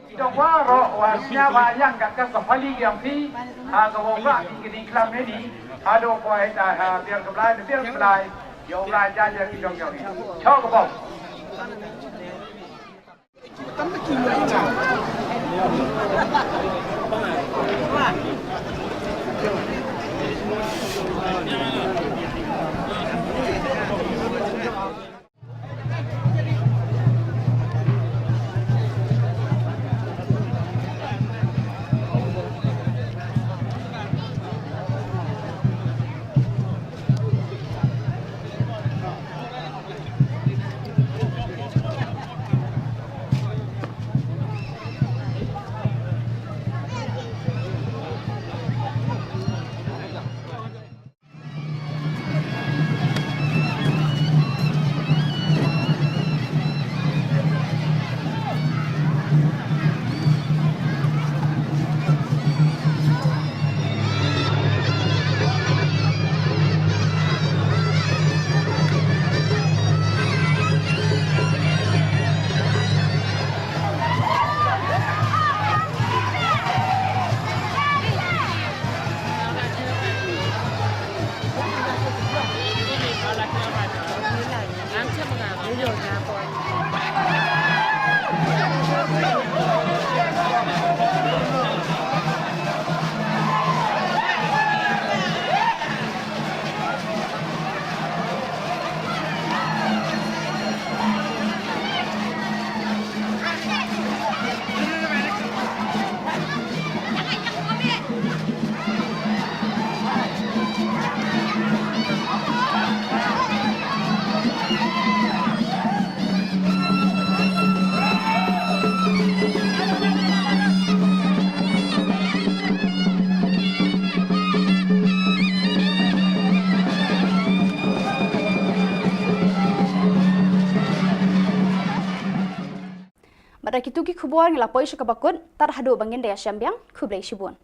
Ki dong waroh wa sñiaw ba yang kat ka sa pali yang phi, ha ka wa wa ki ki di klam ne ni, ha do ko ai ta ha biar ka blai, biar ka blai, yo blai ja ja ki dong yo ni. Chok ka bom. Bad da kitu ki khubor ngi la poi sha kaba kut, tad haduh ba ngin da ïashem biang, khublei shibun.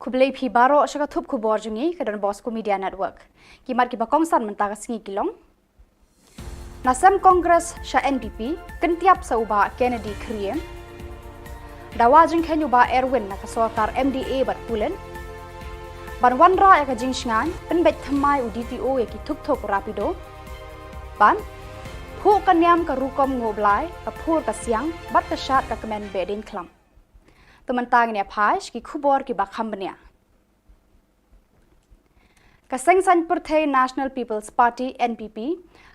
Khublei phi baroh sha ka thup khubor jong ngi ka Don Bosco Media Network. Ki mat kiba kongsan mynta ka sngi ki long. Na sem Congress sha N P P, kyntiap sa u Bah Kennedy Kyriem. Dawa jingkheiñ u Bah Erwin na ka sorkar M D A bad pulit. Ban wanrah ïa ka jingshngaiñ, pynbeit thymmai u D T O ïa ki thuk thuk rapido. Ban phuh ka niam ka rukom nguh blai, ka phur ka siang bad ka shad ka kmen beh dien khlam. Te mynta ngin ïa phai sha ki khubor kiba kham bniah. Ka Seng Saiñ Pyrthei National People's Party, N P P,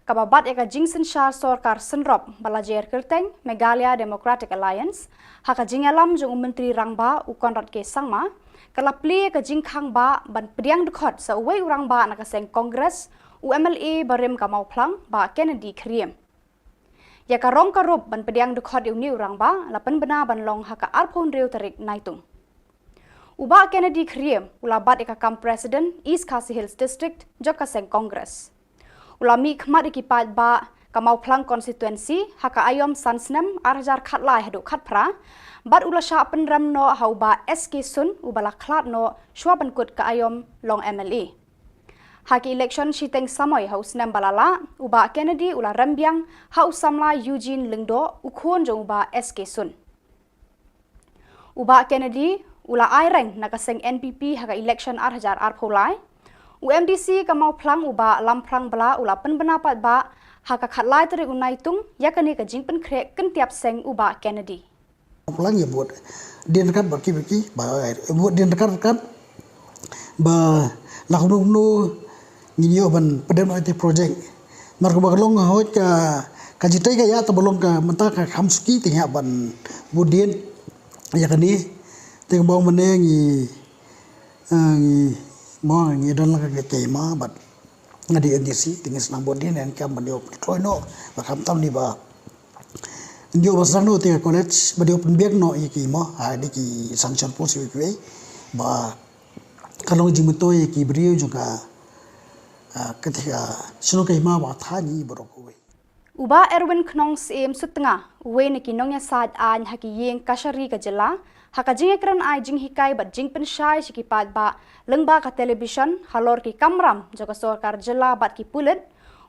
kaba bat ïa ka jingsynshar sorkar synrop ba la jer kyrteng Meghalaya Democratic Alliance, ha ka jingïalam jong u Myntri Rangbah u Conrad K Sangma, ka la plie ka jingkhang ba ban pdiang dkhot sa uwei u rangbah na ka seng Congress, u M L A barim ka Mawphlang, Bah Kennedy Kyriem. Ïa ka rong ka rup ban pdiang dkhot ïa une u rangbah la pynbna ban long ha ka arphew hynriew tarik Naitung. U Bah Kennedy Kyriem u la bat ïa ka kam President East Khasi Hills District jong ka seng Congress. U la mih khmat ïa ki paidbah ka Mawphlang Constituency ha ka aïom san snem ar hajar khatlai haduh khatphra, bad u la shah pynrem noh ha u Bah S K Sun uba la khlad noh shuwa ban kut ka aïom long M L A. Ha ki election shiteng samoi ha u snem ba la lah, u Bah Kennedy u la rem biang ha u samla Eugene Lyngdoh, u khun jong u Bah S K Sun. U Bah Kennedy u la ai reng na ka seng N P P ha ka election ar hajar arphew lai. U M D C ka Mawphlang u Bah Lamphrang Blah u la pynbna paidbah ha ka khatlai tarik u Naitung ïa kane ka jingpynkhreh kyntiap seng u Bah Kennedy. Mawphlang ïa bud dien ryngkat bad ki bad ki ba bud dien ryngkat ryngkat ba la kumno kumno ngin ïoh ban pynrem ïa ki project. Namar kaba ka long hoi ka ka jingtei ka ïa ta ba long ka mynta ka kham suki te ïa ban bud dien ïa kane te ka bang mane ngi ah, ngi mo ngi don la ka ka ma bad nga di N D C te ngi snang bud dien ïa ka ban ïoh pyntroi noh ba kham tam ni ba ngi ïoh ba snang noh te ka college ba ïoh pynbiang noh ïa ki mo ha di ki sanction post ïa ki ba ka long jingmyntoi ïa ki briew jong ka ah, ka te ka shnong ka hima ba tha ngi baroh kawei. U Bah Erwin Khnong Syiem Sutnga, uwei na ki nongïasaid aiñ ha ki ïing kashari ka jylla, ha ka jingïakren ai jinghikai bad jingpynshai sha ki paidbah lyngba ka television halor ki kamram jong ka sorkar jylla bad ki pulit,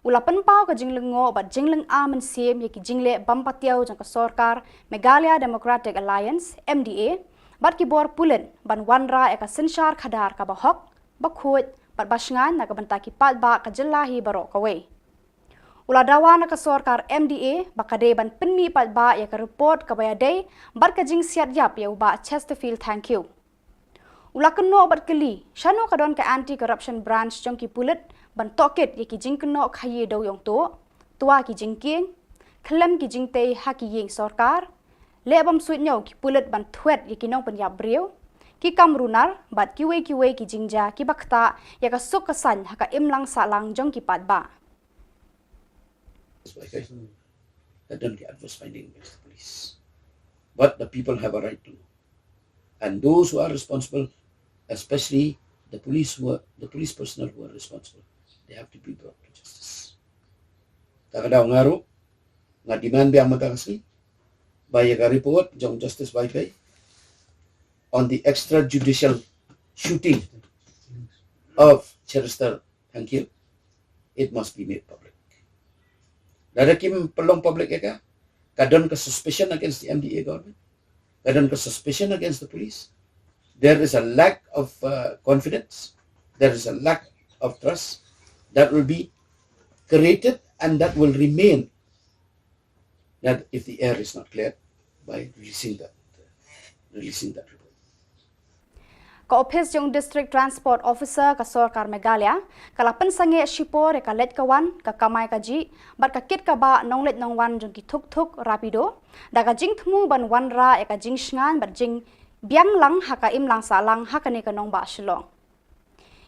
u la pynpaw ka jinglyngngoh bad jinglynga mynsiem ïa ki jingleh bym patiaw jong ka sorkar Meghalaya Democratic Alliance, M D A, bad ki bor pulit ban wanrah ïa ka synshar khadar kaba hok, ba khuid bad ba shngaiñ na ka bynta ki paidbah ka jylla hi baroh kawei. U la dawa na ka sorkar M D A ba ka dei ban pynmih paidbah ïa ka report kaba ïadei bad ka jingsiat ïap ïa u Bah Chesterfield Thangkhiew. U la kynnoh bad kylli shano ka don ka Anti Corruption Branch jong ki pulit ban tohkit ïa ki jingkynnoh khaïi dewïong tuh, twa ki jingkieng, khlem ki jingtei ha ki ïing sorkar, leh bym suidñiew ki pulit ban thwet ïa ki nongpynïap briew, ki kam runar bad kiwei kiwei ki jingjia kiba ktah ïa ka suk ka saiñ ha ka imlang sahlang jong ki paidbah. That don't get adverse finding against the police. But the people have a right to know. And those who are responsible, especially the police who are, the police personnel who are responsible, they have to be brought to justice. Ta ka daw nga ruh, nga demand biang mynta ka sngi ba ïa ka report jong Justice Vaiphei on the extrajudicial shooting of Cherister Thangkhiew, it must be made public. Lada kim pynlong public ïa ka, ka don ka suspicion against the M D A government, ka don ka suspicion against the police. There is a lack of uh, confidence, there is a lack of trust that will be created and that will remain that if the air is not cleared by releasing that, releasing that report. Ka ophis jong District Transport Officer ka sorkar Meghalaya ka la pynsangeh shipor ïa ka leit ka wan, ka kamai kajih bad ka kit ka bah nongleit nongwan jong ki thuk thuk Rapido da ka jingthmu ban wanrah ïa ka jingshngaiñ bad jingbiang lang ha ka imlang sahlang ha kane ka nongbah Shillong.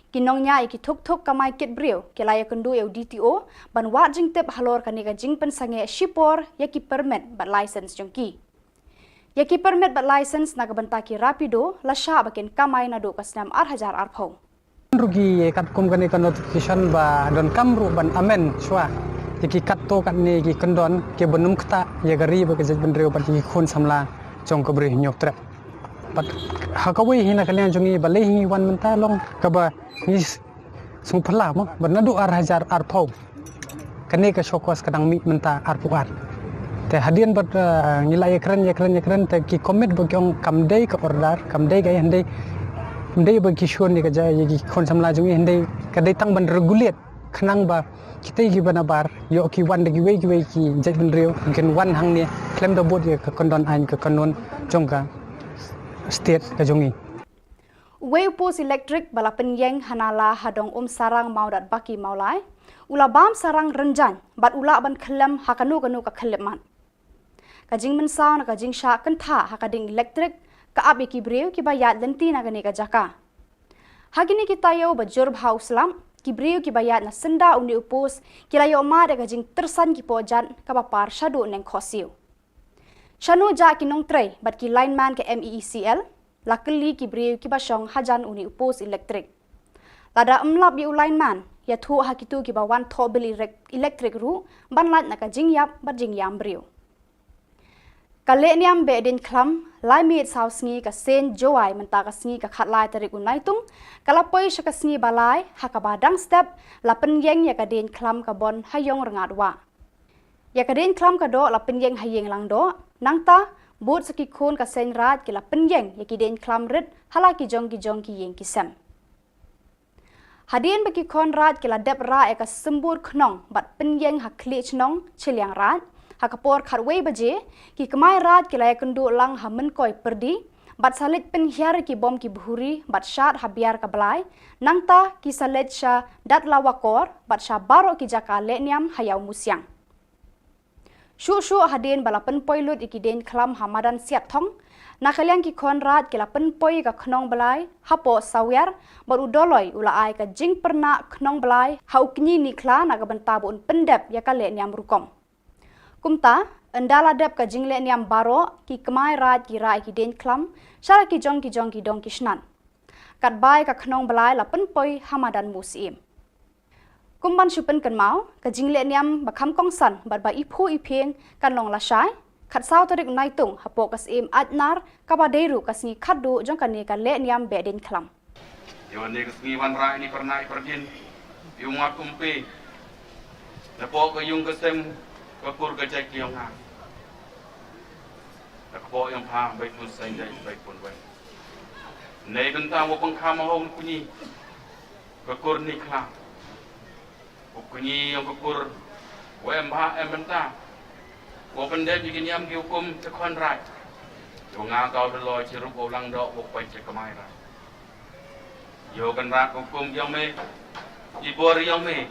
Ki nongñiah ïa ki thuk thuk kamai kit briew ki la ïakynduh ïa u D T O ban wad jingtip halor kane ka jingpynsangeh shipor ïa ki permit bad license jong ki. Ïa ki permit bad license na ka bynta ki Rapido la shah ba kin kamai naduh ka snem ar hajar arphew. Ruh ki katkum kane ka notification ba donkam ruh ban amend shuwa ïa ki katto katne ki kyndon kiba nym ktah ïa ka ri bad ka jaitbynriew bad ïa ki khun samla jong ka Bri Hynñiewtrep. Bad ha kawei hi na ka liang jong ngi balei hi ngi wan mynta long kaba ngi sngewphylla mo ba naduh ar hajar arphew kane ka show cause ka dang mih mynta arphew ar. Te hadien bad ngi la ïakren ïakren ïakren te ki commit ba ki ong kam dei ka order, kam dei ka, hynrei kam dei ba ki shun ïa ka ja ïa ki khun samla jong ngi, hynrei ka dei tang ban regulate khnang ba kita kiba nabar ïoh ki wan da kiwei kiwei ki jaitbynriew kin wan hangne khlem da bud ïa ka kyndon aiñ ka kanun jong ka state ka jong i. Uwei u post elektrik ba la pynïeng ha Nala ha dong Umsarang Mawdat Baki Mawlai u la bam sarang rynjang bad u lah ban khyllem ha kano kano ka khyllipmat. Ka jingmynsaw na ka jingshah kyntha ha ka ding elektrik ka ap ïa ki briew kiba ïaid lynti na kane ka jaka. Ha kine ki taïew ba jur bha u slap, ki briew kiba ïaid na syndah une u post ki la ïoh mad ïa ka jingtyrsan ki pohjat kaba par shaduh neng khohsiew. Shano jah ki nongtrei bad ki lineman ka M E E C L? La kylli ki briew kiba shong hajan une u post elektrik. Lada ym lap ïa u lineman, ïathuh ha kito kiba wan thoh bill elek-, elektrik ruh ban lait na ka jingïap bad jingïam briew. Ka lehniam Behdeiñkhlam, lai miet saw sngi ka seng Jowai mynta ka sngi ka khatlai tarik u Naitung, ka la poi sha ka sngi ba lai, ha kaba dang step la pynïeng ïa ka deiñkhlam ka Bon ha Ïongrngat Wah. Ïa ka deiñkhlam ka doh la pynïeng ha Ïing Langdoh, nangta bud sa ki khun ka seng Raid ki la pynïeng ïa ki deiñkhlam rit ha la ki jong ki jong ki ïing ki sem. Hadien ba ki khun Raid ki la dep rah ïa ka symbud khnong bad pynïeng ha khlieh chnong Chilliangraij ha ka por khatwei baje, ki kmai Raid ki la ïakynduh lang ha Mynkoi Pyrdi bad sa leit pynhiar ïa ki bom ki bhuri bad shad ha Biar ka Blai, nangta ki sa leit sha Datlawakor bad sha baroh ki jaka lehniam ha Ïawmusiang. Shuh shuh hadien ba la pynpoi lut ïa ki deiñkhlam ha madan Siatthong, na ka liang ki khun Raid ki la pynpoi ïa ka khnong blai hapoh Sawiar bad u Dolloi u la ai ka jingpyrnah khnong blai ha u kñi Nikhla na ka bynta ba un pyndep ïa ka lehniam rukom. Kumta, ynda la dep ka jinglehniam baroh, ki kmai Raid ki rah ïa ki deiñkhlam sha la ki jong ki jong ki dong ki snat. Katba ïa ka khnong blai la pynpoi ha madan Musyiem. Kum ban shu pynkynmaw, ka jinglehniam ba kham kongsan bad ba iphuh iphieng kan long lashai khatsaw tarik Naitung hapoh ka Syiem Aitnar kaba dei ruh ka sngi khatduh jong kane ka lehniam Behdeiñkhlam. Ïa kane ka sngi wanrah ïa kane ka pyrnai pyrdien ïa u Mat Kumpi napoh ka ïung ka sem ka kur ka jait ka ïong nga. Na ka poh ïong pha bai pun seng dai bai pun wei. Nei bynta wa pang kham hong kuni ka kur Nikhla. U kuni ïong ka kur wa em bha em bynta wa pyndep ïa ki niam ki hukum te khun Raid. Ïa nga ka u Dolloi Chirup u Langdoh u pait cha kmai Raid. Ïa u Kynrad ka hukum ïong me, i bor ïong me.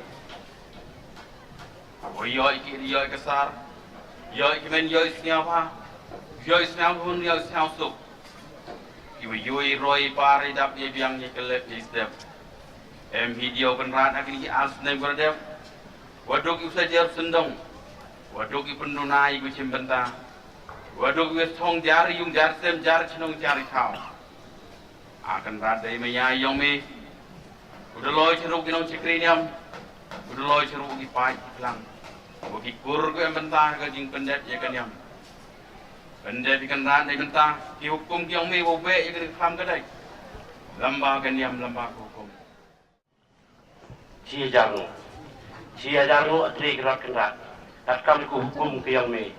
O ïoh i ki ïoh i ka sar, ïoh i ki men ïoh i sñiaw bha, ïoh i sñiaw hun ïoh i sñiaw suk. Iwa ïoh i roi i par i dap i biang i ka lep i step. Em hi ïa u Kynrad ha kini ki ar snem ka dep. Wa duk i u sa jer sendong, wa duk i pynduna i ku chim bynta, wa duk i u thong jar i yung jar sem jar chnong jar i thaw. A Kynrad dei maya ïong me. U Dolloi Chirup ki nong chikri niam. U Dolloi Chirup ki paid ki phlang. Wa ki kur ku em bynta ka jingpyndep ïa ka niam. Pyndep ïa Kynrad dei bynta ki hukum ki ïong me wa beh ïa ka khlam ka dei. Lamba ka niam lamba ka hukum. Shi hajar nguh. Shi hajar nguh a tre ki rot Kynrad. Katkam ka hukum ka ïong me.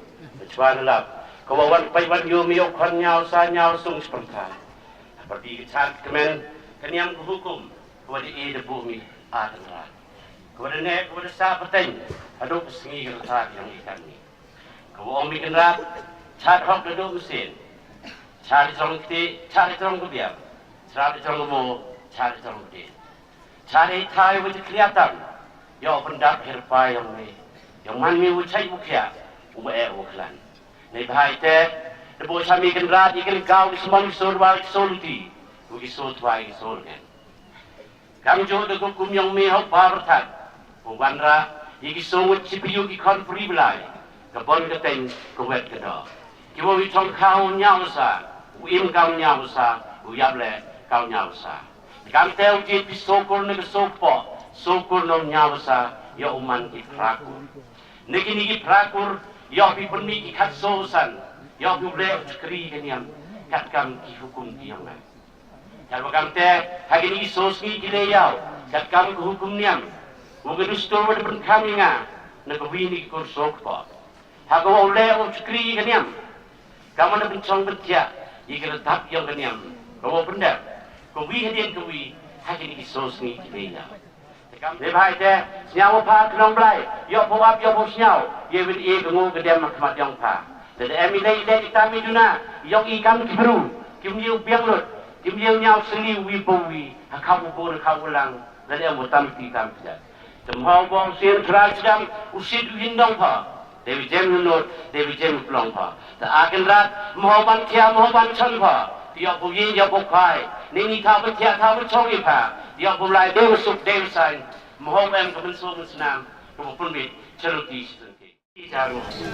Chwa na lap. Ka wa wan pai wan ïoh me ïoh khon ñiaw sa ñiaw sung spyrtha. Hapyrdi ka char ka kmen ka niam ka hukum. Ka wa da e da buh me a Kynrad. Ka wa da neh ka wa da sah pateng. Haduh ka sngi ka rta ka ïong i kan me. Ka wa ong me Kynrad. Chad hok da duh mynsiem. Chad i trong kti, chad i trong ka biang. Chad i trong ka mo, chad i trong ka dien. Chari thai wa ti khliatan. Ïa u pyndap her pa ïong me. Ïong man me u chai u khia. U ma e u khlan. Nei bhai te. Da bo cha me Kynrad i kren kau ki smam ki sor wa ki sor ti. U ki sor twa ki sor ngen. Kam jo da ko kum ïong me hau pa rthat. U wanra i ki sor ngut chi piu ki khon pri blai. Ka bon ka teng ka wet ka do. Ki wa wi chong khau ñiaw sa. U im kau ñiaw sa. U yap le kau ñiaw sa. Kam te u jied pi sokur ne ka sokpo, sokur nong ñiaw sa, ïa u man ki phrakur. Ne kini ki phrakur, ïa pi pynmih ki khat so san, ïa pi u leh u chakri ka niam, katkam ki hukum ki ïong nga. Katwa kam te, ha kini ki so sngi ki le ïaw, katkam ki hukum niam, u ka dustur wa da pynkham ïa nga, ne ka wi ni ki kur sokpo. Ha ka wa u leh u chakri ka niam. Ka man da pynchong pynthiah ïa ka la dap ïong ka niam. Ka wa u pyndep. Ka wi hadien ka wi ha kini ki so sngi ki bei ïa. Te bha ïa te, sñiaw pha ki nong Blai, ïoh pha ap, ïoh pha sñiaw, ïa win i ka ngu ka dem ha khmat yong pha. Te da em i lei i lei i tam i duna, yong i kam ki bru, kim ïew biang lut, kim ïew ñiaw sli wi pa wi, ha khap u bun, ha khap u lang, da em u tam ti tam ti da. Te mho bong sien trai sidam, u sit u hin dong pha. Dei jem u nud, dei jem u plong pha. Te a Kynrad, mho ban thiah, mho ban chon pha. Te ïoh pha ïing, ïoh pha khwai. Ni ni thaw ban thiah, thaw ban chong i pha. Te ïoh pha lai, dei u suk, dei u sain. Mho em ka mynsiem mynsnam. Ka pynbit, charity, charity. Charity.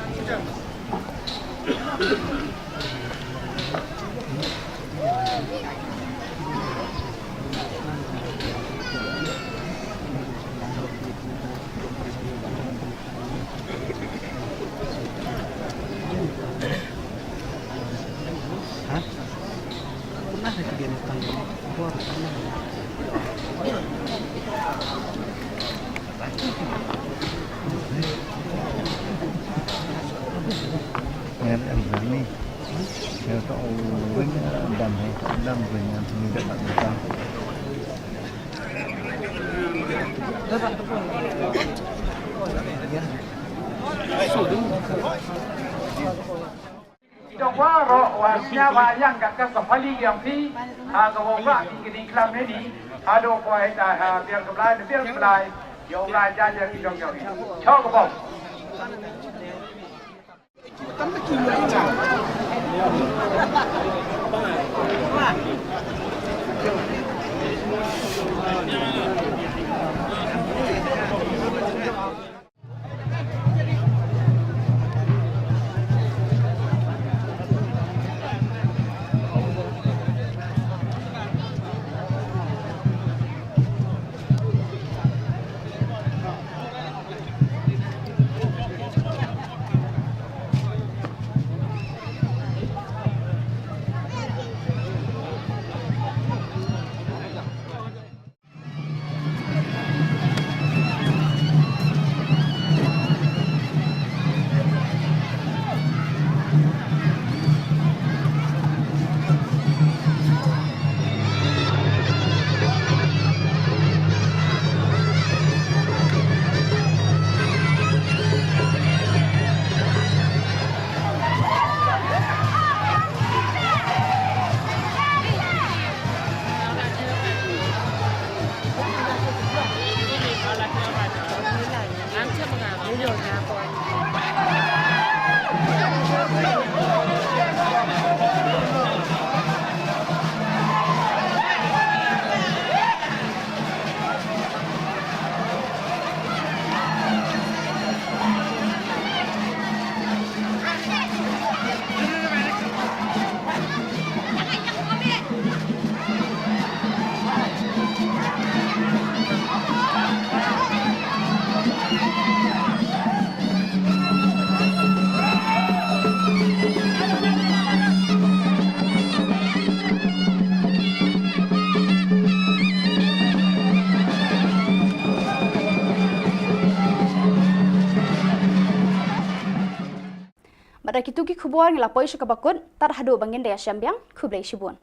Ngan em ni. Ngan to wing dam he, dam wing ngan ni dam. Dong wa ro wa sia wa yang kat ka sa pali yang pi, ha ka wa wa ki ni klam ne ni, ha do ko ai ta ha biar ka blai, biar ka blai, yo blai ja ja ki dong yo ni. Cho ka bom. Bad da kitu ki khubor ngi la poi sha kaba kut, tad haduh ba ngin da ïashem biang, khublei shibun.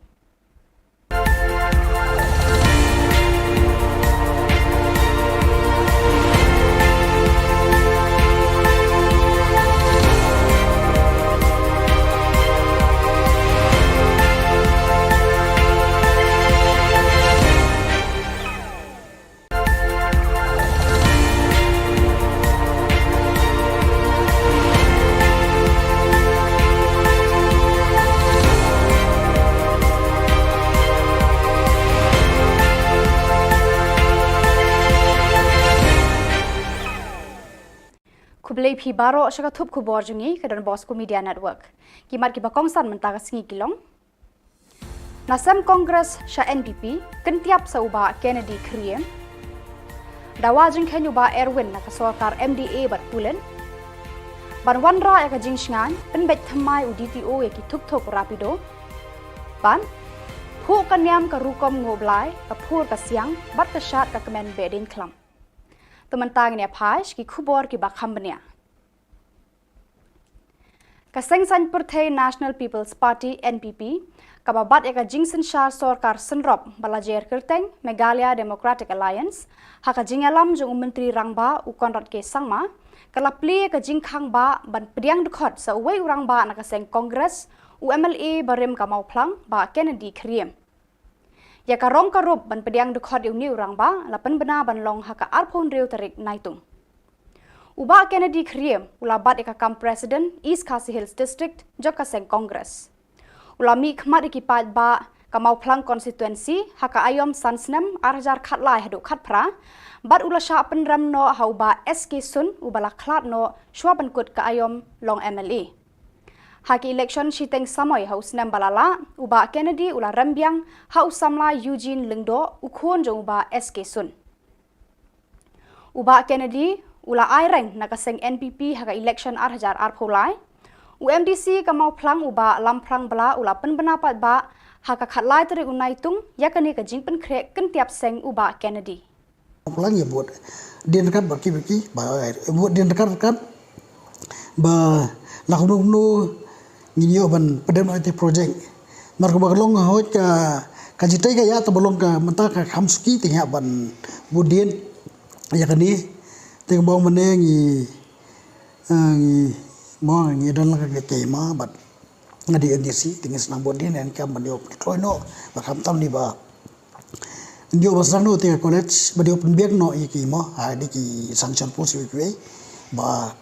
Khublei phi baroh sha ka thup khubor jong ngi ka Don Bosco Media Network. Ki mat kiba kongsan mynta ka sngi ki long. Na sem Congress sha N P P, kyntiap sa u Bah Kennedy Kyriem. Dawa jingkheiñ u Bah Erwin na ka sorkar M D A bad pulit. Ban wanrah ïa ka jingshngaiñ, pynbeit thymmai u D T O ïa ki thuk thuk rapido. Ban phuh ka niam ka rukom nguh blai, ka phur ka siang, bad ka shad ka kmen behdeiñ khlam. Te mynta ngin ïa phai sha ki khubor kiba kham bniah. Ka Seng Saiñ Pyrthei National People's Party, N P P, kaba bat ïa ka jingsynshar sorkar synrop ba la jer kyrteng Meghalaya Democratic Alliance, ha ka jingïalam jong u Myntri Rangbah u Conrad K Sangma, ka la plie ïa ka jingkhang ba ban pdiang dkhot sa uwei u rangbah na ka seng Congress, u M L A barim ka Mawphlang, Bah Kennedy Kyriem. Ïa ka rong ka rup ban pdiang dkhot ïa une u rangbah la pynbna ban long ha ka arphew hynriew tarik Naitung. U Bah Kennedy Kyriem u la bat ïa ka kam President East Khasi Hills District jong ka seng Congress. U la mih khmat ïa ki paidbah ka Mawphlang constituency ha ka aïom san snem ar hajar khatlai haduh khatphra, bad u la shah pynrem noh ha u Bah S K Sun uba la khlad noh shuwa ban kut ka aïom long M L A. Ha ki election shiteng samoi ha u snem ba la lah, u Bah Kennedy u la rem biang ha u samla Eugene Lyngdoh, u khun jong u Bah S K Sun. U Bah Kennedy u la ai reng na ka seng N P P ha ka election ar hajar arphew lai. U M D C ka Mawphlang u Bah Lamphrang Blah u la pynbna paidbah ha ka khatlai tarik u Naitung ïa kane ka jingpynkhreh kyntiap seng u Bah Kennedy. Mawphlang ïa vote dien kat bad ki bad ki ba vote dien kat kat ba la kumno kumno ngin ïoh ban pynrem ïa te project. Namar kaba ka long hoi ka, ka jingtei ka ïa ta ba long ka mynta ka kham suki te ïa ban vote dien ïa kane. Te kaba ong mynne ngi, eh, ngi mo ngi don la ka, ka tema bad nga dei M D C te ngi sdang vote dien ïa ka ban ïoh pyntroi noh ba khamtam ni ba ïoh ba sdang noh te ka college ba ïoh pynbiang noh ïa ki mo ha dei ki sanction post ïa ki ba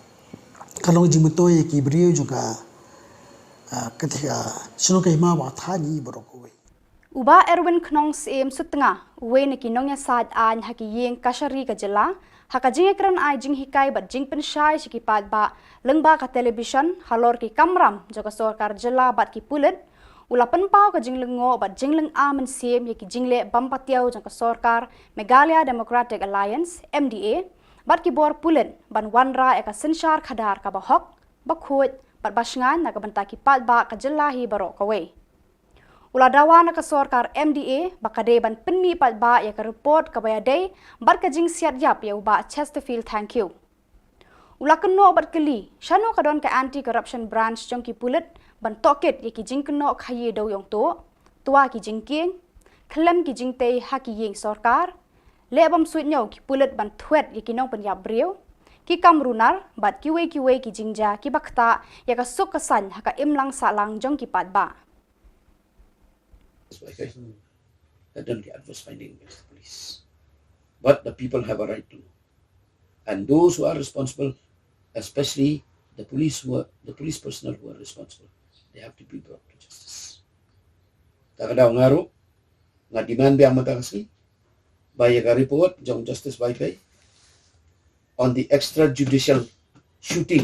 ka long jingmyntoi ïa ki briew jong ka, ah, ka te ka shnong ka hima ba tha ngi baroh kawei. U Bah Erwin Khnong Syiem Sutnga, uwei na ki nongïasaid aiñ ha ki ïing kashari ka jylla, ha ka jingïakren ai jinghikai bad jingpynshai sha ki paidbah lyngba ka television halor ki kamram jong ka sorkar jylla bad ki pulit, u la pynpaw ka jinglyngngoh bad jinglynga mynsiem ïa ki jingleh bym patiaw jong ka sorkar Meghalaya Democratic Alliance, M D A, bad ki bor pulit ban wanrah ïa ka synshar khadar kaba hok, ba khuid bad ba shngaiñ na ka bynta ki paidbah ka jylla hi baroh kawei. U la dawa na ka sorkar M D A ba ka dei ban pynmih paidbah ïa ka report kaba ïadei bad ka jingsiat ïap ïa u Bah Chesterfield Thangkhiew. U la kynnoh bad kylli shano ka don ka Anti Corruption Branch jong ki pulit ban tohkit ïa ki jingkynnoh khaïi dewïong tuh, twa ki jingkieng, khlem ki jingtei ha ki ïing sorkar, leh bym suidñiew ki pulit ban thwet ïa ki nongpynïap briew, ki kam runar bad kiwei kiwei ki jingjia kiba ktah ïa ka suk ka saiñ ha ka imlang sahlang jong ki paidbah. That don't get adverse finding against the police. But the people have a right to know. And those who are responsible, especially the police who are, the police personnel who are responsible, they have to be brought to justice. Ta ka daw nga ruh nga demand biang mynta ka sngi ba ïa ka report jong Justice Vaiphei on the extrajudicial shooting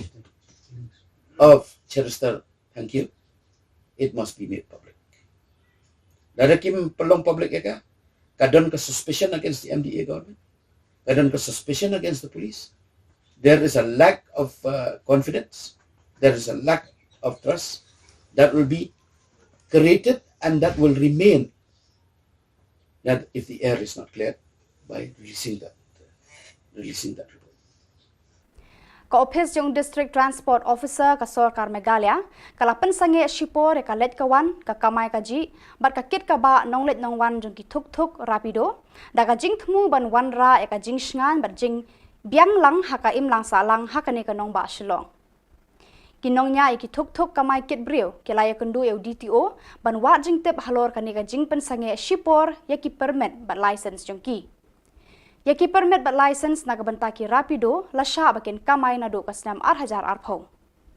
of Cherister Thangkhiew, it must be made public. Lada kim pynlong public ïa ka, ka don ka suspicion against the M D A government. Ka don ka suspicion against the police. There is a lack of, uh, confidence. There is a lack of trust that will be created and that will remain that if the air is not cleared by releasing that, releasing that report. Ka ophis jong District Transport Officer ka sorkar Meghalaya ka la pynsangeh shipor ïa ka leit ka wan, ka kamai kajih bad ka kit ka bah nongleit nongwan jong ki thuk thuk Rapido da ka jingthmu ban wanrah ïa ka jingshngaiñ bad jingbiang lang ha ka imlang sahlang ha kane ka nongbah Shillong. Ki nongñiah ïa ki thuk thuk kamai kit briew ki la ïakynduh ïa u D T O ban wad jingtip halor kane ka jingpynsangeh shipor ïa ki permit bad license jong ki. Ïa ki permit bad license na ka bynta ki Rapido la shah ba kin kamai naduh ka snem ar hajar arphew.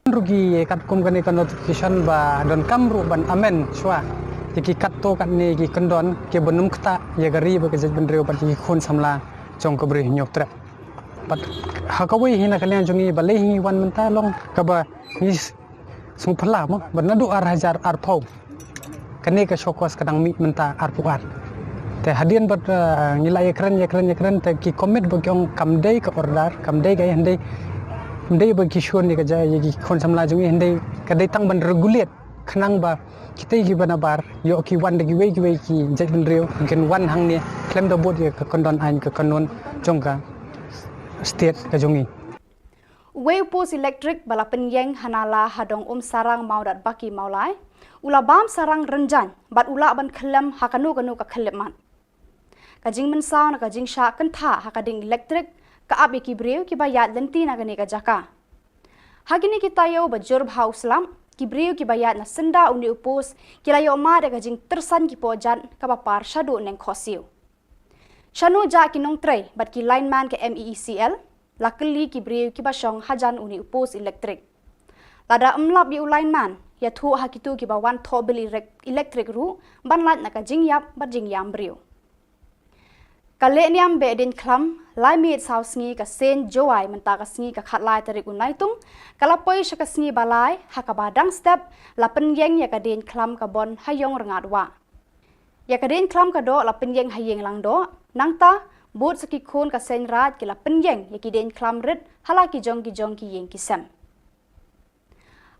Ruh ki katkum kane ka notification ba donkam ruh ban amend shuwa ïa ki katto katne ki kyndon kiba nym ktah ïa ka ri bad ka jaitbynriew bad ïa ki khun samla jong ka Bri Hynñiewtrep. Bad ha kawei hi na ka liang jong ngi balei hi ngi wan mynta long kaba ngi sngewphylla mo ba naduh ar hajar arphew kane ka show cause ka dang mih mynta arphew ar. Te hadien bad, eh, ngi la ïakren ïakren ïakren te ki commit ba ki ong kam dei ka order, kam dei ka, ym dei, ym dei ba ki shun ïa ka ja ïa ki khun samla jong ngi, ym dei, ka dei tang ban regulate khnang ba kitei kiba nabar ïoh ki wan da kiwei kiwei ki jaitbynriew kin wan hangne khlem da bud ïa ka kyndon aiñ ka kanun jong ka state ka jong ngi. Uwei u post elektrik ba la pynïeng ha Nala ha Dong Umsarang Mawdatbaki Mawlai U la bam sarang rynjang bad u lah ban khyllem ha kano kano ka khyllipmat. Ka jingmynsaw na ka jingshah kynthah ha ka ding elektrik ka ap ïa ki briew kiba ïaid lynti na kane ka jaka. Ha kine ki taïew ba jur bha u slap, ki briew kiba ïaid na syndah une u post ki la ïoh mad ïa ka jingtyrsan ki pohjat kaba par shaduh neng khohsiew. Shano jah ki nongtrei bad ki lineman ka M E E C L? La kylli ki briew kiba shong hajan une u post elektrik. Lada ym lap ïa u lineman, ïathuh ha kito kiba wan thoh bill elek-, elektrik ruh ban lait na ka jingïap bad jingïam briew. Ka lehniam beh dieñkhlam, lai miet saw sngi ka seng Jowai mynta ka sngi ka khatlai tarik u Naitung, ka la poi sha ka sngi ba lai, ha kaba dang step, la pynïeng ïa ka dieñkhlam ka bun ha ïong rngat wah. Ïa ka dieñkhlam ka doh la pynïeng ha ïing langdoh, nangta, bud sa ki khun ka seng Raid ki la pynïeng ïa ki dieñkhlam rit ha la ki jong ki jong ki ïing ki sem.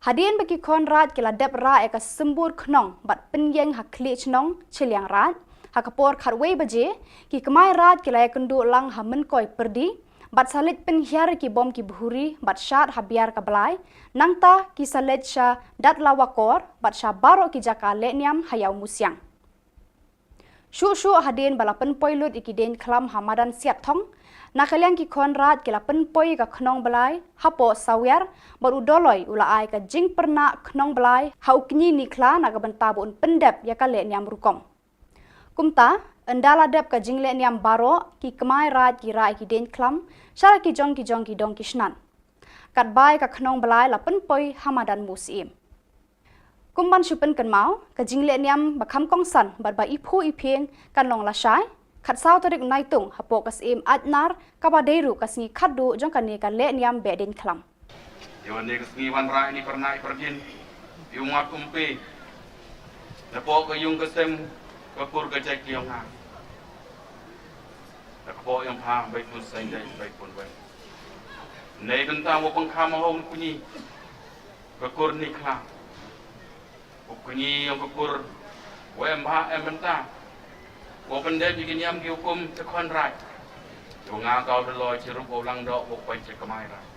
Hadien ba ki khun Raid ki la dep rah ïa ka symbud khnong bad pynïeng ha khlieh chnong Chilliangraij, ha ka por khatwei baje, ki kmai Raid ki la ïakynduh lang ha Mynkoi Pyrdi, bad sa leit pynhiar ki bom ki bhuri bad shad ha Biar ka Blai, nangta ki sa leit sha Datlawakor bad sha baroh ki jaka lehniam ha Ïawmusiang. Shuh shuh hadien ba la pynpoi lut ïa ki dieñkhlam ha madan Siatthong, na ka liang ki khun Raid ki la pynpoi ïa ka khnong Blai hapoh Sawiar, bad u Doloi u la ai ka jingpyrnah khnong Blai ha u kñi Nikhla na ka bynta ba un pyndep ïa ka lehniam rukom. Kumta, ynda la dep ka jinglehniam baroh, ki kmai Raid ki rah ïa ki dieñkhlam sha la ki jong ki jong ki dong ki snat. Katba ïa ka khnong Blai la pynpoi ha madan Musyiem. Kum ban shu pynkynmaw, ka jinglehniam ba kham kongsan bad ba iphuh iphieng kan long lashai, khatsaw tarik Naitung hapoh ka Syiem Aitnar, kaba dei ruh ka sngi khatduh jong kane ka lehniam beh dieñkhlam. Ïa kane ka sngi wanrah ïa kine ki pyrnai pyrdien, ïa u mat umpe, napoh ka ïung ka sem, ka kur ka jait ka ïong nga. Na ka poh ïong pha, bai pun seng dei, bai pun wei. Nei bynta wa pang kham hong kunyi. Ka kur Nikhla. Wa kunyi ïong ka kur. Wa em bha em bynta. Wa pyndep ïa ki niam ki hukum te khun Raid. Wa nga ka u Doloi chirup wa u langdoh wa poi cha kmai Raid.